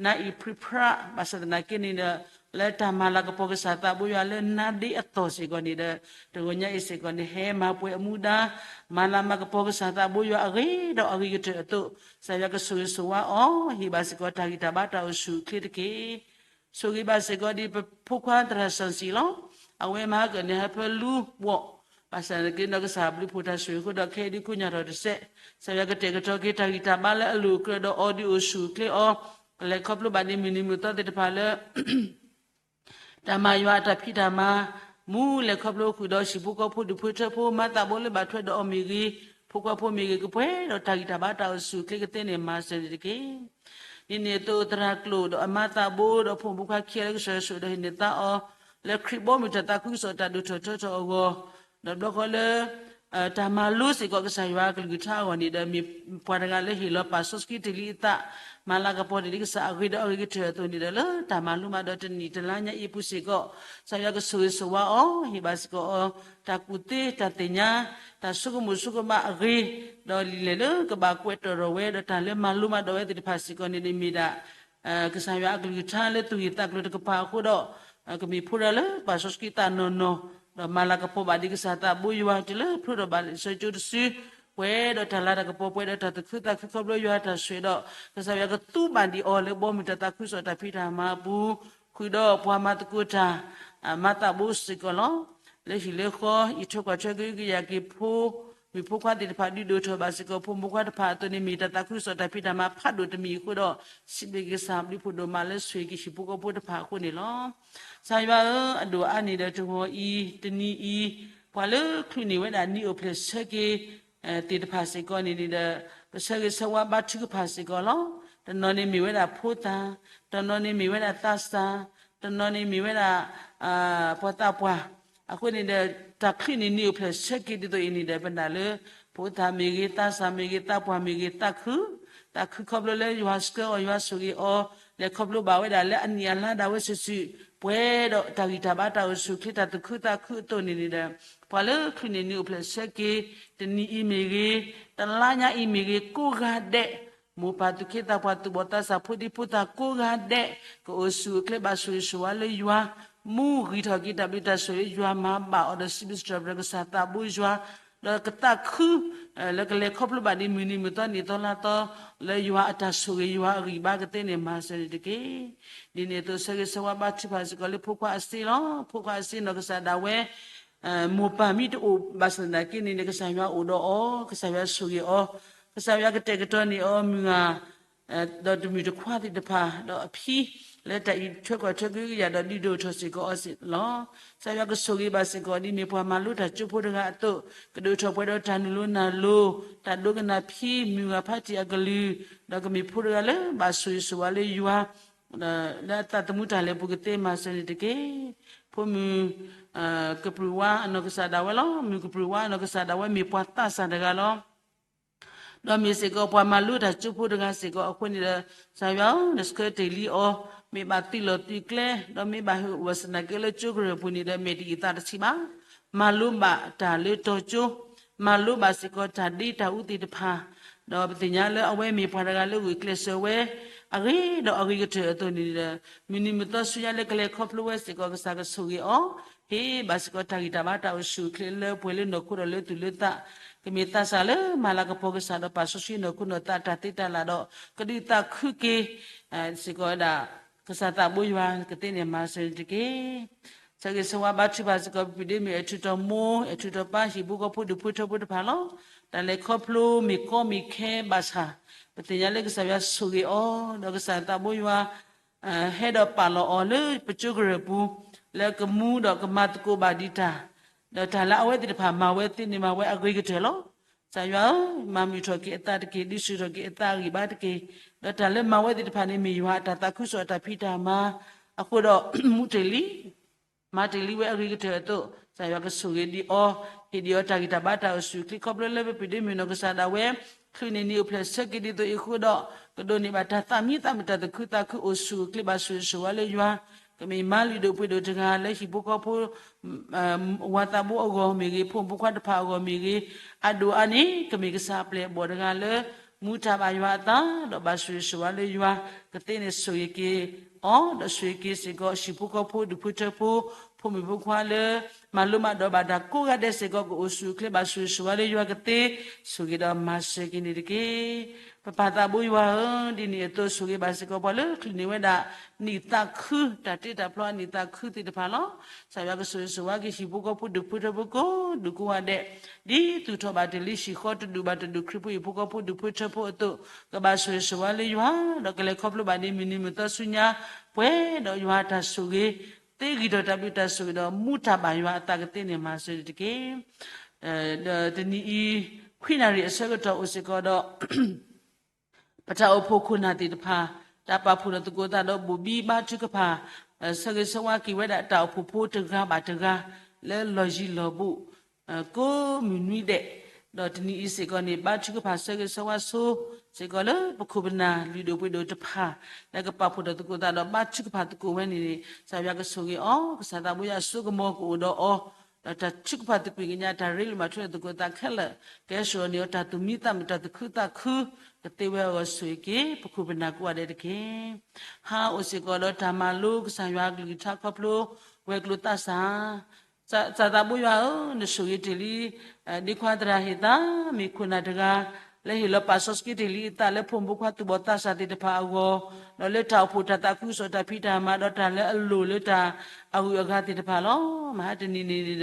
နၢ်အံၣ်ပြံပြါ, ဘၣ်ဆၣ်သနာ်က့န့ၣ်ဒီး, လၢတၢ်မၤလၤကပီၤကစၢ်သးဘိယွၤလၢနါဒ့အသိးစ့ၢ်ကီးန့ၣ်ဒီး, တဂီၤညါအံၤစ့ၢ်ကီးန့ၣ် ဟဲမၤပှဲၤအမူဒါ, မၤလၤမၤကပီၤကစၢ်သးဘိယွၤအဂ့ၤဒီးအဂ့ၤကတၢၢ်အသိး, ကစၢ်ယွၤကဆိၣ်ဂ့ၤဆိၣ်ဝါအီၤ, ဟ့ၣ်ဘၣ်စ့ၢ်ကီးတၢ်ဂံၢ်တၢ်ဘါတၢ်အိၣ်ဆူၣ်အိၣ်ချ့တက့ၢ်. ဆိၣ်ဂ့ၤဘၣ်စ့ၢ်ကီးဒ်ပဖိခွါသရၣ်စီၣ်စံၣ်လီၤ. အဝဲမၤဟးကၢၣ်န့ၣ် ဟးဖၢလူဘီၣ်, ဘၣ်ဆၣ်သနာ်က့နီၢ်ကစၢ်ဘျုးဖှိၣ်တၢ်ဆိၣ်ဂ့ၤအဃိဒီး ခဲအံၤဒုးကိညၢ်ထီၣ်တစဲး, ကစၢ်ယွၤကတဲာ်ကတီၤက့ၤတၢ်ဂံၢ်တၢ်ဘါလၢအလိၣ်အကြၢးဒီးအီၤဒုးအိၣ်ဆူၣ်အိၣ်ချ့အီၤ, ကလဲၤခီဖျိဘၣ်ဒ်မုၢ်နံၤမုၢ်သီသ့ၣ်တဖၣ်လၢ တၢ်မၤယွၤအတၢ်ဖံးတၢ်မၤ, မူလဲၤခီဖျိဃုာ်ဒီးဟံၣ်ဖိဃီဖိဒူၣ်ဖိထၢဖိ မၤသးဘိလၢဘၣ်ထွဲဒီးအီၤမ့ၢ်ဂ့ၤ, ဖိခွါဖိမ့ၢ်ဂ့ၤ ကပှဲၤဒီးတၢ်ဂံၢ်တၢ်ဘါတၢ်အိၣ်ဆူၣ်အိၣ်ချ့ကသ့န့ၣ် မၤစၢၤန့ၣ်တက့ၢ်. ဒ်န့ၣ်အသိးသရၣ်ကျိာ်ဒီးအမၤသးဘိဒီးဖိမုၣ်ဖိခွါခံဂၤလၢကစၢ်ယွၤဆိၣ်ဂ့ၤဒီးဟ့ၣ်န့ၢ်သါအီၤ, လၢခရံာ်ဘီမုၢ်တၢ်သးခုကစီၣ်တၢ်ဒိၣ်ထီၣ်ထီထီၣ်အဂီၢ်, ဒီးဘျီဃီလၢ တၢ်မၤလိစ့ၢ်ကီးကစၢ်ယွၤအကလုၢ်ကထါအဂီၢ်န့ၣ်ဒီး မ့ၢ်ပှၤတဂၤလၢဟ့ၣ်လီၤပာ်စီဆှံတ့ၢ်လံအသး, မၤလၤကပီၤတ့ၢ်လံကစၢ်အဂ့ၤဒီးအဂ့ၤကတၢၢ်အသိးန့ၣ်ဒီး လၢတၢ်မၤလိမၤဒိးတနံၣ်တလါညါအံၤအပူၤစ့ၢ်ကီး, ကစၢ်ယွၤကဆိၣ်ဂ့ၤဆိၣ်ဝါအီၤ, ဟ့ၣ်ဘၣ်စ့ၢ်ကီးအီၤ တၢ်ကူၣ်သ့တၢ်သ့ၣ်ညါ, တၢ်ဆိကမိၣ်ဆိကမးအဂ့ၤ, ဒီးလံာ်လဲၢ်လၢကဘၣ်ကွဲးတီၣ်ထီၣ်ဝဲ ဒီးတၢ်လၢမၤလိမၤဒိးဝဲသ့ၣ်တဖၣ်စ့ၢ်ကီးန့ၣ် မ့ၢ်ဒၣ် ကစၢ်ယွၤအကလုၢ်ကထါလၢသူၣ်ဂ့ၢ်သးကျိၤတကပၤအဃိဒီး, ကမ့ၢ်ဖိတဂၤလၢပာ်စီဆှံသးနီၢ်နီၢ်, ဒီးမၤလၤကပီၤဘၣ်ဒံးကစၢ်သးဘိယွၤ တုၤလၢဖျိထီၣ်ဘၣ်လံာ်စီကၠိတစု, ပှဲၤဒီးတၢ်လၤတၢ်ကပီၤ ပှဲၤဒီးတၢ်သူၣ်ခုသးခုခီဖျိယွၤတၢ်ဆိၣ်ဂ့ၤဒီး, ကစၢ်ယွၤကသူဘၣ်ဒံးအီၤလၢဘီမုၢ်တၢ်သးခုကစီၣ်တၢ်ဖံးတၢ်မၤအပူၤ, ဃုာ်ဒီးပှၤမၤသကိးတၢ်, မၤသးဘိစ့ၢ်ကီးလီၤ. လၢဟံၣ်လၢဃီ အံးထွဲကွၢ်ထွဲကဟုကယာ်က့ၤဖိ မုၣ်ဖိခွါသ့ၣ်တဖၣ် ဒုးဒိၣ်ထီၣ်ဘၣ်စ့ၢ်ကီး ဖိမုၣ်ဖိခွါတဖၣ်အသိးန့ၣ် မ့ၢ်တၢ်သးခုကစီၣ်တၢ်ဖံးတၢ်မၤဖးဒိၣ်တမံၤအဃိဒီး, စံးဘျုးက့ၤကစၢ်ဘျုးဖှိၣ်ဒိၣ်မးလၢဆိၣ်ဂ့ၤက့ၤဟံၣ်ဖိဃီဖိတဖၣ်အဃိန့ၣ်လီၤ. ကစၢ်ယွၤဧၢ, အဒိၣ်အါန့ၣ်ဒီးတဂီၤအံၤ, တနံၤအံၤ, ပှၤလၢချုးန့ၢ်ဝဲဒၣ်နံၣ်အိၣ်ဖျဲၣ်ဆၢက့ၤ သ့ၣ်တဖၣ်စ့ၢ်ကီးန့ၣ်န့ၣ်ဒီး, ပဆၢဂ့ၤဆၢဝါဘါထုကဖၣ်စ့ၢ်ကီးလီၤ. တနီၤန့ၣ်မ့ၢ်ဝဲဒၣ်ဖိသၣ်, တနီၤန့ၣ်မ့ၢ်ဝဲဒၣ်သးစၢ်, တနီၤန့ၣ်မ့ၢ်ဝဲဒၣ် ပှၤသးပှၢ်, အဃိန့ၣ်ဒီး တၢ်ချုးန့ၢ်နံၤအိၣ်ဖျဲၣ်ဆၢက့ၤဒ်သိးအံၤန့ၣ်ဒီး ပနာ်လၢ ဖိသၣ်မ့ၢ်ဂ့ၤ, သးစၢ်မ့ၢ်ဂ့ၤ, သးပှၢ်မ့ၢ်ဂ့ၤ, သးခု, သးခုခီဖျိလၢယွၤဆှၢအီၤ ယွၤဆိၣ်ဂ့ၤအီၤ, လဲၤခီဖျိဘၣ်ဝဲဒၣ်လၢအနံၣ်အလါဒၣ်ဝဲစုာ်စုာ်, ပှဲၤဒီးတၢ်ဂံၢ်တၢ်ဘါတၢ်အိၣ်ဆူၣ်အိၣ်ချ့တၢ်သူၣ်ခုသးခုအသိးန့ၣ်န့ၣ်ဒီး ပှၤလၢချုးန့ၢ်နံၤအိၣ်ဖျဲၣ်ဆၢက့ၤ တနံၤအံၤမ့ၢ်ဂ့ၤ, တလါညါအံၤမ့ၢ်ဂ့ၤ ကိးဂၤဒဲး မိၢ်ပၢ်သူၣ်က့သးပှၢ်သူၣ်ဘီၣ်သးစၢ်ဖိဒံဖိသၣ်ကိးဂၤဒဲး ကအိၣ်ဆူၣ်အိၣ်ချ့ဘၣ်ဆိၣ်ဂ့ၤဆိၣ်ဝါလၢယွၤ, မူဂံၢ်ထီၣ်က့ၤတၢ်ဘျုးတၢ်ဆိၣ်ဂ့ၤလၢယွၤမၤဘၣ်အီၤဒီးစံးဘျုးစံးထီၣ်ပတြၢၤကစၢ်သးဘိယွၤ, ဒီးကသးခု လၢကလဲၤခီဖျိဘၣ်ဒ်မုၢ်နံၤမုၢ်သီနံၣ်သီလါသီ လၢယွၤအတၢ်ဆိၣ်ဂ့ၤယွၤအဂံၢ်ဘါကသ့န့ၣ်မၤစၢၤန့ၣ်တက့ၢ်. ဒ်န့ၣ်အသိးဆၢဂ့ၤဆၢဝါဘါထုကဖၣ်စ့ၢ်ကီးလၢဖိခွါအစ့လီၤ. ဖိခွါအစ့နီၢ်ကစၢ်ဒၣ်ဝဲ မိၢ်ပၢ်မ့ၢ်တအိၣ်ဘၣ်ဆၣ်သနာ်က့န့ၣ် ကစၢ်ယွၤအိၣ်ဒီးအီၤ, ကစၢ်ယွၤဆိၣ်ဂ့ၤအီၤ, ကစၢ်ယွၤကတဲာ်ကတီၤန့ၢ်အီၤမုၢ်ဂၤ ဒီးတမုၢ်တခွါသ့ၣ်တဖၣ် ဒီးအဖံလၢတၢ်အံးထွဲကွၢ်ထွဲကဟုကယာ်ဒီးဒုးဒိၣ်ထီၣ်စ့ၢ်ကီးအီၤလီၤ. ကစၢ်ယွၤကဆိၣ်ဂ့ၤဘၣ်စ့ၢ်ကီးဒ်မ့ၢ်ပှၤမၤလိတၢ်ကၠိဖိတဂၤအသိး, ကဒိၣ်ထီၣ်ပှဲၤဒီးတၢ်နုာ်လိၤနၢ်လိၤ, တၢ်ဒိကနၣ်ဖံးမုၢ်ဂၤဖးတံၢ်အကလုၢ်, ဒီးကမ့ၢ်ဖိတဂၤလၢဘၣ်ဆိၣ်ဂ့ၤဆိၣ်ဝါလၢယွၤ လၢအသးသမူတၢ်လဲၤပူၤကသ့မၤစၢၤန့ၣ်တက့ၢ်. ဖိမုၣ် ကပြုၢ်ဝါအနီၢ်ကစၢ်ဒၣ်ဝဲလီၤ. မုၣ်ကပြုၢ်ဝါအနီၢ်ကစၢ်ဒၣ်ဝဲမ့ၢ်ပှၤသးစၢ်တဂၤလီၤ. ဒီးမ့ၢ်စ့ၢ်ကီးပှၤမၤလိတၢ်ကၠိဖိတဂၤစ့ၢ်ကီးအဃိန့ၣ်ဒီး ကစၢ်ယွၤဧၢ, နဆှၢတ့ၢ်လံအီၤ, မ့ၢ်ဘၣ်သုးလီၢ်သုးကျဲ, ဒီးမ့ၢ်ဘၣ်ဟ့ၣ်အိၣ်ဘၣ်ဆၣ်သနာ်က့လၢကၠိကရၢၢ်ပူၤန့ၣ်ဒီး မဲာ်တယံာ်သးတဆံးဘၣ်. မၤလိဘၣ်တၢ်လၢတီၤကၠိ, မၤလိဘၣ်စ့ၢ်ကီးတၢ်ဒ့တၢ်အူသ့ၣ်တဖၣ်, ဒီးပသ့ၣ်ညါလၢအဝဲမ့ၢ်ပှၤတဂၤလၢဂုာ်ကျဲးစၢးဝဲ အဂ့ၤဒီးအဂ့ၤကတၢၢ်အသိးန့ၣ်ဒီး မုၢ်နံၤမုၢ်သီဆူညါလၢကလဲၤခီဖျိဝဲစ့ၢ်ကီး ကစၢ်ကဆိၣ်ဂ့ၤအီၤ, ဟ့ၣ်ဘၣ်စ့ၢ်ကီးတၢ်ဂံၢ်တၢ်ဘါတၢ်အိၣ်ဆူၣ်အိၣ်ချ့လၢပှဲၤလၢနီၢ်ခိဒီးလၢသူၣ်လၢသး, ကမ့ၢ်သးစၢ်လၢမၤလၤကပီၤကစၢ်ဒီးပာ်စီဆှံနီၢ်ခိနီၢ်သးတၢ်သ့တၢ်လၢ်ဒီး ကဒုးသးခုက့ၤ စ့ၢ်ကီးဝဲဒၣ် ကစၢ်သးဘိယွၤကသ့န့ၣ်မၤစၢၤန့ၣ်တက့ၢ်. ဆၢဂ့ၤဆၢဝါဘါထုကဖၣ်စ့ၢ်ကီး ပပူၤဒ့မုၣ်အဲၣ်ထူးတီၤမိၢ် အဲၣ်ထူးတီၤပၢ် ဟံၣ်ဖိဃီဖိဒူၣ်ဖိထၢဖိတဖၣ်လီၤ. တၢ်လဲၤခီဖျိမ့ၢ်ကီမ့ၢ်ခဲဘၣ်ဆၣ်, ပသ့ၣ်ညါလၢကစၢ်ယွၤဆိၣ်ဂ့ၤအီၤ, ဒီးကစၢ်သးဘိယွၤ ဟဲဒီးပာ်လီၤအီၤလၢပကၠိကရၢၢ်ပူၤ, လၢကမူဒီးကမၤသကိးဘၣ်ဒံးတၢ်, ဒီးတၢ်လၢအဝဲသ့ၣ်တဖၣ်မၤဝဲသ့န့ၣ်မၤဝဲအဂ့ၤကတၢၢ်လီၤ. ကစၢ်ယွၤဧၢ, မၤမုာ်ထီၣ်က့ၤအသးတက့ၢ်, ဒုးဆူၣ်ထီၣ်က့ၤအသးအဂံၢ်ဘါတက့ၢ်. ဒီးတၢ်လၢမၤဝဲသ့ၣ်တဖၣ်န့ၣ် မ့ၢ်ယွၤအတၢ်သးခုကစီၣ်အတၢ်ဖံးတၢ်မၤ အဃိဒီး မူတ့ၢ်လံ မၤတ့ၢ်လံဝဲအဂ့ၤကတၢၢ်အသိး, ကစၢ်ယွၤကဆိၣ်ဂ့ၤဒံးအီၤ, ဟ့ၣ်ဒံးအီၤတၢ်ဂံၢ်တၢ်ဘါတၢ်အိၣ်ဆူၣ်အိၣ်ချ့ ခီဖျိလၢပပူၤဒ့မုၣ်နီၢ်ကစၢ်ဒၣ်ဝဲ ချုးန့ၢ်နံၤအိၣ်ဖျဲၣ်ဆၢက့ၤဒ်သိးအံၤအဃိဒီး, ကဒိးန့ၢ်ဘၣ်တၢ်သးမံသးမုာ်တၢ်သူၣ်ခုသးခုအိၣ်ဆူၣ်အိၣ်ချ့ဘၣ်ဆိၣ်ဂ့ၤဆိၣ်ဝါလၢယွၤ, ကမ့ၢ်မါလုၢ်ဒိၣ်ပှ့ၤဒိၣ်တဂၤလၢဟံၣ်ဖိဃီဖိ ဝၤသးဘိအဂီၢ်မ့ၢ်ဂ့ၤ, ဖိမုၣ်ဖိခွါတဖၣ်အဂီၢ်မ့ၢ်ဂ့ၤ, အဒိၣ်အါန့ၣ် ကမ့ၢ်ကစၢ်အပျဲၢ်အဘီၣ်တဂၤလၢ မူတၢ်ဘၣ်ယွၤအသး ဒီးဘၣ်ဆိၣ်ဂ့ၤဆိၣ်ဝါလၢယွၤ, ကသ့န့ၣ်ဆိၣ်ဂ့ၤက့ၤအီၤ, ဒီးဆိၣ်ဂ့ၤက့ၤစ့ၢ်ကီး ဟံၣ်ဖိဃီဖိဒူၣ်ဖိထၢဖိ ဖိမုၣ်ဖိခွါလၢ မၤလိမၤဒိးဘၣ်တၢ်ကိးဂၤဒဲးစ့ၢ်ကီး ကအိၣ်ဆူၣ်အိၣ်ချ့ဘၣ်ဆိၣ်ဂ့ၤဆိၣ်ဝါလၢယွၤကသ့, ဆိၣ်ဂ့ၤဒီးမၤစၢၤက့ၤန့ၣ်တက့ၢ်. ပပၢ်သးဘိယွၤဧၢ, ဒ်န့ၣ်အသိးဆိၣ်ဂ့ၤဘၣ်စ့ၢ်ကီးပှၤလၢချုးန့ၢ်ဝဲဒၣ် နံၣ်သးခု တၢ်တ့တၢ်ဖျီအနံၣ်သးခုသ့ၣ်တဖၣ်လီၤ. ကစၢ်ယွၤကဆိၣ်ဂ့ၤဆိၣ်ဝါက့ၤဟံၣ်ဖိဃီဖိဒူၣ်ဖိထၢဖိကိးဒူၣ်ကိးဂၤဒဲး, ဒ်သူၣ်ထီၣ်ဘၣ်တ့ၢ်လံဟံၣ်ဃီတဒူၣ်ဘၣ်တဒူၣ်ခရံာ်ဖိဟံၣ်ဖိဃီဖိဒူၣ်ဖိထၢဖိအသိး, ကဘၣ်ဆိၣ်ဂ့ၤဆိၣ်ဝါလၢယွၤ, ဒီးကလဲၤခီဖျိဘၣ်ဒ်မုၢ်နံၤမုၢ်သီဆူညါ, ပှဲၤဒီးယွၤအတၢ်ဆိၣ်ဂ့ၤ, သ့ဂံၢ်ထီၣ်တၢ်ဘျုးတၢ်ဆိၣ်ဂ့ၤဒီး မူတၢ်ဘၣ်ယွၤအသးကသ့န့ၣ်မၤစၢၤန့ၣ်တက့ၢ်. ဒီးတနံၤအံၤ ခွံနၣ်ရံၣ်အဆၢကတီၢ်အိၣ်စ့ၢ်ကီးဒီး ပတၢ်အိၣ်ဖှိၣ်ခိၣ်နၢ်သ့ၣ်တဖၣ် တၢ်ပာ်ဖှိၣ်ထီၣ်သကိးသးဒီးဘိၣ်ဘံဘါထုကဖၣ်, ဆၢဂ့ၤဆၢဝါက့ၤဝဲဒၣ်တၢ်အိၣ်ဖှိၣ်ဖိတဂၤဘၣ်တဂၤ လၢလီၢ်ယံၤလီၢ်ဘူး ကိးမုၢ်နွံဒဲး, ဒီးတနံၤအံၤစ့ၢ်ကီးန့ၣ် ဘါထုကဖၣ်ဆၢဂ့ၤဆၢဝါဆိ စ့ၢ်ကီးလၢပခိၣ်ပနၢ်လုၢ်ဒိၣ်ပှ့ၤဒိၣ်တဖၣ် လၢကပာ်ဖှိၣ်ထီၣ်သကိးသးဒီးဘါထုကဖၣ်သကိးဝဲန့ၣ်, ကစၢ်ယွၤကဆိၣ်ဂ့ၤအီၤ, ကစၢ်သးဘိယွၤအစိကမီၤကအိၣ်ဒီးအီၤ, ဒီးတၢ်ထုကဖၣ်သကွံာ်ကညး တၢ်ရ့လိာ်မၤထွဲသကိးသးခဲလၢာ် ကဟဲစိာ်န့ၢ်အီၤတၢ်သူၣ်မံသးမုာ်တၢ်သူၣ်ခုသးခု ကသ့ဝဲအဂီၢ်ဆိၣ်ဂ့ၤက့ၤ ပခိၣ်ပနၢ်ကိးဂၤဒဲးတက့ၢ်. ဟါအိၣ်စ့ၢ်ကီးဒီးတၢ်မၤလိကစၢ်ယွၤအကလုၢ်ကထါခီဖျိ ဝဲၤကျိၤသးစၢ် ကစၢ်သးဘိယွၤဧၢ, နဆိၣ်ဂ့ၤတ့ၢ်လံ ဒ့ခွါသရၣ်ဟ့ၣ်သး မ့ၢ်ခိၣ်နၢ်တဂၤ လၢဟ့ၣ်လီၤပာ်စီဆှံတ့ၢ်လံအသးလၢဖိမုၣ်ဖိခွါသူၣ်ဘီၣ်သးစၢ်သ့ၣ်တဖၣ်အဂီၢ်, ဒီးလၢတၢ်အိၣ်ဖှိၣ်တၢ်သးခုကစီၣ်တၢ်ဖံးတၢ်မၤ ဒီးတၢ်လၢအလိၣ်လၢတၢ်အဂုၤအဂၤသ့ၣ်တဖၣ်လီၤ. မဟါတနံၤန့ၣ်ဒီး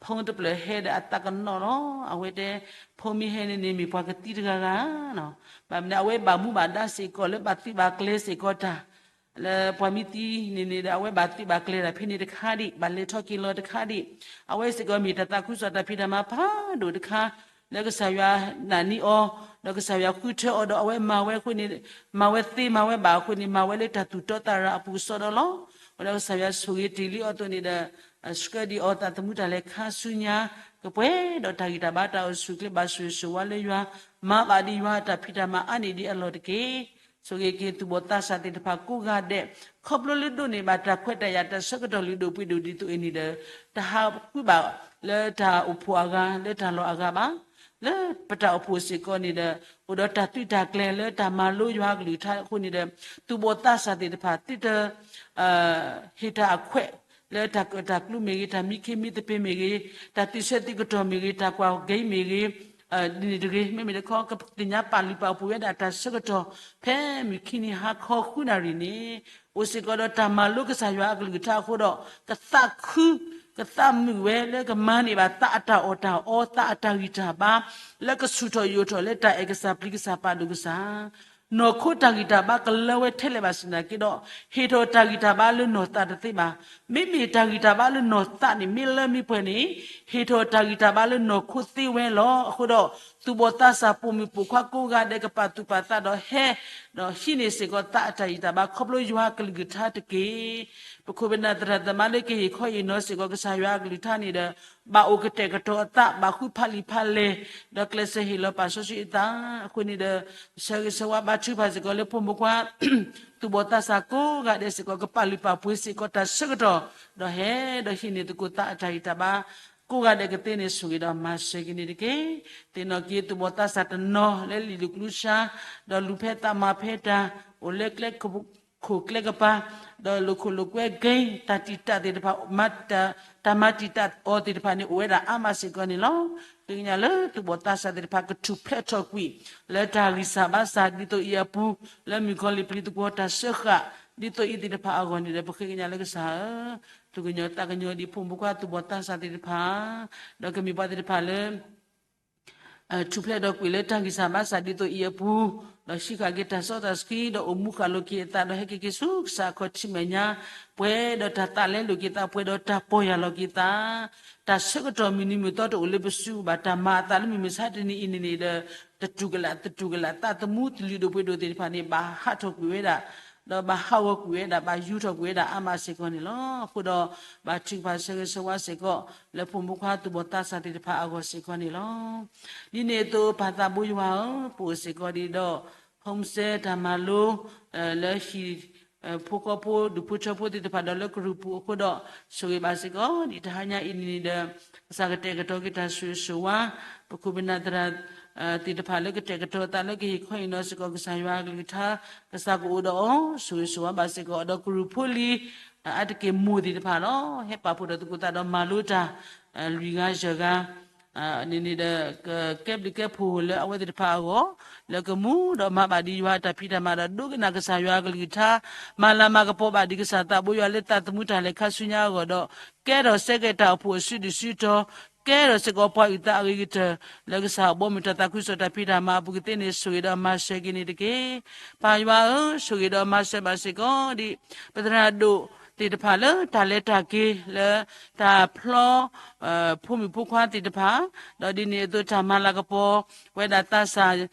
ဖိတဖျၢၣ်ဟဲဒီးအသးကနီၣ်လီၤ. အဝဲတဲ ဖိမ့ၢ်ဟဲန့ၣ်န့ၣ် မ့ၢ်ပှၤကသံတဂၤဂၤ ဘၣ်မနုၤ အဝဲဘၣ်မူဘၣ်ဒါစ့ၢ်ကီးလၢဘၣ်သံဘၣ်ကျဲစ့ၢ်ကီးတၢ် လၢပှၤမ့ၢ်သံန့ၣ်န့ၣ်ဒီး အဝဲဘၣ်သံဘၣ်ကျဲတၢ်ဖဲန့ၣ်တခါဒံး, ဘၣ်လဲၤထီၣ်က့ၤလီၤတခါဒံး, အဝဲစ့ၢ်ကီးမ့ၢ်တၢ်သးခုကစီၣ်တၢ်ဖံးတၢ်မၤဖးဒိၣ်တခါ လၢကစၢ်ယွၤနာ်န့ၢ်အီၤ, ဒီးကစၢ်ယွၤဃုထၢအီၤဒီး အဝဲမၤဝဲအဃိန့ၣ်, မၤဝဲသ့မၤဝဲဘၣ်အဃိန့ၣ် မၤဝဲလၢတၢ်သူၣ်တီသးရၤအပူၤကစီဒီလီၤ. အဃိဒီးကစၢ်ယွၤဆိၣ်ဂ့ၤတ့ၢ်လံအီၤအသိးန့ၣ်ဒီး ဆှၢဒံးအီၤသးသမူတၢ်လဲၤခါဆူညါ ကပှဲၤဒီးတၢ်ဂံၢ်တၢ်ဘါတၢ်အိၣ်ဆူၣ်အိၣ်ချ့ဘၣ်ဆိၣ်ဂ့ၤဆိၣ်ဝါလၢယွၤ မၤဘၣ်ဒံးယွၤအတၢ်ဖံးတၢ်မၤအါန့ၢ်ဒံးအလီၢ်တက့ၢ်. ဆိၣ်ဂ့ၤက့ၤသူၣ်ဘီၣ်သးစၢ်သ့ၣ်တဖၣ်ကိးဂၤဒဲး ခီဖျိလၢဒိးန့ၢ်ဘၣ်တၢ်ခွဲးတၢ်ယာ်တၢ်ဆၢကတီၢ်လုၢ်ဒိၣ်ပှ့ၤဒိၣ်ဒ်သိးအံၤန့ၣ်ဒီး တဟးဃုဘၣ်လၢတၢ်အိၣ်ဖှိၣ်အဂၤ လၢတၢ်လီၢ်အဂၤဘၣ် လၢပတၢ်အိၣ်ဖှိၣ်စ့ၢ်ကီးန့ၣ်ဒီး အိၣ်ဒီးတၢ်သုးတၢ်ကျဲၤလၢတၢ်မၤလိယွၤအကလုၢ်ကထါအဃိန့ၣ်ဒီး သူၣ်ဘီၣ်သးစၢ်သ့ၣ်တဖၣ်သုတ ဟ့ၣ်တၢ်အခွဲး လၢတၢ်ကၢၣ်တၢ်ကျူမ့ၢ်ဂ့ၤ, တၢ်မံခ့မံသပ့ၤမ့ၢ်ဂ့ၤ, တၢ်သုးဆၢသုးကတီၢ်မ့ၢ်ဂ့ၤ, တၢ်ကွၢ်ဂ့ၤမ့ၢ်ဂ့ၤ, ဒ်န့ၣ်တဂ့ၤ, မ့မ့ၢ်တခီ ကသ့ၣ်ညါပာ်လုၢ်ပာ်ပှ့ၤဝဲဒၣ်တၢ်ဆၢကတီၢ် ဖဲမုၢ်ခံနံၤဟါခီဃုနၣ်ရံၣ်န့ၣ် အိၣ်စ့ၢ်ကီးဒီးတၢ်မၤလိကစၢ်ယွၤအကလုၢ်ကထါအဃိဒီး ကသးခု ကသးမုာ်ဝဲလၢကမၤန့ၢ်ဘၣ်သးအတၢ်အီၣ်တၢ်အီ သးအတၢ်ဂံၢ်တၢ်ဘါ လၢကဆူၣ်ထီၣ်ယိာ်ထီၣ်လၢတၢ်အဲၣ်ကစၢ်ပျံၤကစၢ်ပာ်ဒိၣ်ကစၢ် နီၢ်ခိတၢ်ဂံၢ်တၢ်ဘါကလၢဝဲထဲလဲၣ်ဘၣ်ဆၣ်သနာ်က့ဒီး ဟ့ၣ်ထီၣ်တၢ်ဂံၢ်တၢ်ဘါလၢနီၢ်သးတသ့ဘၣ်. မ့မ့ၢ်တၢ်ဂံၢ်တၢ်ဘါလၢနီၢ်သးန့ၣ် မ့ၢ်လၢမ့ၢ်ပှဲၤန့ၣ် ဟ့ၣ်ထီၣ်တၢ်ဂံၢ်တၢ်ဘါလၢနီၢ်ခိသ့ဝဲလီၤ. အဃိဒီး သူၣ်ဘီၣ်သးစၢ်ပိာ်မုၣ်ပိာ်ခွါကိးဂၤဒဲးကပာ်သူၣ်ပာ်သးဒီးဟဲ ဒီးဟံးန့ၢ်စ့ၢ်ကီးသးအတၢ်ဂံၢ်တၢ်ဘါခီဖျိယွၤအကလုၢ်ကထါတက့ၢ်. ပခိၣ်ပနၢ်သရၣ်သမါလၢကဟ့ၣ်ခီဟ့ၣ်နီၤစ့ၢ်ကီးကစၢ်ယွၤအကလုၢ်ကထါန့ၣ်ဒီး ဘၣ်အိၣ်ကတဲာ်ကတီၤအသး ဘၣ်ဃုဖးလံာ်ဖးလဲၢ် ဒီးကျဲးစၢးဟ့ၣ်လီၤပာ်စီဆှံအသး အဃိန့ၣ်ဒီး ဆၢဂ့ၤဆၢဝါဘါထုကဖၣ်စ့ၢ်ကီးလၢဖိမုၣ်ဖိခွါ သူၣ်ဘီၣ်သးစၢ်ကိးဂၤဒဲးစ့ၢ်ကီး ကပာ်လုၢ်ပာ်ပှ့ၤစ့ၢ်ကီးတၢ်ဆၢကတီၢ် ဒီးဟဲဒီးဟံးန့ၢ်သကိးသးအတၢ်ဂံၢ်တၢ်ဘါ ကိးဂၤဒဲးကသ့န့ၣ်ဆိၣ်ဂ့ၤဒီးမၤစၢၤက့ၤန့ၣ်တက့ၢ်. သ့ၣ်နီၣ်က့ၤသူၣ်ဘီၣ်သးစၢ်တနီၤလၢလံာ်လူၤကျူဆါ ဒီးလူၤဖဲသးမၤဖဲတၢ် အိၣ်လၢကျဲ ခိၣ်ကျဲကပၤ ဒီးလိာ်ခိၣ်လိာ်ကွဲ game တၢ်တံာ်တာ်သ့ၣ်တဖၣ် တၢ်မၤတံာ်တာ်အီၤသ့ၣ်တဖၣ်န့ၣ် အိၣ်ဝဲဒၣ်အါမးစ့ၢ်ကီးန့ၣ်လီၤ. ဃ့ကညးလၢသူၣ်ဘီၣ်သးစၢ်သ့ၣ်တဖၣ် ကထူၣ်ဖျဲးထီၣ်ကွံာ် လၢတၢ်ဂံၢ်စၢ်ဘါစၢ်ဒ်သိးအံၤအပူၤ လၢမုၣ်ကီၤလံၢ်ပျံၤသကွီၤတၢ်စၢဃာ် ဒ်သိးအံၤသ့ၣ်တဖၣ်အဂီၢ်န့ၣ်ဒီး ပဃ့ကညးလၢကစၢ်ဧၢ, သူၣ်ကညီၤသးကညီၤဒံးဖိမုၣ်ဖိခွါသူၣ်ဘီၣ်သးစၢ်သ့ၣ်တဖၣ် ဒီးကမ့ၢ်ပှၤသ့ၣ်တဖၣ်လၢ ထူၣ်ဖျဲးထီၣ်ကွံာ်လၢတၢ်ဂံၢ်စၢ်ဘါစၢ်ဒ်သိးအံၤအပူၤ, ဒီးဟံးဃာ်က့ၤတၢ်စီတၢ်ဆှံ ဒီးအိၣ်မူဃာ်လိာ်က့ၤအသး ဒီးဟဲက့ၤက့ၤဆူကစၢ်အခီၣ်ထံးမဲာ်ညါ, ပှဲၤဒီးတၢ်သးလဲလိာ်က့ၤသး ပှဲၤဒီးတၢ်ပီၢ်ယၢ်လီၤက့ၤသး, တၢ်ဆၢကတီၢ်မုၢ်နံၤမုၢ်သီတအိၣ်လၢပစုဘၣ် တၢ်မၤအသးလၢမုၢ်မဆါတနံၤအံၤန့ၣ်န့ၣ်ဒီး တတူၢ်ကလာ် တတူၢ်ကလာ် သးသမူတလုၢ်ဒိၣ်ပှ့ၤဒိၣ်သ့ၣ်တဖၣ်န့ၣ် ဘၣ်ဟးထီၣ်ကွံာ်ဝဲဒၣ် ဒီးဘၣ်ဟးဂီၤကွံာ်ဝဲဒၣ် ဘၣ်ယူးထီၣ်ကွံာ်ဝဲဒၣ်အါမးစ့ၢ်ကီးန့ၣ်လီၤ. အဃိဒီး ဘၣ်ထုကဖၣ်ဆၢဂ့ၤဆၢဝါစ့ၢ်ကီး လၢဖိမုၣ်ဖိခွါသူၣ်ဘီၣ်သးစၢ်သ့ၣ်တဖၣ်အဂီၢ်စ့ၢ်ကီးန့ၣ်လီၤ. ဒ်န့ၣ်အသိးပၢ်သးဘိယွၤဧၢ, ပအိၣ်စ့ၢ်ကီးဒံးဒီး home cell တၢ်မၤလိ လၢဟံၣ် ဖိဃီဖိဒူၣ်ဖိထၢဖိသ့ၣ်တဖၣ်ဒီးလၢကရူၢ်ပူၤအဃိဒီး ဆိၣ်ဂ့ၤဘၣ်စ့ၢ်ကီး ဒ်တဟါညါအံၤန့ၣ်ဒီး ကစၢ်ကတဲာ်ကတီၤက့ၤတၢ်ဆိၣ်ဂ့ၤဆိၣ်ဝါ ပခိၣ်ပနၢ်သရၣ် သ့ၣ်တဖၣ်လၢကတဲာ်ကတီၤအသးလၢကဟ့ၣ်ခီဟ့ၣ်နီၤစ့ၢ်ကီးကစၢ်ယွၤအကလုၢ်ကထါ ကစၢ်ကအိၣ်ဒီးအီၤ ဆိၣ်ဂ့ၤဆိၣ်ဝါဘၣ်စ့ၢ်ကီး ဒီးကရူၢ်ဖိလံၤ အါတက့ၢ်မိၢ်သ့ၣ်တဖၣ်လီၤ. ဟဲပာ်ဖှိၣ်ဒီးသကိးသးဒီးမၤလိတၢ် လွံၢ်ဂၤယဲၢ်ဂၤ န့ၣ်န့ၣ်ဒီး ကကဲဘျုးကဲဖှိၣ်လၢအဝဲသ့ၣ်တဖၣ်အဂီၢ် လၢကမူဒီးမၤဘၣ်ဒံးယွၤအတၢ်ဖံးတၢ်မၤဒီး ဒိကနၣ်ကစၢ်ယွၤအကလုၢ်ကထါ မၤလၤမၤကပီၤဘၣ်ဒံးကစၢ်သးဘိယွၤလၢသးသမူတၢ်လဲၤခါဆူညါအဂီၢ်ဒီး ကဲထီၣ်စဲကဲၤတၢ်အိၣ်ဖှိၣ်အစုဒုၣ်စုတီၤ ကဲထီၣ်စ့ၢ်ကီးပှၤအုၣ်သးအဂ့ၤကတၢၢ် လၢကစၢ်အဘီအမုၢ်တၢ်သးခုကစီၣ်တၢ်ဖံးတၢ်မၤအပူၤကသ့န့ၣ် ဆိၣ်ဂ့ၤဒီးမၤစၢၤက့ၤန့ၣ်တက့ၢ်. ပၢ်ယွၤဧၢ, ဆိၣ်ဂ့ၤဒီးမၤစၢၤဘၣ်စ့ၢ်ကီးဒံး ပသရၣ်ဒိၣ်သ့ၣ်တဖၣ်လၢတၢ်လဲၤတၢ်က့ၤလၢတၢ်ဖျီ ဖိမုၣ်ဖိခွါသ့ၣ်တဖၣ်, ဒီးဒ်န့ၣ်အသိးတၢ်မၤလၤကပီၤ ဝဲဒၣ်သးစၢ်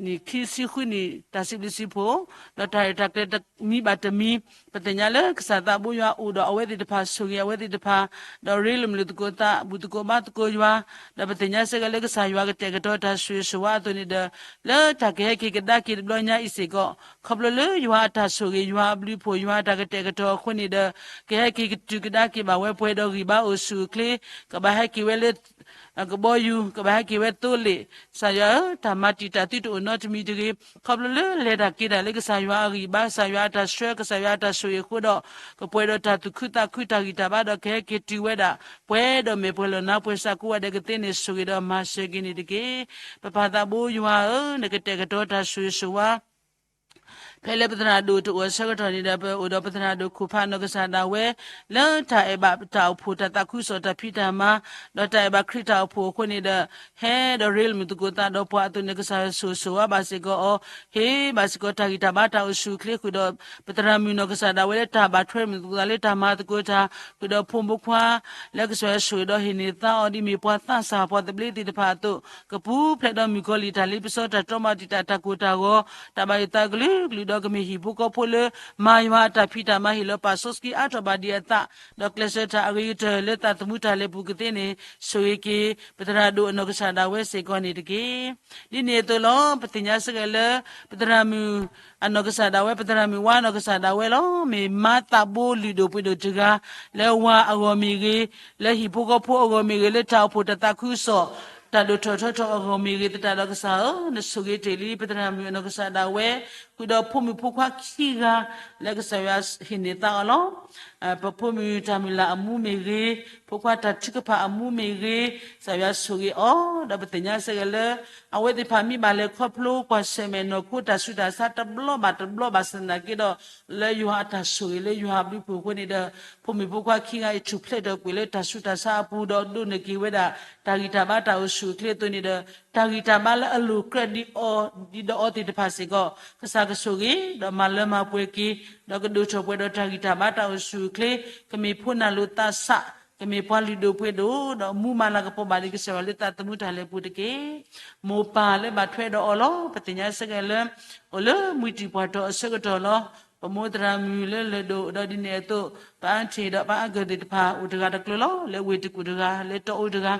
နံၣ်ခံဆံဃုနံၣ် တၢ်စံးဘျုးစံးဖှိၣ်, ဒီးတၢ်ရဲၣ်တၢ်ကျဲၤတမံၤဘၣ်တမံၤ, ပသ့ၣ်ညါလၢကစၢ်သးဘိယွၤအိၣ်ဒီးအဝဲသ့ၣ်တဖၣ် ဆိၣ်ဂ့ၤအဝဲသ့ၣ်တဖၣ်, ဒီးရ့လိာ်မုာ်လိာ်သကိးသး ဘူၣ်သကိးဘါသကိးယွၤ, ဒီးပသ့ၣ်ညါစ့ၢ်ကီးလၢကစၢ်ယွၤကတဲာ်ကတီၤတၢ်ဆိၣ်ဂ့ၤဆိၣ်ဝါအသိးန့ၣ်ဒီး လၢတၢ်ကဟဲက့ၤကဒါက့ၤတဘျီညါအံၤစ့ၢ်ကီး ခီဖျိလၢယွၤအတၢ်ဆိၣ်ဂ့ၤ ယွၤအဘျုးအဖှိၣ် ယွၤအတၢ်ကတဲာ်ကတီၤအဃိန့ၣ်ဒီး ကဟဲက့ၤကတုၤကဒါက့ၤဘၣ်ဝဲပှဲၤဒီးဂံၢ်ဘါအိၣ်ဆူၣ်အိၣ်ချ့, ကဘၣ်ဟဲက့ၤဝဲလၢ ကဘီယူၤ ကဘၣ်ဟဲက့ၤဝဲသိလ့ၣ်, ကစၢ်ယွၤဧၢ, တၢ်မၤတံာ်တာ်သုတအိၣ်နီတမံၤတဂ့ၤ, ခီဖျိလၢလဲၤတၢ်က့ၤတၢ်လၢကစၢ်ယွၤအဂံၢ်ဘါ ကစၢ်ယွၤအတၢ်ဆှၢ ကစၢ်ယွၤအတၢ်ဆိၣ်ဂ့ၤအဃိဒီး ကပှဲၤဒီးတၢ်သူၣ်ခုသးခုတၢ်ဂံၢ်တၢ်ဘါဒီးကဟဲက့ၤတုၤဝဲဒၣ် ပှဲၤဒီးမဲာ်ပှဲၤလီၤနါပှဲၤစးကိးဂၤဒဲးကသ့န့ၣ် ဆိၣ်ဂ့ၤဒီးမၤစၢၤက့ၤန့ၣ်တက့ၢ်. ပပၢ်သးဘိယွၤဧၢ, နကတဲာ်ကတီၤတၢ်ဆိၣ်ဂ့ၤဆိၣ်ဝါ ဖဲလၢပသရၣ်ဒိၣ်တအိၣ်အဆၢကတီၢ်န့ၣ်ဒီး ပအိၣ်ဒီးပသရၣ်ဒိၣ်ခိၣ်ဖးနီၢ်ကစၢ်ဒၣ်ဝဲ လၢတၢ်အဲၣ်ဘၣ်တၢ်အိၣ်ဖှိၣ်တၢ်သးခုကစီၣ်တၢ်ဖံးတၢ်မၤ ဒီးတၢ်အဲၣ်ဘၣ်ခရံာ်တၢ်အိၣ်ဖှိၣ်အဃိန့ၣ်ဒီး ဟဲဒီးရ့လိာ်မုာ်သကိးသးဒီးပှၤအသိးန့ၣ် ကစၢ်ယွၤဆိၣ်ဂ့ၤဆိၣ်ဝါဘၣ်စ့ၢ်ကီးအီၤ, ဟ့ၣ်ဘၣ်စ့ၢ်ကီးတၢ်ဂံၢ်တၢ်ဘါတၢ်အိၣ်ဆူၣ်အိၣ်ချ့ဃုာ်ဒီး ပသရၣ်မုၣ်နီၢ်ကစၢ်ဒၣ်ဝဲလၢတၢ်ဘၣ်ထွဲမုာ်သကိးသးလၢတၢ်မၤသကိးတၢ် ဃုာ်ဒီးဖိမုၣ်ဖိခွါ လၢကစၢ်ယွၤဆိၣ်ဂ့ၤဒီးဟ့ၣ်န့ၢ်သါအီၤဒ်မ့ၢ်ပှၤသးစၢ်ပှၤသဘျ့သ့ၣ်တဖၣ်အသိး ကပူၤဖျဲးဒီးမုၣ်ကီၤလံၢ်တၢ်လ့ပစီတၢ်တြီမၤတံာ်တာ်တၢ်ကိၢ်တၢ်ဂီၤ တၢ်ဘၣ်ယိၣ်သးကလုာ်ကလုာ် ဒီးကမ့ၢ်ဟံၣ်ဖိဃီဖိလၢ မၤယွၤအတၢ်ဖံးတၢ်မၤဟ့ၣ်လီၤပာ်စီဆှံအါထီၣ်ဘၣ်ဒံးအသး, ဒီးကျဲးစၢးတၢ်အဂ့ၤကတၢၢ်လၢသးသမူတၢ်လဲၤပူၤကသ့န့ၣ် ဆိၣ်ဂ့ၤက့ၤ ပသရၣ်ဒိၣ်အနီၢ်ကစၢ်ဒၣ်ဝဲစ့ၢ်ကီးန့ၣ်တက့ၢ်. ဒ်န့ၣ်အသိးလီၤ. ပသ့ၣ်ညါစ့ၢ်ကီးလၢ ပသရၣ်မုၣ်အနီၢ်ကစၢ်ဒၣ်ဝဲ ပသရၣ်မုၣ်ဝါအနီၢ်ကစၢ်ဒၣ်ဝဲလီၤ. မ့ၢ်မါသးဘိလုၢ်ဒိၣ်ပှ့ၤဒိၣ်တဂၤ လၢဝၤအဂီၢ်မ့ၢ်ဂ့ၤ, လၢဟံၣ်ဖိဃီဖိအဂီၢ်မ့ၢ်ဂ့ၤ, လၢတၢ်အိၣ်ဖှိၣ်တၢ်သးခုကစီၣ် တၢ်ဒိၣ်ထီၣ်ထီထီၣ်အဂီၢ်မ့ၢ်ဂ့ၤ, သတးဒီးကစၢ်ဧၢ, နဆိၣ်ဂ့ၤတ့ၢ်လံ ပသရၣ်မုၣ်အနီၢ်ကစၢ်ဒၣ်ဝဲ, ဃုာ်ဒီးဖိမုၣ်ဖိခွါခံဂၤ လၢကစၢ်ယွၤဟ့ၣ်န့ၢ်သါအီၤလီၤ. ပဖိမုၣ်တၢ်မုၢ်လၢ်အမူမ့ၢ်ဂ့ၤ, ဖိခွါတၢ်ထုကဖၣ်အမူမ့ၢ်ဂ့ၤ, ကစၢ်ယွၤဆိၣ်ဂ့ၤအီၤ, ဒီးပသ့ၣ်ညါစ့ၢ်ကီးလၢ အဝဲသ့ၣ်တဖၣ်မ့ၢ်ဘၣ်လဲၤခီဖျိကွၢ်ဆၢၣ်မဲာ်နီၢ်ခိတၢ်ဆူးတၢ်ဆါတဘျီဘၣ်တဘျီဘၣ်ဆၣ်သနာ်က့ဒီး လၢယွၤအတၢ်ဆိၣ်ဂ့ၤလၢယွၤအဘျုးအဖှိၣ်အဃိန့ၣ်ဒီး ဖိမုၣ်ဖိခွါခံဂၤအံၤထူၣ်ဖျဲးဒီးကွံာ်လၢတၢ်ဆူးတၢ်ဆါအပူၤ ဒီးဒိးန့ၢ်က့ၤဝဲဒၣ် တၢ်ဂံၢ်တၢ်ဘါတၢ်အိၣ်ဆူၣ်အိၣ်ချ့အသိးန့ၣ်ဒီး တၢ်ဂံၢ်တၢ်ဘါလၢအလိၤကြၢးဒ်အီၤ ဒ်ဒီးအီၤသ့ၣ်တဖၣ်စ့ၢ်ကီး ကစၢ်ကဆိၣ်ဂ့ၤ ဒီးမၤလၢမၤပှဲၤက့ၤ ဒီးကဒိၣ်ထီၣ်ပှဲၤဒီးတၢ်ဂံၢ်တၢ်ဘါတၢ်အိၣ်ဆူၣ်အိၣ်ချ့ ကမ့ၢ်ဖိနၢ်လိာ်သးဆး ကမ့ၢ်ပှၤလုၢ်ဒိၣ်ပှ့ၤဒိၣ် ဒီးမူမၤလၤကပီၤဘၣ်ဒံးကစၢ်ယွၤလၢသးသမူတၢ်လဲၤပူၤတက့ၢ်. မိၢ်ပၢ်လၢဘၣ်ထွဲဒီးအီၤလီၤ. ပသ့ၣ်ညါစ့ၢ်ကီးလၢ အိၣ်လၢမှံတံၢ်ပှၢ်တီၤအဆၢကတီၢ်လီၤ. ပမိၢ်သရၣ်မုၣ်လၢလၢၢ်ဒိၣ် ဒီးဒ်န့ၣ်အသိး ပအါထံၣ်ဒီးပအါကၢၢ်သ့ၣ်တဖၣ် အိၣ်တဂၤတကျိၤလီၤ. လၢဝ့ၢ်တကူၣ်တဂၤ လၢတီအူတဂၤ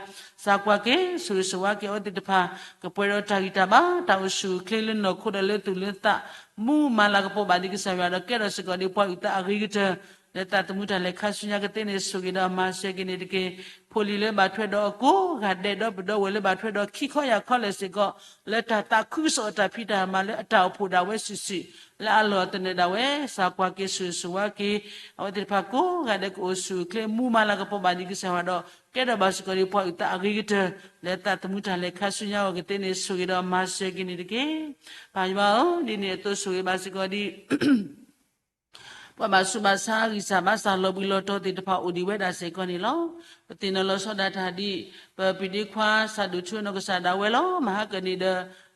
စၢ်ကွၢ်က့ၤ ဆိၣ်ဂ့ၤဆိၣ်ဝါက့ၤအဝဲသ့ၣ်တဖၣ် ကပှဲၤဒီးတၢ်ဂံၢ်တၢ်ဘါ တၢ်အိၣ်ဆူၣ်အိၣ်ချ့လၢနီၢ်ခိဒီးလၢသူၣ်လၢသး မူမၤလၤကပီၤဘၣ်ဒံးကစၢ်ယွၤဒီးကဲထီၣ်စ့ၢ်ကီးဒံးပှၤအုၣ်သးအဂ့ၤကတၢၢ် လၢသးသမူတၢ်လဲၤခါဆူညါကသ့န့ၣ် ဆိၣ်ဂ့ၤဒီးမၤစၢၤက့ၤန့ၣ်တက့ၢ်. ဖိလံၤလၢဘၣ်ထွဲဒီးအီၤကိးဂၤဒဲး ဒီပုၢ်ဒီဝဲၢ်လၢဘၣ်ထွဲဒီးခံခီယၢ်ခီလၢာ်စ့ၢ်ကီး လၢတၢ်သးခုကစီၣ်အတၢ်ဖံးတၢ်မၤလၢအတၢ်အိၣ်ဖှိၣ်ဒၣ်ဝဲစုာ်စုာ် လၢအလီၢ်အသနၢၣ်ဒၣ်ဝဲ စၢ်ကွၢ်က့ၤဆိၣ်ဂ့ၤဆိၣ်ဝါက့ၤ အဝဲသ့ၣ်တဖၣ်ကိးဂၤဒဲးကအိၣ်ဆူၣ်အိၣ်ချ့ မူမၤလၤကပီၤဘၣ်ဒံးကစၢ်ယွၤဒီး ကဲထီၣ်ဘၣ်စ့ၢ်ကီးဒံးပှၤအုၣ်သးအဂ့ၤကတၢၢ် လၢသးသမူတၢ်လဲၤခါဆူညါအဂီၢ်ကသ့န့ၣ် ဆိၣ်ဂ့ၤဒီးမၤစၢၤက့ၤန့ၣ်တက့ၢ်. ပၢ်ယွၤဧၢ, ဒ်န့ၣ်အသိးဆိၣ်ဂ့ၤဘၣ်စ့ၢ်ကီးဒံး ပှၤဘၣ်ဆူးဘၣ်ဆါအဂံၢ်စၢ်ဘါစၢ်လီၤဘှံးလီၤတီၤသ့ၣ်တဖၣ်အိၣ်ဒံးဝဲဒၣ်စ့ၢ်ကီးန့ၣ်လီၤ. ပသ့ၣ်နီၣ်လီၤဆီဒၣ်တၢ်ဒ် ပပၢ်ဒ့ခွါစၢ်ဒိၣ်ထူအနီၢ်ကစၢ်ဒၣ်ဝဲလီၤ. မဟါကၢၣ်န့ၣ်ဒီး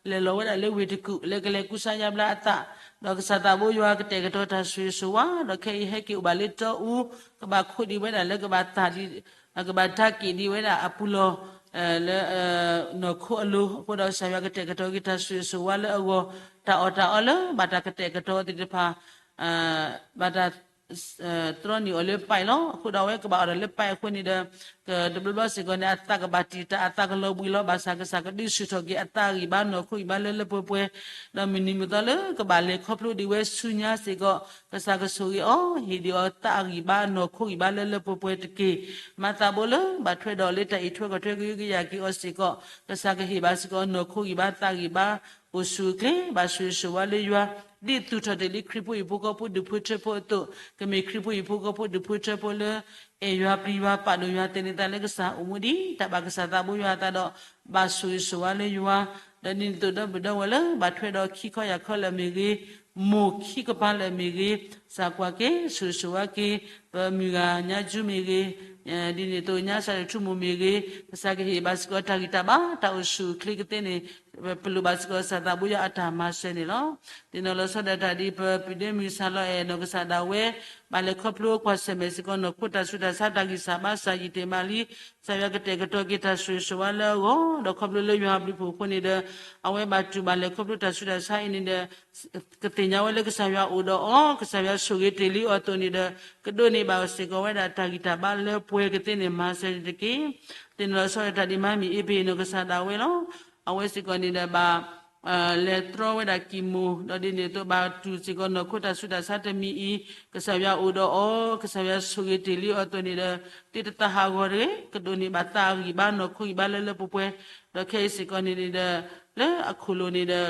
လဲၤလီၤဝဲဒၣ်လၢဝ့ၢ်တကူၣ် လၢကလဲၤကူစါယါဘျါအသး, ဒီးကစၢ်သးဘိယွၤကတဲာ်ကတီၤတၢ်ဆိၣ်ဂ့ၤဆိၣ်ဝါ, ဒီးခဲအံၤဟဲက့ၤအိၣ်ဘၣ်လၢတီအူ, ကဘၣ်ခိးဒံးဝဲဒၣ်လၢကဘၣ်သးဒံး ကဘၣ်တၢ်က့ၤဒံးဝဲဒၣ်အပူၤလီၢ် လၢ နီၢ်ခိအလိၤ, အဃိဒီးကစၢ်ယွၤကတဲာ်ကတီၤက့ၤတၢ်ဆိၣ်ဂ့ၤဆိၣ်ဝါလၢအဂီၢ်, တၢ်အီၣ်တၢ်အီလၢဘၣ်တၢ်ကတဲာ်ကတီၤသ့ၣ်တဖၣ် ဘၣ်တၢ် တြီန့ၢ်အီၤလၢပာ်လီၤ. အဃိဒီးအဝဲကဘၣ်အီၣ်ဒီးလၢပာ်အဃိန့ၣ်ဒီး တဘျီဘျီစ့ၢ်ကီးန့ၣ် အသးကဘၣ်တံာ်တာ် အသးကလီၤဘှံးလီၤ. ဘၣ်ဆၣ်ကစၢ်ကဒုးဆူၣ်ထီၣ်က့ၤအသးအဂံၢ်ဘါနီၢ်ခိဂံၢ်ဘါလၢလၢပှဲၤပှဲၤ, ဒီးမုၢ်နံၤမုၢ်သီလၢကဘၣ်လဲၤခီဖျိဒံးဝဲဆူညါစ့ၢ်ကီး ကစၢ်ကဆိၣ်ဂ့ၤအီၤ, ဟ့ၣ်ဒံးအီၤသးအဂံၢ်ဘါနီၢ်ခိဂံၢ်ဘါလၢလၢပှဲၤပှဲၤတက့ၢ်. မၤသးဘိလၢဘၣ်ထွဲဒီးလၢတၢ်အံးထွဲကွၢ်ထွဲကဟုကယာ်က့ၤအီၤစ့ၢ်ကီး ကစၢ်ကဟ့ၣ်ဘၣ်စ့ၢ်ကီးနီၢ်ခိဂံၢ်ဘါသးဂံၢ်ဘါ အိၣ်ဆူၣ်အိၣ်ချ့ ဘၣ်ဆိၣ်ဂ့ၤဆိၣ်ဝါလၢယွၤ, ဒ်သူၣ်ထီၣ်တ့ၢ်လံခရံာ်ဖိဟံၣ်ဖိဃီဖိဒူၣ်ဖိထၢဖိအသိး, ကမ့ၢ်ခရံာ်ဖိဟံၣ်ဖိဃီဖိဒူၣ်ဖိထၢဖိလၢ အဲၣ်ယွၤပျံၤယွၤပာ်ဒိၣ်ယွၤသန့ၤသးလၢကစၢ်အိၣ်မူဒံး တၢ်ဘၣ်ကစၢ်သးဘိယွၤအသးဒီး ဘၣ်ဆိၣ်ဂ့ၤဆိၣ်ဝါလၢယွၤ, ဒီးဒ်န့ၣ်အသိးဒီပုၢ်ဒီဝဲၢ်လၢ ဘၣ်ထွဲဒီးခံခီယၢ်ခီလၢအမ့ၢ်ဂ့ၤ, မိၢ်ခံကပၤလၢအမ့ၢ်ဂ့ၤ, စၢ်ကွၢ်က့ၤ ဆိၣ်ဂ့ၤဆိၣ်ဝါက့ၤ ပမုၢ်ဂၤညါကၠူမ့ၢ်ဂ့ၤ, ဒ်န့ၣ်အသိးညါစၢ်ဒိၣ်ထူမိၢ်မ့ၢ်ဂ့ၤ, ကစၢ်ကဟ့ၣ်ဘၣ်စ့ၢ်ကီးတၢ်ဂံၢ်တၢ်ဘါ တၢ်အိၣ်ဆူၣ်အိၣ်ချ့ကသ့န့ၣ် ပလိၣ်ဘၣ်စ့ၢ်ကီးကစၢ်သးဘိယွၤအတၢ်မၤစၢၤန့ၣ်လီၤ. သ့ၣ်နီၣ်လီၤဆီဒၣ်တၢ်ဒ်ပပုၢ်ဒ့မုၣ်စၢ်လီၤအဲၣ်နီၢ်ကစၢ်ဒၣ်ဝဲ ဘၣ်လဲၤခီဖျိကွၢ်ဆၢၣ်မဲာ်စ့ၢ်ကီးနီၢ်ခိတၢ်ဆူးတၢ်ဆါတၢ်ဂံၢ်စၢ်ဘါစၢ်ယံာ်တ့ၢ်မးလံ, ကစၢ်ယွၤကတဲာ်ကတီၤက့ၤတၢ်ဆိၣ်ဂ့ၤဆိၣ်ဝါလၢအဂီၢ်, ဒီးခီဖျိလၢယွၤအဘျုးအဖှိၣ်အဃိန့ၣ်ဒီး အဝဲဘၣ်တူၢ်ဘၣ်လဲၤခီဖျိတၢ်ဆူးတၢ်ဆါအံၤန့ၣ်ဒီး ကသ့ၣ်ညါဝဲလၢကစၢ်ယွၤအိၣ်ဒီးအီၤ, ကစၢ်ယွၤဆိၣ်ဂ့ၤတ့ၢ်လံအီၤအသိးန့ၣ်ဒီး ကဒိးန့ၢ်ဘၣ်စ့ၢ်ကီးဝဲဒၣ်တၢ်ဂံၢ်တၢ်ဘါလၢပှဲၤကသ့န့ၣ် မၤစၢၤန့ၣ်တက့ၢ်. သ့ၣ်နီၣ်လီၤဆီဒၣ်တၢ်ဒ်မါမံၤအ့ဖ့ၣ်နီၢ်ကစၢ်ဒၣ်ဝဲလီၤ. အဝဲစ့ၢ်ကီးန့ၣ်ဒီးဘၣ် လဲၤတြီဝဲဒၣ်ကံၢ်မိၢ်, ဒီးဒ်န့ၣ်အသိးဘၣ်တူၢ်စ့ၢ်ကီးနီၢ်ခိတၢ်ဆူးတၢ်ဆါတမံၤအံၤ, ကစၢ်ယွၤအိၣ်ဒီးအီၤ, ကစၢ်ယွၤဆိၣ်ဂ့ၤတ့ၢ်လံအီၤအသိးန့ၣ်ဒီး သုတသးဟးဂီၤတဂ့ၤ, ကဒိးန့ၢ်ဘၣ်သးအဂံၢ်ဘါနီၢ်ခိဂံၢ်ဘါလၢလၢပှဲၤပှဲၤ, ဒီးခဲအံၤစ့ၢ်ကီးန့ၣ်န့ၣ်ဒီး လၢအခိၣ်လိၤန့ၣ်ဒီး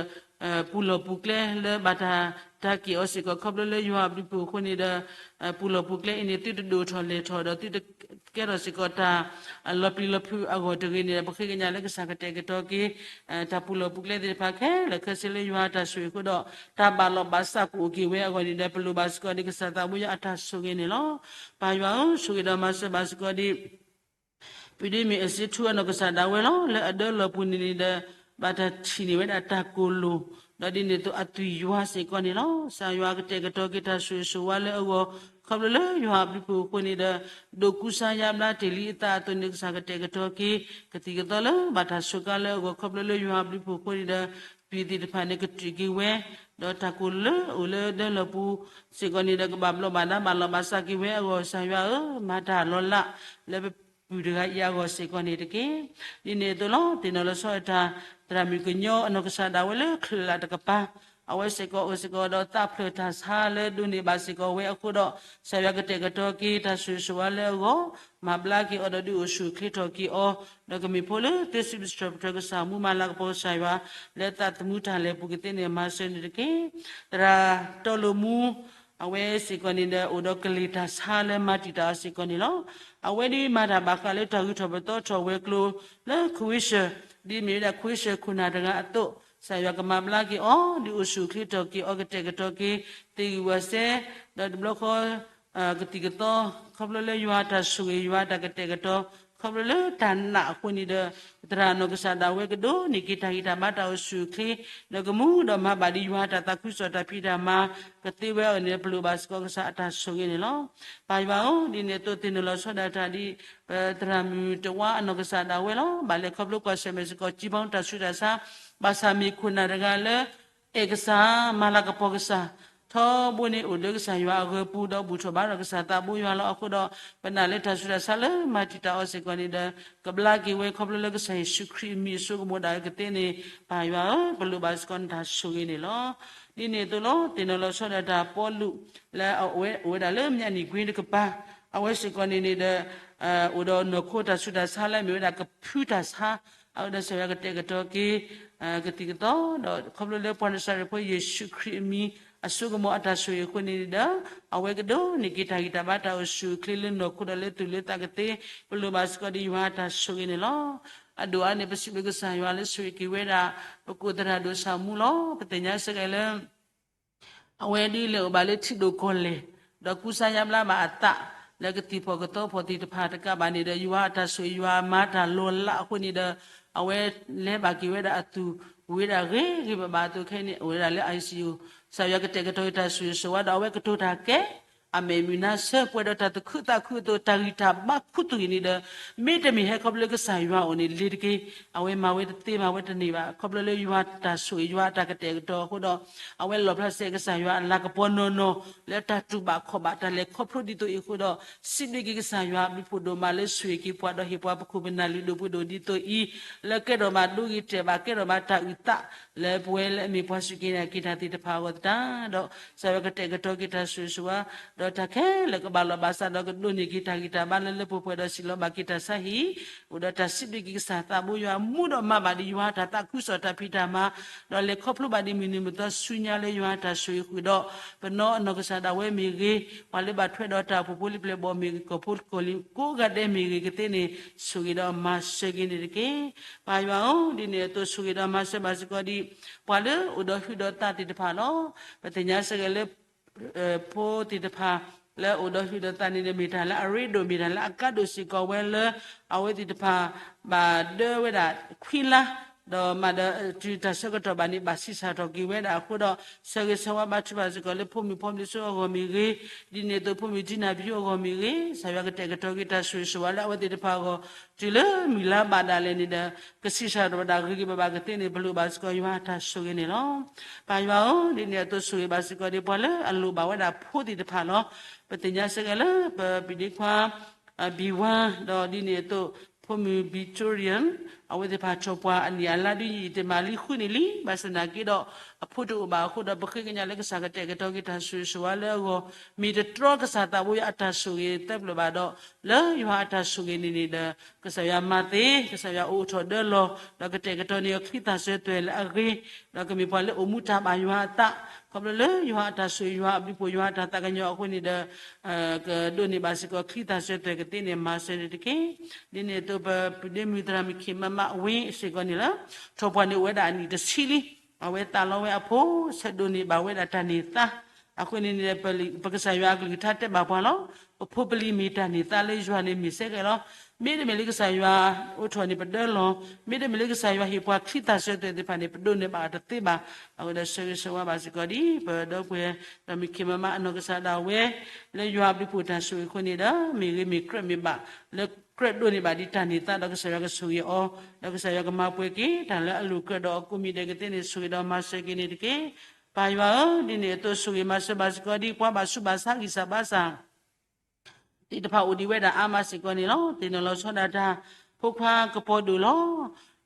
ပူၤလီၢ်ပူၤကျဲလၢဘၣ်တၢ်တၢ်က့ၤအီၤစ့ၢ်ကီး ခီဖျိလၢယွၤအဘျုးအဖှိၣ်အဃိန့ၣ်ဒီး ပူၤလီၢ်ပူၤကျဲအံၤန့ၣ် သုတဒိၣ်ထီၣ်လဲၢ်ထီၣ်ဒီးသုတကဲထီၣ်စ့ၢ်ကီးတၢ်လီၤပျံၤလီၤဖုးအဂီၢ်တဂ့ၤန့ၣ်ဒီး ပဃ့ကညးလၢကစၢ်ကတဲာ်ကတီၤက့ၤ တၢ်ပူၤလီၢ်ပူၤကျဲသ့ၣ်တဖၣ်ခဲလၢာ်ခဲဆ့လၢယွၤအတၢ်ဆိၣ်ဂ့ၤအဃိဒီး တၢ်ဘၣ်လီၤဘၣ်စးကအိၣ်က့ၤဝဲအဂီၢ်န့ၣ်ဒီး ပလိၣ်ဘၣ်စ့ၢ်ကီးဒ်ကစၢ်သးဘိယွၤအတၢ်ဆိၣ်ဂ့ၤန့ၣ်လီၤ. ပၢ်ယွၤဧၢ, ဆိၣ်ဂ့ၤဒီးမၤစၢၤဘၣ်စ့ၢ်ကီးဒ် ပုၢ်ဒ့မုၣ်အ့စ့ထူအနီၢ်ကစၢ်ဒၣ်ဝဲလီၤ. လၢအဒၢလီၢ်ပူၤန့ၣ်န့ၣ်ဒီး ဘၣ်တၢ်ထံၣ်န့ၢ်ဝဲဒၣ်တၢ်ကိၢ်လိာ်, ဒီးဒ်န့ၣ်အသိးအသွံၣ်ယွၤစ့ၢ်ကီးန့ၣ်လီၤ. ကစၢ်ယွၤကတဲာ်ကတီၤက့ၤတၢ်ဆိၣ်ဂ့ၤဆိၣ်ဝါလၢအဂီၢ်, ခီဖျိလၢယွၤအဘျုးအဖှိၣ်အဃိန့ၣ်ဒီး ဒိးကူစါယါဘျါတ့ၢ်လံအသးအသိးန့ၣ် ကစၢ်ကတဲာ်ကတီၤက့ၤ ကသံၣ်ကသီလၢဘၣ်တၢ်စူးကါလၢအဂီၢ် ခီဖျိလၢယွၤအဘျုးအဖှိၣ်အဃိန့ၣ်ဒီး ပှၤသ့ၣ်တဖၣ်န့ၣ် ကတုာ်က့ၤဝဲ, ဒီးတၢ်ကိၢ်လၢအိၣ်လၢဒၢလီၢ်ပူၤစ့ၢ်ကီးန့ၣ်ဒီး ကဘၣ်ဘျီးဘၣ်ဒါဘၣ်လီၤဘၣ်စးက့ၤဝဲအဂီၢ် ကစၢ်ယွၤဧၢ, မၤတၢ်လီၤလး လၢပပုၢ်တဂၤအံၤအဂီၢ်စ့ၢ်ကီးန့ၣ်တက့ၢ်. ဒ်န့ၣ်အသိးလီၤ. သ့ၣ်နီၣ်လီၤဆီဒၣ်တၢ် သရၣ်မုၣ်ကညီအနီၢ်ကစၢ်ဒၣ်ဝဲလၢချၢၣ်လၢ်တကပၤ, အဝဲစ့ၢ်ကီးအိၣ်စ့ၢ်ကီးဒီးသးဖျၢၣ်တၢ်ဆါလၢဒိးန့ၢ်ဘၣ်စ့ၢ်ကီးဝဲအဃိဒီး ကစၢ်ယွၤကတဲာ်ကတီၤက့ၤတၢ်ဆိၣ်ဂ့ၤဆိၣ်ဝါလၢအဂီၢ်, မၤဘျါက့ၤအီၤဒီးဒုးအိၣ်ဆူၣ်အိၣ်ချ့ထီၣ်က့ၤအီၤ, ဒီးကမ့ၢ်ဖိလၢသုစံးဘျုးစံးထီၣ်ပတြၢၤကစၢ်မူမၤလၤကပီၤကစၢ်ယွၤ လၢသးသမူတၢ်လဲၤပူၤကသ့န့ၣ် မၤစၢၤန့ၣ်တက့ၢ်. သရၣ်တီလိာ်မူ အဝဲစ့ၢ်ကီးန့ၣ်ဒီး အိၣ်ဒီးကလ့ၢ်တၢ်ဆါလၢမၤတံာ်တာ်အီၤစ့ၢ်ကီးန့ၣ်လီၤ. အဝဲဒၣ်မၤတၢ်ဘၣ်ဃးလၢတၢ်ဂုၤထီၣ်ပသီထီၣ်ဝဲၤကျိၤလၢ Croatia ဒ်မ့ၢ်ဝဲဒၣ် Croatia ခိၣ်နၢ်တဂၤအသိး, ကစၢ်ယွၤကမၤဘျါက့ၤအီၤ, ဒုးအိၣ်ဆူၣ်အိၣ်ချ့ထီၣ်က့ၤအီၤ, ကတဲာ်ကတီၤက့ၤ သ့ၣ်ဂံၢ်ဝီၤစဲ, ဒီးတဘျီဃီ ကသံၣ်ကသီ, ခီဖျိလၢယွၤအတၢ်ဆိၣ်ဂ့ၤ ယွၤအတၢ်ကတဲာ်ကတီၤ, ခီဖျိလၢတၢ်နာ်အဃိန့ၣ်ဒီး သရၣ်နီၢ်ကစၢ်ဒၣ်ဝဲကဒိးန့ၢ်က့ၤတၢ်ဂံၢ်တၢ်ဘါ တၢ်အိၣ်ဆူၣ်အိၣ်ချ့, ဒီးကမူဒီးမၤဘၣ်ဒ်ယွၤအတၢ်သးခုကစီၣ်တၢ်ဖံးတၢ်မၤ ကသ့ဝဲအီၤန့ၣ် ပလိၣ်ဘၣ်စ့ၢ်ကီးကစၢ်အတၢ်ဆိၣ်ဂ့ၤန့ၣ်လီၤ. ပၢ်ယွၤဧၢ, ဒ်န့ၣ်အသိးသ့ၣ်နီၣ်လီၤဆီဒၣ်တၢ်ဒ် ပသရၣ်မုၣ်တဝါအနီၢ်ကစၢ်ဒၣ်ဝဲလီၤ. ဘၣ်လဲၤခီဖျိကွၢ်ဆၢၣ်မဲာ်စ့ၢ်ကီး ကံဘီတၢ်ဆူးတၢ်ဆါ, ဘၣ်ဆၣ်မ့ၢ်ခိၣ်နၢ်တဂၤလၢ အဲၣ်ကစၢ်, မၤလၤကပီၤကစၢ်, ထီဘိန့ၣ်အိၣ်လၢကစၢ်ယွၤအဂၢၤပူၤ ဒီးဘူၣ်ထီၣ်ဘါထီၣ်ကစၢ်သးဘိယွၤလီၤ. အဃိဒီး ပနာ်လၢတၢ်ဆူးတၢ်ဆါလၢမၤတံာ်တာ်အီၤစ့ၢ်ကီးန့ၣ်ဒီး ကဘျါက့ၤဝဲခီဖျိလၢကစၢ်ယ့ၣ်ၡူးခရံာ်အမံၤအစိကမီၤဒၣ်ဝဲကသ့န့ၣ် ပၢ်ယွၤဧၢ, ပလိၣ်ဘၣ်စ့ၢ်ကီးနတၢ်ဆိၣ်ဂ့ၤန့ၣ်လီၤ. ဒ်န့ၣ်အသိးလီၤ. သ့ၣ်နီၣ်လီၤဆီဒၣ်တၢ်ပီလူး လၢအဝဲအိၣ်ဝဲဒၣ်လၢမၠၣ်နံၣ်ကွ့တကပၤ, အဝဲစ့ၢ်ကီးန့ၣ်န့ၣ်ဒီး အိၣ်ဒီးနီၢ်ခိတၢ်ဆူးတၢ်ဆါလၢအမ့ၢ်ဝဲဒၣ်ကဖုတၢ်ဆါ, အဝဲဒီးကစၢ်ယွၤကတဲာ်ကတီၤက့ၤ ကသံၣ်ကသီ, ဒီးခီဖျိလၢပှၤနၤစၤရ့းဖိယ့ၣ်ၡူးခရံာ်အမံၤ အစိကမီၤအတၢ်ဆိၣ်ဂ့ၤအဃိန့ၣ်ဒီး အဝဲကဒိးန့ၢ်က့ၤတၢ်ဂံၢ်တၢ်ဘါ တၢ်အိၣ်ဆူၣ်အိၣ်ချ့လၢနီၢ်ခိဒီးလၢသူၣ်လၢသးကသ့, ပလိၣ်ဘၣ်စ့ၢ်ကီးဒ်ယွၤအတၢ်ဆိၣ်ဂ့ၤန့ၣ်လီၤ. အဒိၣ်အါန့ၣ် ပစံးဘျုးကစၢ်ယွၤလၢဆိၣ်ဂ့ၤက့ၤဝဲဒၣ် ပကိးသရၣ်ဒိၣ်ဆၣ်မူလီၤ. ပသ့ၣ်ညါစ့ၢ်ကီးလၢ အဝဲဒ်လဲၤအိၣ်ဘၣ်လၢထံဒိၣ်ကီၢ်လဲၢ်, ဒီးကူစါယါဘျါဘၣ်အသး လၢကသံၣ်ဖီၣ်ကသီဖီၣ်သ့ၣ်တဖၣ်တကးဘၣ်န့ၣ်ဒီး ယွၤအတၢ်ဆိၣ်ဂ့ၤ ယွၤမၤတၢ်လီၤလးအဃိန့ၣ်ဒီး အဝဲလဲၤဘၣ်က့ၤဝဲဒၣ်အသူၣ်ဝံၤဒၣ်ဂ့ၤဂ့ၤဘၣ်ဘၣ်အသိးခဲအံၤန့ၣ် အိၣ်ဝဲဒၣ်လၢ I C U, ကစၢ်ယွၤကတဲာ်ကတီၤက့ၤတၢ်ဆိၣ်ဂ့ၤဆိၣ်ဝါဒီး အဝဲကတိၤတၢ်ကဲ အမဲာ်မုာ်နါဆၢပှဲၤဒီးတၢ်သူၣ်ခုသးခုအသိး တၢ်ဂံၢ်တၢ်ဘါခူသူၣ်အံၤန့ၣ်ဒီး မ့တမ့ၢ်ဟဲခီဖျိလၢကစၢ်ယွၤအအိၣ်န့ၣ် လ့ၤတက့ၢ်. အဝဲမၤဝဲတသ့မၤဝဲတန့ၢ်ဘၣ်. ခီဖျိလၢယွၤတၢ်ဆိၣ်ဂ့ၤ ယွၤအတၢ်ကတဲာ်ကတီၤအဃိဒီး အဝဲလီၣ်ဖျါစဲကစၢ်ယွၤအလၤကပီၤနီၢ်နီၢ် လၢတၢ်တူၢ်ဘၣ်ခီၣ်ဘၣ်တၢ်လဲၤခီဖျိဒ်သိးအံၤအဃိဒီး စံးဘျုးက့ၤကစၢ်ယွၤအဘျုးဖှိၣ်ဒိၣ်မးလၢဆိၣ်ဂ့ၤက့ၤပှၤ ဒီးဟ့ၣ်ပှၤပခိၣ်ပနၢ်လုၢ်ဒိၣ်ပှ့ၤဒိၣ်ဒ်သိးအံၤ လၢကဲထီၣ်ဘၣ်ဒိဂ့ၤတဲာ်ဘၣ် ကဲထီၣ်ဘၣ်တၢ်အုၣ်သး လၢပဝဲလၢအမ့ၢ်ပှၤစူၢ်က့ၤနာ်က့ၤတၢ်သ့ၣ်တဖၣ်အဂီၢ်သတးဒီး ကစၢ်ယွၤကတဲာ်ကတီၤက့ၤတၢ်ဆိၣ်ဂ့ၤဆိၣ်ဝါ ဒီးတၢ်ခဲလၢာ်ကဘၣ်လီၢ်ဘၣ်စးဒီးကဒိးန့ၢ်က့ၤတၢ်ဂံၢ်တၢ်ဘါလၢလၢပှဲၤပှဲၤဒီးစံးလီၤဘၣ်က့ၤတၢ်ဆါဟံၣ် အိၣ်ဒီးတၢ်စံးဘျုးက့ၤကစၢ်သးဘိယွၤ မူဒီးမၤဘၣ်ဒ်ယွၤတၢ်သးခုကစီၣ်တၢ်ဖံးတၢ်မၤ ဒီးလဲၤခီဖျိဘၣ်ဒ်မုၢ်နံၤမုၢ်သီဆူညါလၢယွၤတၢ်ဆိၣ်ဂ့ၤဃုာ်ဒီး ပနီၢ်အနီၢ်ကစၢ်ဒၣ်ဝဲမ့ၢ်ဂ့ၤ ပှၤလၢဘၣ်ထွဲဒီးတၢ်အိၣ်ဖှိၣ်ဖိလံၤပျဲၢ်ဘီၣ်မ့ၢ်ဂ့ၤ ကီၢ်ဖိကီၢ်လံၤကိးဂၤဒဲးမ့ၢ်ဂ့ၤကသ့န့ၣ် ဆိၣ်ဂ့ၤဒီးမၤစၢၤက့ၤန့ၣ်တက့ၢ်. ပၢ်ယွၤဧၢ, ဒ်န့ၣ်အသိးဆိၣ်ဂ့ၤဒီးမၤစၢၤဘၣ်စ့ၢ်ကီးဒ် ပှၤလၢအိၣ်ဒီးဟုဒီးသးသ့ၣ်တဖၣ်လီၤ. ပသ့ၣ်ညါစ့ၢ်ကီးလၢ ဖိသ့ၣ်တဖၣ် လၢအိၣ်ဒီးဟုဒီးသးန့ၣ်ဒီး မ့ၢ်တၢ်လၢအရ့ဒိၣ် မ့ၢ်တၢ်လၢအကါဒိၣ်စ့ၢ်ကီးဝဲလၢ အဝဲသ့ၣ်တဖၣ် ဘၣ်ဒၢဝဲဒၣ်ခွံလါ ဒီးမၤဒီးတုၤတၢ်ဆၢကတီၢ်ဘၣ်န့ၣ် ဘၣ်ဆံးစၢ်ထီၣ်က့ၤဝဲဒၣ်အဃိဒီး ဆၢဂ့ၤဆၢဝါဘါထုကဖၣ်စ့ၢ်ကီးလၢဖိမုၣ်ဖိမုၣ်စိအဂီၢ်မ့ၢ်ဂ့ၤ, ဒ်န့ၣ်အသိးဖိမုၣ်ဒံနၢ်ဖံးအဂီၢ်မ့ၢ်ဂ့ၤ, ကစၢ်ယွၤကတဲာ်ကတီၤက့ၤတၢ်ဆိၣ်ဂ့ၤဆိၣ်ဝါလၢအဝဲသ့ၣ်တဖၣ်အဂီၢ် တုၤလၢမုၢ်လါဘၣ်ဒၣ်လဲာ်န့ၣ်ဒီး ကဆံးစၢ်ထီၣ်ဝဲဒၣ်ဂ့ၤဂ့ၤဘၣ်ဘၣ်ကသ့န့ၣ် ပလိၣ်ဘၣ်စ့ၢ်ကီးယွၤတၢ်ဆိၣ်ဂ့ၤန့ၣ်လီၤ. ပၢ်ယွၤဧၢ, ဒ်န့ၣ်အသိးဆိၣ်ဂ့ၤဘၣ်စ့ၢ်ကီးဒ် ပှၤလၢအလိၣ်ဘၣ်ဝဲဒၣ်ဖိသ့ၣ်တဖၣ်လီၤ. ပသ့ၣ်ညါစ့ၢ်ကီးလၢ ပပံၤဒ့ခွါ ဘံၤဝါ ဒီးဒ်န့ၣ်အသိး ဖိမုၣ် Victoria အဝဲသ့ၣ်တဖၣ်ထီၣ်ပှၢ်အနံၣ်အလါဒ်ယံာ်တမံၤလံဃုန့ၣ်လံ, ဘၣ်ဆၣ်သနာ်က့ဒီး အဖိတအိၣ်ဘၣ်အဃိဒီး ပဃ့ကညးလၢကစၢ်ကတဲာ်ကတီၤက့ၤတၢ်ဆိၣ်ဂ့ၤဆိၣ်ဝါလၢအဂီၢ် မ့ၢ်တတြီကစၢ်သးဘိယွၤအတၢ်ဆိၣ်ဂ့ၤသၢပျၢၣ်ဘၣ်ဒီး လၢယွၤအတၢ်ဆိၣ်ဂ့ၤန့ၣ်န့ၣ်ဒီး ကစၢ်ယွၤမၤသ့, ကစၢ်ယွၤအိးထီၣ်ဒၢလီၤ, ဒီးကတဲာ်ကတီၤန့ၢ်အီၤချံသၣ်စၢၤသွဲၣ်လၢအဂ့ၤ, ဒီးကမ့ၢ်ပှၤလၢအိၣ်မူတၢ်ဘၣ်ယွၤအသး, ခီဖျိလၢယွၤအတၢ်ဆိၣ်ဂ့ၤ ယွၤအဘျုးဖှိၣ် ယွၤအတၢ်သးကညီၤအဃိန့ၣ်ဒီး ကဒိးန့ၢ်ဘၣ်စ့ၢ်ကီးချံသၣ်စၢၤသွဲၣ်ကသ့န့ၣ် မၤစၢၤန့ၣ်တက့ၢ်. ဒ်န့ၣ်အသိးပပုၢ်ဒ့မုၣ်သရၣ်မုၣ်ခံးမးမးဝ့ၢ်စ့ၢ်ကီးန့ၣ်လီၤ. ထီၣ်ပှၢ်န့ၣ်အိၣ်ဝဲဒၣ်အနံၣ်တဆံလံ, အဝဲသးလီဝဲအဖိ ဆၢဒိးန့ၢ်ဘၣ်ဝဲဒၣ်တၢ်န့ၢ်သါ, အဃိန့ၣ်န့ၣ် ပကစၢ်ယွၤအကလုၢ်ကထါတဲဘၣ်ပှၤလီၤ. ပဖိပလံၤမ့ၢ်တၢ်န့ၢ်သါလၢယွၤန့ၣ်မ့ၢ်စ့ၢ်ကီးလီၤ. မ့တမ့ၢ်လၢကစၢ်ယွၤအိးထီၣ်န့ၢ်ပဒၢလီၤ, မ့တမ့ၢ်လၢကစၢ်ယွၤဟ့ၣ်ပှၤချံသၣ်စၢၤသွဲၣ်သ့ၣ်တဖၣ်န့ၣ် ပဒိးန့ၢ်ဘၣ်အီၤတသ့ဘၣ်. အဃိဒီးဆၢဂ့ၤဆၢဝါဘၣ်စ့ၢ်ကီးဒ် ပဒီပုၢ်ဝဲၢ် ဒီးမုၢ်ခံးမးမးအနီၢ်ကစၢ်ဒၣ်ဝဲ လၢယွၤအဘျုးဖှိၣ်တၢ်ဆိၣ်ဂ့ၤအဃိန့ၣ်ဒီး မ့ၢ်ဂ့ၤမ့ၢ်ကြၢးမ့ၢ်ဘၣ် လၢ ကြၢးဒိးန့ၢ်ဘၣ်ဒံးတၢ်န့ၢ်သါဒီးကစၢ်ယွၤကဆိၣ်ဂ့ၤအီၤ, ဒီးကစၢ်ယွၤကမၤပှဲၤက့ၤတၢ်လၢအလိၣ်ကြၢးဒီးအကိးမံၤဒဲးကသ့န့ၣ် ဆိၣ်ဂ့ၤဒီးမၤစၢၤက့ၤန့ၣ်တက့ၢ်. ပၢ်ယွၤဧၢ, ဒ်န့ၣ်အသိးဆိၣ်ဂ့ၤမၤစၢၤဘၣ်စ့ၢ်ကီးဒ်ပှၤဘၣ်ဆူးဘၣ်ဆါဂံၢ်စၢ်ဘါစၢ် သ့ၣ်တဖၣ်အိၣ်ဒံးဝဲဒၣ်အါမးစ့ၢ်ကီးန့ၣ်လီၤ. သ့ၣ်နီၣ်လီၤဆီဒၣ်တၢ်ဖိခွါကပီၤဒိၣ်လီၤ.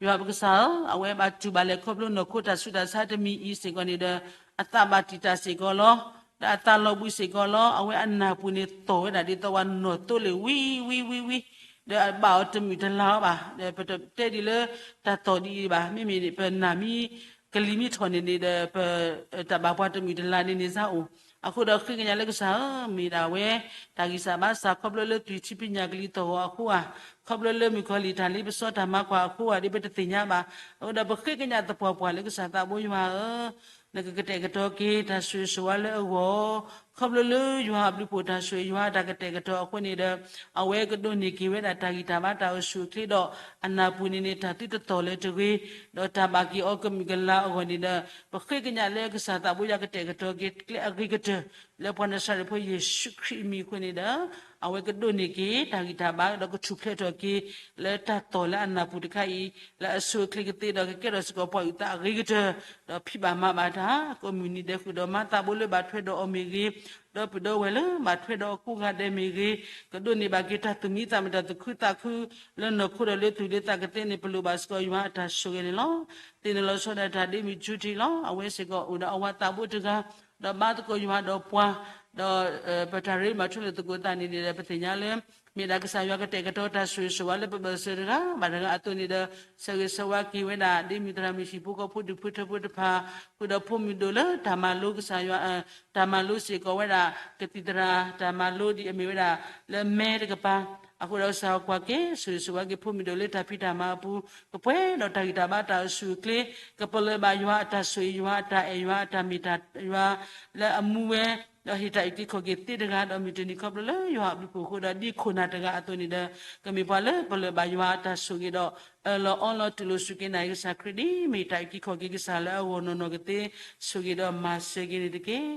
ယွၤပကစၢ်ဧၢ, အဝဲဘၣ်တူၢ်ဘၣ်လဲၤခီဖျိနီၢ်ခိတၢ်ဆူးတၢ်ဆါတမံၤအံၤစ့ၢ်ကီးန့ၣ်ဒီး အသးဘၣ်တံာ်တာ်စ့ၢ်ကီးလီၤ. ဒီးအသးလီၤဘှံးစ့ၢ်ကီးလီၤ. အဝဲအနၢ်ပူၤန့ၣ်သီၣ်ဝဲဒၣ်ဒ်သိးဝဲနီၢ်သိလ့ၣ်ဝံဝံဝံဝံ, ဒီးအဘၣ်အီၤတမုာ်တလၤအီၤဘၣ်. ဒီးပတတဲဒ်လၢတၢ်သီၣ်ဒ်အံၤဘၣ်. မ့မ့ၢ်ပနၢ်မံ ကလံၤမံထီၣ်န့ၣ်န့ၣ်ဒီး ပတၢ်ဘၣ်ပှၤတမုာ်တလၤန့ၣ်န့ၣ်စ့ၢ်အိၣ်. အဃိဒီးဃ့ကညးလၢကစၢ်ဧၢ, မ့ၢ်ဒၣ်ဝဲ တၢ်ဂံၢ်စၢ်ဘါစၢ်ခီဖျိလၢသွံၣ်ထံပညၣ်ကလံၤသီၣ်ဂီၤအဃိဧါ, ခီဖျိလၢမုၣ်ကီၤလံၢ်တၢ်လ့ပစီတၢ်မၤကွၢ်အဃိဧါ ဒ်ပတသ့ၣ်ညါဘၣ်. အဃိဒီးပဃ့ကညးသပှၢ်ပှၢ်လၢကစၢ်သးဘိယွၤဧၢ, နကကတဲာ်ကတီၤက့ၤတၢ်ဆိၣ်ဂ့ၤဆိၣ်ဝါလၢအဂီၢ်, ခီဖျိလၢယွၤအဘျုးဖှိၣ်တၢ်ဆိၣ်ဂ့ၤယွၤအတၢ်ကတဲာ်ကတီၤအဃိန့ၣ်ဒီး အဝဲကဒိးန့ၢ်က့ၤဝဲဒၣ်တၢ်ဂံၢ်တၢ်ဘါတၢ်အိၣ်ဆူၣ်အိၣ်ချ့ဒီး အနၢ်ပူၤန့ၣ်န့ၣ် တၢ်သုတသီၣ်လၢၤတဂ့ၤ, ဒီးတၢ်ဘၣ်က့ၤအီၤကမုာ်ကလၤအဂီၢ်န့ၣ်ဒီး ပဃ့ကညးလၢကစၢ်သးဘိယွၤကတဲာ်ကတီၤက့ၤကျဲအဂ့ၤကတၢၢ် လၢပှၤနၤစၤရ့းဖိယ့ၣ်ၡူးခရံာ်အမံၤအဃိန့ၣ်ဒီး အဝဲကဒိးန့ၢ်က့ၤတၢ်ဂံၢ်တၢ်ဘါ ဒီးကထူၣ်ဖျဲးထီၣ်က့ၤ လၢတၢ်သီၣ်လၢအနၢ်ပူၤတခါအံၤ လၢအဆိအချ့ကသ့ဒီး ကကဲထီၣ်စ့ၢ်ကီးပှၤအုၣ်သးအဂ့ၤကတၢၢ်, ဒီးဖံးဘၣ်မၤဘၣ်တၢ် ကိးမုၢ်နံၤဒဲးဃုာ်ဒီး မၤသးဘိလၢဘၣ်ထွဲဒီးအီၤမ့ၢ်ဂ့ၤ, ဒီပုၢ်ဒီဝဲၢ်လၢဘၣ်ထွဲဒီးအကိးဂၤဒဲးမ့ၢ်ဂ့ၤ, ကဒိးန့ၢ်ဘၣ်က့ၤတၢ်သူၣ်မံသးမုာ်တၢ်သူၣ်ခုသးခု လၢနီၢ်ခိဒီးလၢသူၣ်လၢသးကသ့န့ၣ် ပလိၣ်ဘၣ်စ့ၢ်ကီးယွၤအတၢ်ဆိၣ်ဂ့ၤန့ၣ်လီၤ. သ့ၣ်နီၣ်လီၤဆီဒၣ်တၢ်ဒ့မုၢ်ကၠူထံလီၤ. အဝဲစ့ၢ်ကီးအိၣ်ဒီးအဝၤသးဘိတဂၤ, ဒီးဘါသကိးယွၤဒီးပှၤ, ဒီး ပတၢ်ရ့လိာ်မၤထွဲလိာ်သကိးသးန့ၣ်န့ၣ်ဒီး ပသ့ၣ်ညါလၢ မ့ၢ်ဒၣ်ကစၢ်ယွၤကတဲာ်ကတီၤတၢ်ဆိၣ်ဂ့ၤဆိၣ်ဝါလၢပဘၢၣ်စၢၤတဂၤဘၣ်တဂၤအသိးန့ၣ်ဒီး ဆၢဂ့ၤဆၢဝါက့ၤဝဲဒၣ်ဒ့မုၢ်သရၣ်မုၣ်ဟံၣ်ဖိဃီဖိဒူၣ်ဖိထၢဖိတဖၣ်, ဃုာ်ဒီးဖိမုၣ်ဒိၣ်လၢတၢ်မၤလိကစၢ်ယွၤ, တၢ်မၤလိစ့ၢ်ကီးဝဲဒၣ် ကသံၣ်သရၣ်တၢ်မၤလိဒ်အမ့ၢ်ဝဲဒၣ် လၢမဲတကပၤ, အဃိဒီးကစၢ်ယွၤကွၢ်က့ၤ ဆိၣ်ဂ့ၤဆိၣ်ဝါက့ၤဖိမုၣ်ဒိၣ်လၢတၢ်ဖံးတၢ်မၤအပူၤ, ကပှဲၤဒီးတၢ်ဂံၢ်တၢ်ဘါတၢ်အိၣ်ဆူၣ်အိၣ်ချ့, ကပလၢၢ်ဘၣ်ယွၤအတၢ်ဆိၣ်ဂ့ၤယွၤအတၢ်အဲၣ်ယွၤအတၢ်မ့ၢ်တၢ်ယွၤ လၢအမူဝဲ, ဒီးဟ့ၣ်တၢ်အုၣ်က့ၤခီၣ်က့ၤသ့တဂၤ, ဒီးမုၢ်တနံၤခီဖျိလၢယွၤအဘျုးဖှိၣ်အဃိဒီး ဒ်ခိၣ်နၢ်တဂၤအသိးန့ၣ်ဒီး ကမ့ၢ်ပှၤလၢပလၢၢ်ဘၣ်ယွၤအတၢ်ဆိၣ်ဂ့ၤဒီး အၢၣ်လီၤအီလီၤတူၢ်လိာ်စူၢ်က့ၤနာ်က့ၤကစၢ်ခရံာ် ဒ်မ့ၢ်တၢ်အုၣ်က့ၤခီၣ်က့ၤကစၢ်လၢအဂီၢ်နီၢ်နီၢ်ကသ့ ဆိၣ်ဂ့ၤဒီးမၤစၢၤက့ၤန့ၣ်တက့ၢ်.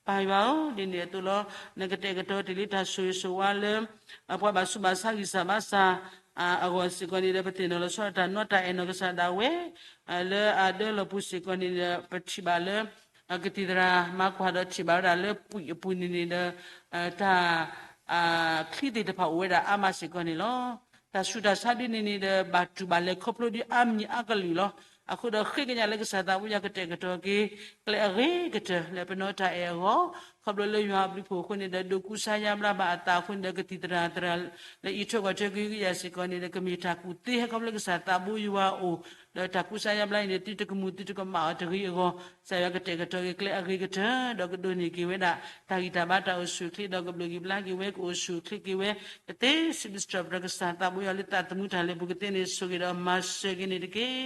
ပၢ်ယွၤဧၢ, ဒ်န့ၣ်အသိးလီၤ. နကတဲာ်ကတီၤတ့ၢ်လံတၢ်ဆိၣ်ဂ့ၤဆိၣ်ဝါလၢ ပှၤဘၣ်ဆူးဘၣ်ဆါဂံၢ်စၢ်ဘါစၢ် အဂီၢ်စ့ၢ်ကီးန့ၣ်ဒီး ပသ့ၣ်နီၣ်လီၤဆီဒၣ်တၢ်နီတၢ်အဲၣ်နီၢ်ကစၢ်ဒၣ်ဝဲ လၢအဒၢလီၤပူၤစ့ၢ်ကီးန့ၣ်ဒီး ပထံၣ်ဘၣ်လၢ ကသံၣ်သရၣ်မၤကွၢ်ဒီးထံၣ်ဘၣ်ဝဲဒၣ်လၢပှံၢ်အပူၤန့ၣ်န့ၣ်ဒီး တၢ် ချံသ့ၣ်တဖၣ်အိၣ်ဝဲဒၣ်အါမးစ့ၢ်ကီးန့ၣ်လီၤ. တၢ်ဆူးတၢ်ဆါဒ်န့ၣ်န့ၣ်ဒီး ဘၣ်တူၢ်ဘၣ်လဲၤခီဖျိဒ်အါမံၤအါကလုာ်လီၤ. အဃိဒီးဃ့ကညးလၢကစၢ်သးဘိယွၤကတဲာ်ကတီၤက့ၤ ကျဲအဂ့ၤကတၢၢ်လၢပနီတၢ်အဲၣ်အဂီၢ်, ခီဖျိလၢယွၤအဘျုးဖှိၣ်အဃိန့ၣ်ဒီး ဒိးကူစါယါဘျါဘၣ်အသးအဃိန့ၣ်ဒီး ကသံၣ်သရၣ်သရၣ် လၢအံးထွဲကွၢ်ထွဲကဟုကယာ်စ့ၢ်ကီးန့ၣ်ဒီး ကမ့ၢ်တၢ်ကူၣ်သ့ဟဲခီဖျိကစၢ်သးဘိယွၤအအိၣ်, ဒီးတၢ်ကူစါယါဘျါအံၤန့ၣ် သုတကမူၤသုတကမၣ်အီၤတဂ့ၤအဂီၢ်, ကစၢ်ယွၤကတဲာ်ကတီၤက့ၤကျဲအဂ့ၤကတၢၢ် ဒီးကဒိးန့ၢ်က့ၤဝဲဒၣ် တၢ်ဂံၢ်တၢ်ဘါတၢ်အိၣ်ဆူၣ်အိၣ်ချ့ ဒီးကဘျုးက့ၤဘျါက့ၤဝဲ ကအိၣ်ဆူၣ်အိၣ်ချ့က့ၤဝဲ ကသ့စံးဘျုးစံးထီၣ်ပတြၢၤကစၢ်သးဘိယွၤလၢသးသမူတၢ်လၢပူၤကသ့န့ၣ် ဆိၣ်ဂ့ၤဒီးမၤစၢၤက့ၤန့ၣ်တက့ၢ်.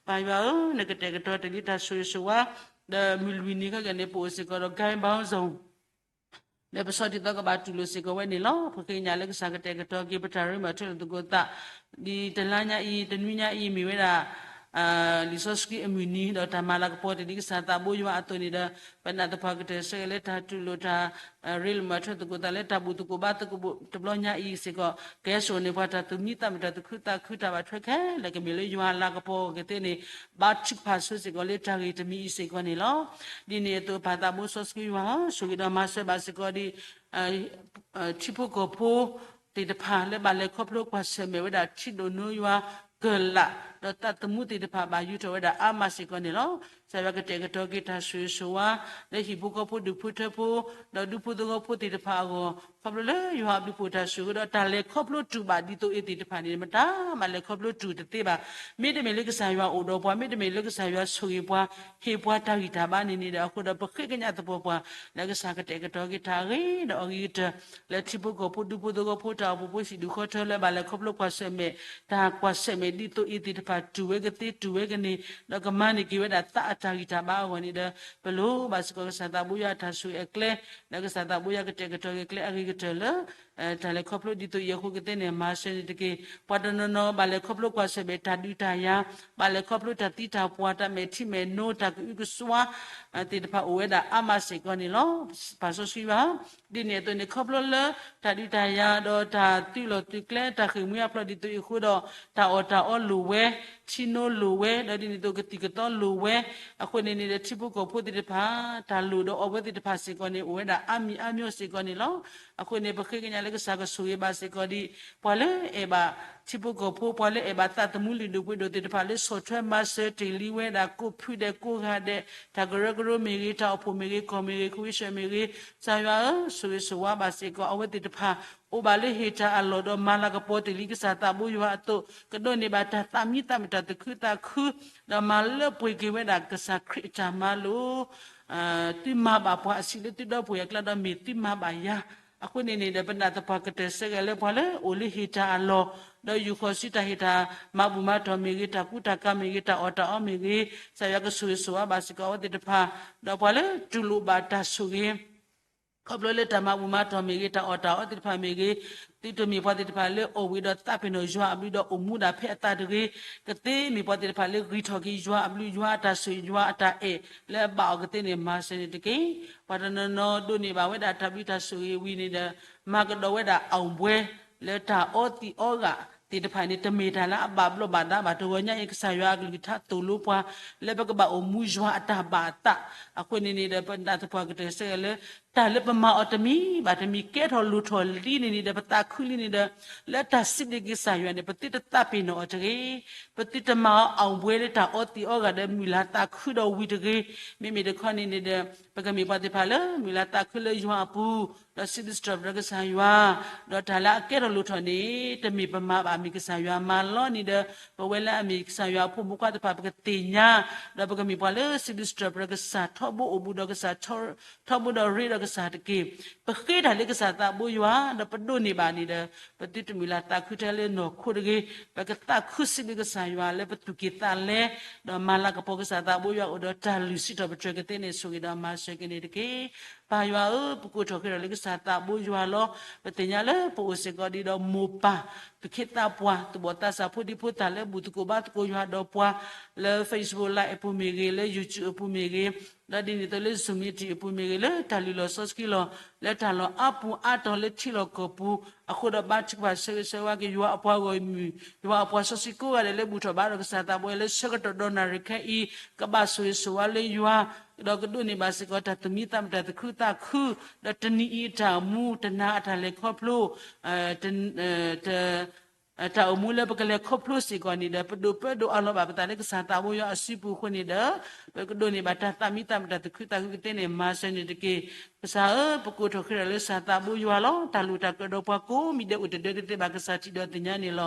ပၢ်ယွၤဧၢ, နကတဲာ်ကတီၤတ့ၢ်လံတၢ်ဆိၣ်ဂ့ၤဆိၣ်ဝါ, ဒီးမုၢ်လွံၢ်နံၤခဲကနံၣ်န့ၣ် ပအိၣ်စ့ၢ်ကီးဒီး ဂိုဏ်းပေါင်းစုံ လၢပဆီဒၣ်တၢ်ကဘၣ်တူၢ်လိာ်စ့ၢ်ကီးဝဲန့ၣ်လီၤ. ပဃ့ကညးလၢကစၢ်ကတဲာ်ကတီၤက့ၤ ပတၢ်ရ့လိာ်မၤထွဲလိာ်သကိးသး ဒ်တလါညါအံၤ တနွံညါအံၤ မ့ၢ်ဝဲဒၣ် လံာ်စီဆှံအမုၢ်နံၤ ဒီးတၢ်မၤလၤကပီၤတ့ၢ်လံကစၢ်သးဘိယွၤအသိးန့ၣ်ဒီး ပနာ်သပှၢ်ကတၢၢ်ဆၢက့ၤလၢတၢ်တူၢ်လိာ်တၢ် ရ့လိာ်မၤထွဲသကိးသးလၢတၢ်ဘူၣ်သကိးဘါသကိးတဘျီညါအံၤစ့ၢ်ကီး ကဟဲစိာ်န့ၢ်ပှၤတၢ်သူၣ်မံသးမုာ်တၢ်သူၣ်ခုသးခုတၢ်ဘၣ်ထွဲခဲလၢာ်ကမ့ၢ်လၢယွၤအလၤကပီၤအဂ့ၤကသ့န့ၣ် ဘါထုကဖၣ်ဆိစ့ၢ်ကီးလၢတၢ်ဂ့ၢ်တမံၤအံၤစ့ၢ်ကီးန့ၣ်လီၤ. ဒ်န့ၣ်အသိးပၢ်သးဘိစီဆှံယွၤဧၢ, ဆိၣ်ဂ့ၤဒီးမၤစၢၤဘၣ်စ့ၢ်ကီးဒ် ထံဖိကီၢ်ဖိသ့ၣ်တဖၣ်လၢဘၣ်လဲၤခီဖျိကွၢ်ဆၢၣ်မဲာ်ဝဲဒၣ်ထံဒိၣ်နိယွၤကလာ် ဒီးသးသမူသ့ၣ်တဖၣ်ဘၣ်ယူၤထီၣ်ဝဲဒၣ်အါမးစ့ၢ်ကီးန့ၣ်လီၤ. ကစၢ်ယွၤကတဲာ်ကတီၤက့ၤတၢ်ဆိၣ်ဂ့ၤဆိၣ်ဝါ လၢဟံၣ်ဖိဃီဖိဒူၣ်ဖိထၢဖိ ဒီးဒူဖိသဝီဖိသ့ၣ်တဖၣ်အဂီၢ် ခီဖျိလၢယွၤအဘျုးဖှိၣ်တၢ်ဆိၣ်ဂ့ၤဒီးတၢ်လဲၤခီဖျိတူၢ်ဘၣ်ဒ်သိးအံၤသ့ၣ်တဖၣ်န့ၣ် မတၤမၤလဲၤခီဖျိတူၢ်တသ့ဘၣ်. မ့တမ့ၢ်လၢကစၢ်ယွၤအိၣ်ဒီးပှၤ မ့တမ့ၢ်လၢကစၢ်ယွၤဆိၣ်ဂ့ၤပှၤ ဟ့ၣ်ပှၤတၢ်ဂံၢ်တၢ်ဘါန့ၣ်န့ၣ်ဒီး အဃိဒီးပဃ့ကညးသပှၢ်ပှၢ် လၢကစၢ်ကတဲာ်ကတီၤက့ၤတၢ်အဂ့ၤဒီးအဂ့ၤကတၢၢ် လၢထံဖိကီၢ်ဖိဒူဖိသဝီဖိတၢ်အိၣ်ဖှိၣ်ဖိဟံၣ်ဒူၣ်ဃီထၢလၢဘၣ်လဲၤခီဖျိကွၢ်ဆၢၣ်မဲာ် တၢ်ကွၢ်ဆၢၣ်မဲာ်ဒ်သိးအံၤသ့ၣ်တဖၣ်တူၢ်ဝဲကသ့တူၢ်ဝဲကန့ၢ် ဒီးကမၤန့ၢ်က့ၤဝဲဒၣ်သးအတၢ်ဂံၢ်တၢ်ဘါအဂီၢ်န့ၣ်ဒီး ပလိၣ်ဘၣ်စ့ၢ်ကီးကစၢ်သးဘိယွၤအတၢ်ဆိၣ်ဂ့ၤအကျဲ လၢကစၢ်သးဘိယွၤကတဲာ်ကတီၤက့ၤကျဲအဂ့ၤက တၢ်လၢ တၢ်လဲၤခီဖျိဒ်သိးအံၤအဃိကသ့ၣ်န့ၣ် မၤစၢၤန့ၣ်တက့ၢ်. ပှၤတနီၤနီၤဘၣ်လဲၤခီဖျိကွၢ်ဆၢၣ်မဲာ်တၢ်ဒုးတၢ်ယၤ, ဘၣ်လဲၤခီဖျိတၢ်သံတၢ်ပှၢ် တၢ်မဲာ်ထံမဲာ်နိ တၢ်ကအုကစွါ သ့ၣ်တဖၣ်အိၣ်ဝဲဒၣ်အါမးစ့ၢ်ကီးန့ၣ်လီၤ. ပၢ်စီဆှံဘၣ် ဒ်န့ၣ်အသိးန့ၣ် ခီဖျိလၢ တၢ်ဒုးတၢ်ယၤဒီးတၢ်သုးလီၢ်သုးကျဲ တၢ်ဃ့ၢ်မှံဟးဖျိးဒ်သိးအံၤအဃိဒီး တၢ်အီၣ်တၢ်အီလိၣ်ဝဲ, ထံနိလိၣ်ဝဲ, ဒီးဒ်န့ၣ်အသိးကသံၣ်ကသီလိၣ်ဝဲ, အဃိန့ၣ်န့ၣ်ဒီး ထံဖိကီၢ်ဖိသ့ၣ်တဖၣ် တၢ်လိၣ်ဒီးအီဝဲသ့ၣ်တဖၣ်စ့ၢ်ကီးန့ၣ် အိၣ်ဝဲဒၣ်အါမံၤအါမံၤစ့ၢ်ကီးန့ၣ်လီၤ. အဃိန့ၣ် ပဃ့ကညးလၢကစၢ်ကဆိၣ်ဂ့ၤဘၣ်စ့ၢ်ကီးဒံး ပှၤလၢအဲၣ်ဘၣ်ထံဖိကီၢ်ဖိ ပှၤလၢအဲၣ်ဘၣ်သးသမူလုၢ်ဒိၣ်ပှ့ၤဒိၣ်သ့ၣ်တဖၣ်လၢဆီၣ်ထွဲမၤစၢၤတ့ၢ်လံဝဲဒၣ် ကိးဖုဒဲးကိးဂၤဒဲး တၢ်ကရၢကရိမ့ၢ်ဂ့ၤ, တၢ်အိၣ်ဖှိၣ်မ့ၢ်ဂ့ၤ, ကီၢ်မ့ၢ်ဂ့ၤ, ခဝ့ၡၢၣ်မ့ၢ်ဂ့ၤ, ကစၢ်ယွၤဧၢ, ဆိၣ်ဂ့ၤဆိၣ်ဝါဘၣ်စ့ၢ်ကီး အဝဲသ့ၣ်တဖၣ် အိၣ်ဘၣ်လၢဟ့ၣ်တၢ်အလီၢ်ဒီးမၤလၤကပီၤတ့ၢ်လံကစၢ်သးဘိယွၤအသိး, ကဒိးန့ၢ်ဘၣ်တၢ်သးမံသးမုာ်တၢ်သးခုသးခု, ဒီးမၤလၢပှ့ၤက့ၤဝဲဒၣ်ကစၢ်ခရံာ်အတၢ်မၤလိာ် သုမၤဘၣ်ပှၤအဆံးလၢသုဒီပုၢ်ဝဲၢ်အကျါ ဒီးမ့ၢ်သုမၤဘၣ်ယၤ. အဃိန့ၣ်န့ၣ်ဒီး ပနာ်သပှၢ်ကတၢၢ်ဆၢဂ့ၤလၢပှၤလၢအိၣ်လၢဟ့ၣ်တၢ်အလီၢ်, ဒီးယူၢ်ဃီၤဆူတၢ်ဟ့ၣ်တၢ်မၤဘူၣ်မၤတီၢ်မ့ၢ်ဂ့ၤ, တၢ်ကူတၢ်ကၤမ့ၢ်ဂ့ၤ, တၢ်အီၣ်တၢ်အီမ့ၢ်ဂ့ၤ, ကစၢ်ယွၤကဆိၣ်ဂ့ၤဆိၣ်ဝါဘၣ်စ့ၢ်ကီးအဝဲသ့ၣ်တဖၣ်, ဒီးပှၤလၢတူၢ်လိာ်ဘၣ်တၢ်ဆိၣ်ဂ့ၤ ခီဖျိလၢတၢ်မၤဘူၣ်မၤတီၢ်မ့ၢ်ဂ့ၤ, တၢ်အီၣ်တၢ်အီသ့ၣ်တဖၣ်မ့ၢ်ဂ့ၤ, သုတမ့ၢ်ပှၤသ့ၣ်တဖၣ်လၢအီၣ်ဝံၤဒီးသးပ့ၤနီၣ်ယွၤအဘျုး ဒီးအိၣ်မူဒၣ်ဖဲအသးတဂ့ၤ, ကသ့မ့ၢ်ပှၤသ့ၣ်တဖၣ်လၢဂံၢ်ထီၣ်က့ၤယွၤအဘျုး ယွၤအတၢ်ဆိၣ်ဂ့ၤ ယွၤအတၢ်အဲၣ်လၢအဘၣ်အီၤကသ့န့ၣ် မၤစၢၤန့ၣ်တက့ၢ်. ပှၤတနီၤနီၤဒိးန့ၢ်ဘၣ်ဝဲဒၣ်တၢ်ဘျုးတၢ်ဆိၣ်ဂ့ၤဝံၤန့ၣ်ဒီး မၤကဒီးဝဲဒၣ်အောင်ပွဲ လၢတၢ်အီသံးအီဂာ်သ့ၣ်တဖၣ်န့ၣ် တမ့ၢ်တၢ်လၢအဘၣ်ဘျီးဘၣ်ဒါဘၣ်. တဂီၤညါအံၤ ကစၢ်ယွၤအကလုၢ်ကထါသိၣ်လိပှၤ လၢပကဘၣ်အိၣ်မူယွၤအတၢ်ဘၣ်အသး, အဃိန့ၣ်န့ၣ်ဒီး ပနာ်သပှၢ်ကတၢၢ်ဆၢဂ့ၤလၢ တၢ်လၢပမၤအီၤတမံၤဘၣ်တမံၤ ကဲထီၣ်လိၣ်ထီၣ်လံန့ၣ်န့ၣ်ဒီး ပသးခုလံန့ၣ်ဒီး လၢတၢ်စံးဘျုးက့ၤကစၢ်ယွၤန့ၣ် ပသုတသးပ့ၤနီၣ်အီၤတဂ့ၤ. ပသုတမၤအီၤအောင်ပွဲလၢတၢ်အီသံးအီဂာ်ဒီး မုၢ်လၢ်သးခုဒီးဝံၤတဂ့ၤ. မ့မ့ၢ်တခီန့ၣ်န့ၣ်ဒီး ပကမ့ၢ်ပှၤသ့ၣ်တဖၣ်လၢ မုၢ်လၢ်သးခုလၢယွၤအပူၤ, ဒီးစံးဘျုးစံးထီၣ်ပတြၢၤကစၢ်ယွၤ, ဒီးတၢ်လၢအကဲထီၣ်လိၣ်ထီၣ်န့ၣ် တမ့ၢ်ပမၤဘၣ် မ့ၢ်ကစၢ်ယွၤမၤလီၤန့ၣ်ဒီး ပဝဲလၢအမ့ၢ်ကစၢ်ယွၤအဖိမုၣ်ခွါသ့ၣ်တဖၣ် ပကသ့ၣ်ညါ, ဒီးပကမ့ၢ်ပှၤလၢစံးဘျုးစံးထီၣ်ပတြၢၤကစၢ် ထီဘိအိၣ်ဘူးဒီးကစၢ် ထီဘိဒီးရ့ဒီးကစၢ်တက့ၢ်. ပဃ့တၢ်လၢကစၢ်သးဘိယွၤ ဒီးပဒိးန့ၢ်ဘၣ်န့ၣ်ဒီး ပသုတမုၢ်လၢ်သးခုထဲလၢနီၢ်ခိတဂ့ၤ. ပကသးခုစံးဘျုးကစၢ်ယွၤလၢပသူၣ်က့ၣ်သးလဲ, ဒီးမၤလၤကပီၤကစၢ်သးဘိယွၤအိၣ်ဒီးတၢ်လုၢ်စံးထီၣ်ပတြၢၤကသ့န့ၣ် ဆိၣ်ဂ့ၤဒီးမၤစၢၤက့ၤန့ၣ်တက့ၢ်. ပၢ်ယွၤဧၢ, ပကိးထီၣ်ဃ့ထီၣ်လၢကစၢ်သးဘိယွၤလီၤ. ပသ့ၣ်ညါလၢပအိၣ်စ့ၢ်ကီးဒ်ဒီးမိၢ်ပၢ် သူၣ်က့သးပှၢ် သူၣ်ဘီၣ်သးစၢ် ဖိဒံဖိသၣ်လၢဘူၣ်သကိးဘါသကိးယွၤဒီးပှၤ လၢ Facebook Live အပူၤမ့ၢ်ဂ့ၤ, လၢ YouTube အပူၤမ့ၢ်ဂ့ၤ, ဒီးဒ်န့ၣ်အသိးလၢ Zoom meeting အပူၤမ့ၢ်ဂ့ၤ, လၢတၢ်လုၢ်လီၢ်စီဆှံလီၢ် လၢတၢ်လီၢ်အါပူၤအါတီၤလၢထံလီၢ်ကီၢ်ပူၤအဃိဒီး ဘါထုကဖၣ်ဆၢဂ့ၤဆၢဝါက့ၤ ယွၤအပှၤဂီၢ်မုၢ် ယွၤအပှၤစီဆှံကိးဂၤဒဲးလၢဘူၣ်ထီၣ်ဘါထီၣ်ကစၢ်သးဘိယွၤလၢဆၢကတီၢ်ဒီနၣ်ရံၣ်ခဲအံၤ ကဘၣ်ဆိၣ်ဂ့ၤဆိၣ်ဝါလၢယွၤ ဒီးကဒိးန့ၢ်ဘၣ်စ့ၢ်ကီးတၢ်သူၣ်မံသးမုာ်တၢ်သူၣ်ခုသးခု, ဒီးတနံၤအံၤအတၢ်အိၣ်မူ တနၤအတၢ်လဲၤခီဖျိ တၢ်အိၣ်မူလၢပကလဲၤခီဖျိစ့ၢ်ကီးန့ၣ်ဒီး ပဒိးပၢဒိးအးလီၤဘၣ်ပသးလၢကစၢ်သးဘိယွၤအစုပူၤအဃိန့ၣ်ဒီး ပကဒိးန့ၢ်ဘၣ်တၢ်သးမံသးမုာ်တၢ်သူၣ်ခုသးခုကသ့န့ၣ် မၤစၢၤန့ၣ်တက့ၢ်. ကစၢ်ဧၢ, ပကိးထီၣ်ဃ့ထီၣ်လၢကစၢ်သးဘိယွၤလီၤ. တၢ်လိၣ်တၢ်ကြၢးဒီးပှၤကိးမံၤဒဲးအိၣ်တဒၢတသ့ဘၣ် ကစၢ်ထံၣ်ဒီးသ့ၣ်ညါန့ၣ်လီၤ.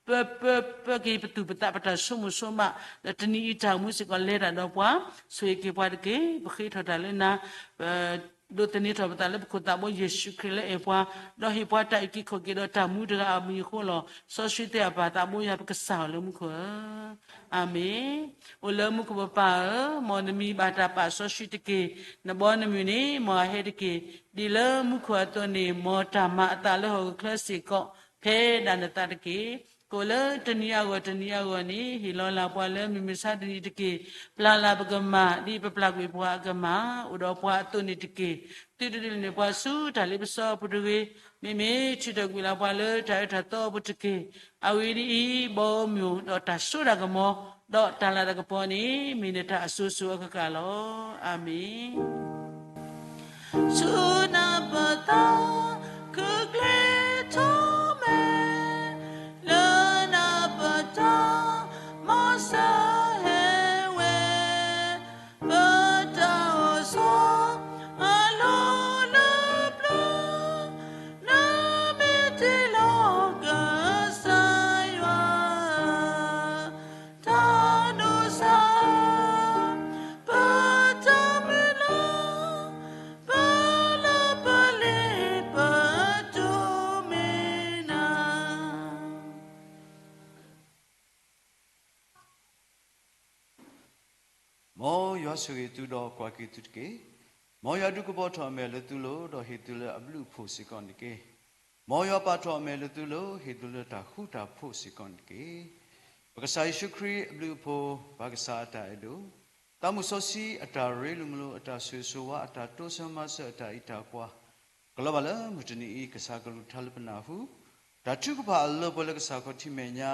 ပၢပၢ ပၢက့ၤပသူၣ်ပသးပတၢ်ဆိကမိၣ်ဆိကမး ဒီးတနံၤအံၤတၢ်အိၣ်မူစ့ၢ်ကီးလဲၤတၢ်ဒီးပှၤ ဆိၣ်ဂ့ၤက့ၤပှၤတက့ၢ်. ပဃ့ထီၣ်တၢ်လၢနၤ ဒိးသန့ၤထီၣ်ပသးလၢပခိၣ်သးဘိယ့ၣ်ၡူးခရံာ်လၢအဲၣ်ပှၤ, ဒီးဟ့ၣ်ပှၤတၢ်အုၣ်က့ၤခီၣ်က့ၤဒီးတၢ်မူတဂၤအမံၤအဃိလီၤ. စီဆှံသ့ၣ်အပၢ်သးဘိယွၤ ပကစၢ်အီၤလၢမူခိၣ်ဧၢ, အၤမ့ၣ်. အိၣ်လၢမူခိၣ်ပပၢ်ဧၢ, မ်နမံၤဘၣ်တၢ် ပာ်စီဆှံတက့ၢ်. နဘီနမုၢ်န့ၣ် မ်အဟဲတက့ၢ်. ဒ်လၢမူခိၣ်အသိးန့ၣ် မ်တၢ်မၤအသးလၢဟီၣ်ခိၣ်ချၢစ့ၢ်ကီး ဖဲဒၣ်နသးတက့ၢ်. ကအိၣ်လၢတနံၤအဂီၢ်တနံၤအဂီၢ်န့ၣ် ဟ့ၣ်လီၤလၢ်ပှၤလၢမုၢ်မဆါတနံၤတက့ၢ်. ပျၢ်လၢ်ပကမၢ် ဒ်ပပျၢ်ကွံာ်ပှၤအကမၢ် အိၣ်ဒီးပှၤအသိးန့ၣ်တက့ၢ်. သုတဒုးနဲၣ်ပှၤဆူတၢ်လ့ပစီအပူၤတဂ့ၤ. မ့မ့ၢ်ထုးထီၣ်ကွံာ်လၢ်ပှၤလၢတၢ်အၢတၢ်သီအပူၤတက့ၢ်. အဂ့ၢ်ဒ်အံၤ, ဘီမုၢ်ဒီးတၢ်စိတၢ်ကမီၤ ဒီးတၢ်လၤတၢ်ကပီၤန့ၣ် မ့ၢ်နတၢ်အစိၤစိၤအဃၣ်ဃၣ်လီၤ. အၤမ့ၣ်. ဆူနပတၢ် ခုၣ်ကျဲထီၣ်မဲာ် လၢနပတၢ် မၤစၢၤဟဲဝဲ ပတၢ်အိၣ်ဆိးအလီၢ်လၢပျၢၤ နမ့ၢ်တ့လီၤကစၢ်ယွၤ တၢ်ဒိးစၢ် ပတၢ်မုၢ်လၢ် ပလီၢ်ပလ့ၤပတိၢ်မ့ၢ်နၤ မ်ယွၤဆိၣ်ဂ့ၤသုဒီးကွၢ်က့ၤသုတက့ၢ်. မ်ယွၤဒုးကဘီထီၣ်အမဲာ်လၢသုလိၤ, ဒီးဟ့ၣ်သုလၢအဘျုးအဖှိၣ်စ့ၢ်ကီးန့ၣ်တက့ၢ်. မ်ယွၤပာ်ထီၣ်အမဲာ်လၢသုလိၤ, ဟ့ၣ်သုလၢတၢ်ဃူတၢ်ဖိးစ့ၢ်ကီးန့ၣ်တက့ၢ်. ပကစၢ်ယ့ၣ်ၡူးခရံာ်အဘျုးအဖှိၣ်, ပၢ်ကစၢ်အတၢ်အဲၣ်ဒိၣ်, သးမုၢ်စီဆှံအတၢ်ရ့လိာ်မုာ်လိာ်, အတၢ်ဆိၣ်ဂ့ၤဆိၣ်ဝါ, အတၢ်တိစၢၤမၤစၢၤ, အတၢ်အံးတၢ်ကွၢ်, ကလီၤဘၣ်လၢမုၢ်တနံၤအံၤ ကစၢ်ကလူးတၢ်လၢပနၢ်ဟူ, တၢ်ထုကဖၣ်အလၢပှဲၤလၢကစၢ်ခီၣ်ထံးမဲာ်ညါ,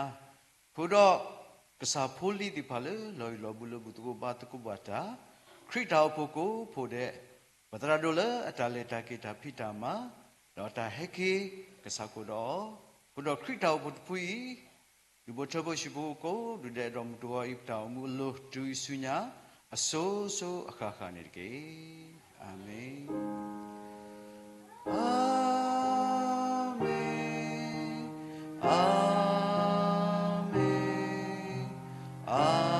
ဃုာ်ဒီးကစၢ်ဖိလံၤသ့ၣ်တဖၣ်လၢလီၢ်ဂံၢ်လီၢ်ဘါလၢဘူၣ်သကိးဘါသကိးဘၣ်တၢ်, ခရံာ်တၢ်အိၣ်ဖှိၣ်ကိးဖှိၣ်ဒဲး, ပသရၣ်ဒိၣ်လၢအတၢ်လဲၤတၢ်က့ၤတၢ်ဖံးတၢ်မၤ, ဒီးတၢ်ဟဲက့ၤကစၢ်ကိးဒီးအီၤ, ဃုာ်ဒီးခရံာ်တၢ်အိၣ်ဖှိၣ်တဖုအံၤ, ဒူၣ်ဖိထၢဖိဟံၣ်ဖိဃီဖိကိးဒူၣ်ဒဲး ဒီးမုၢ်တဂီၤအံၤပတၢ်အိၣ်မူအလိၤ တုၤဆူညါအစိၤစိၤအဃၣ်ဃၣ်န့ၣ်တက့ၢ်. အၤမ့ၣ်, အၤမ့ၣ်, အၤမ့ၣ်, အၤမ့ၣ်.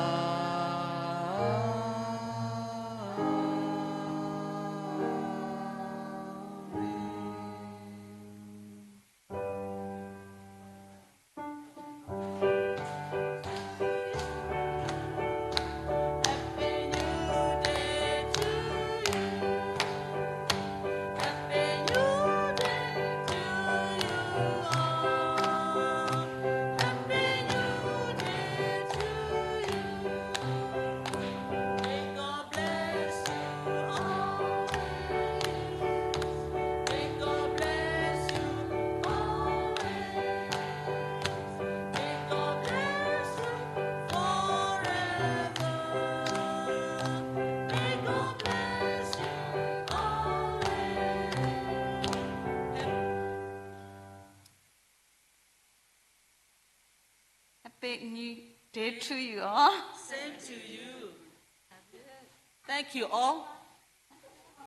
Happy New Day to you all. Same to you. Thank you all.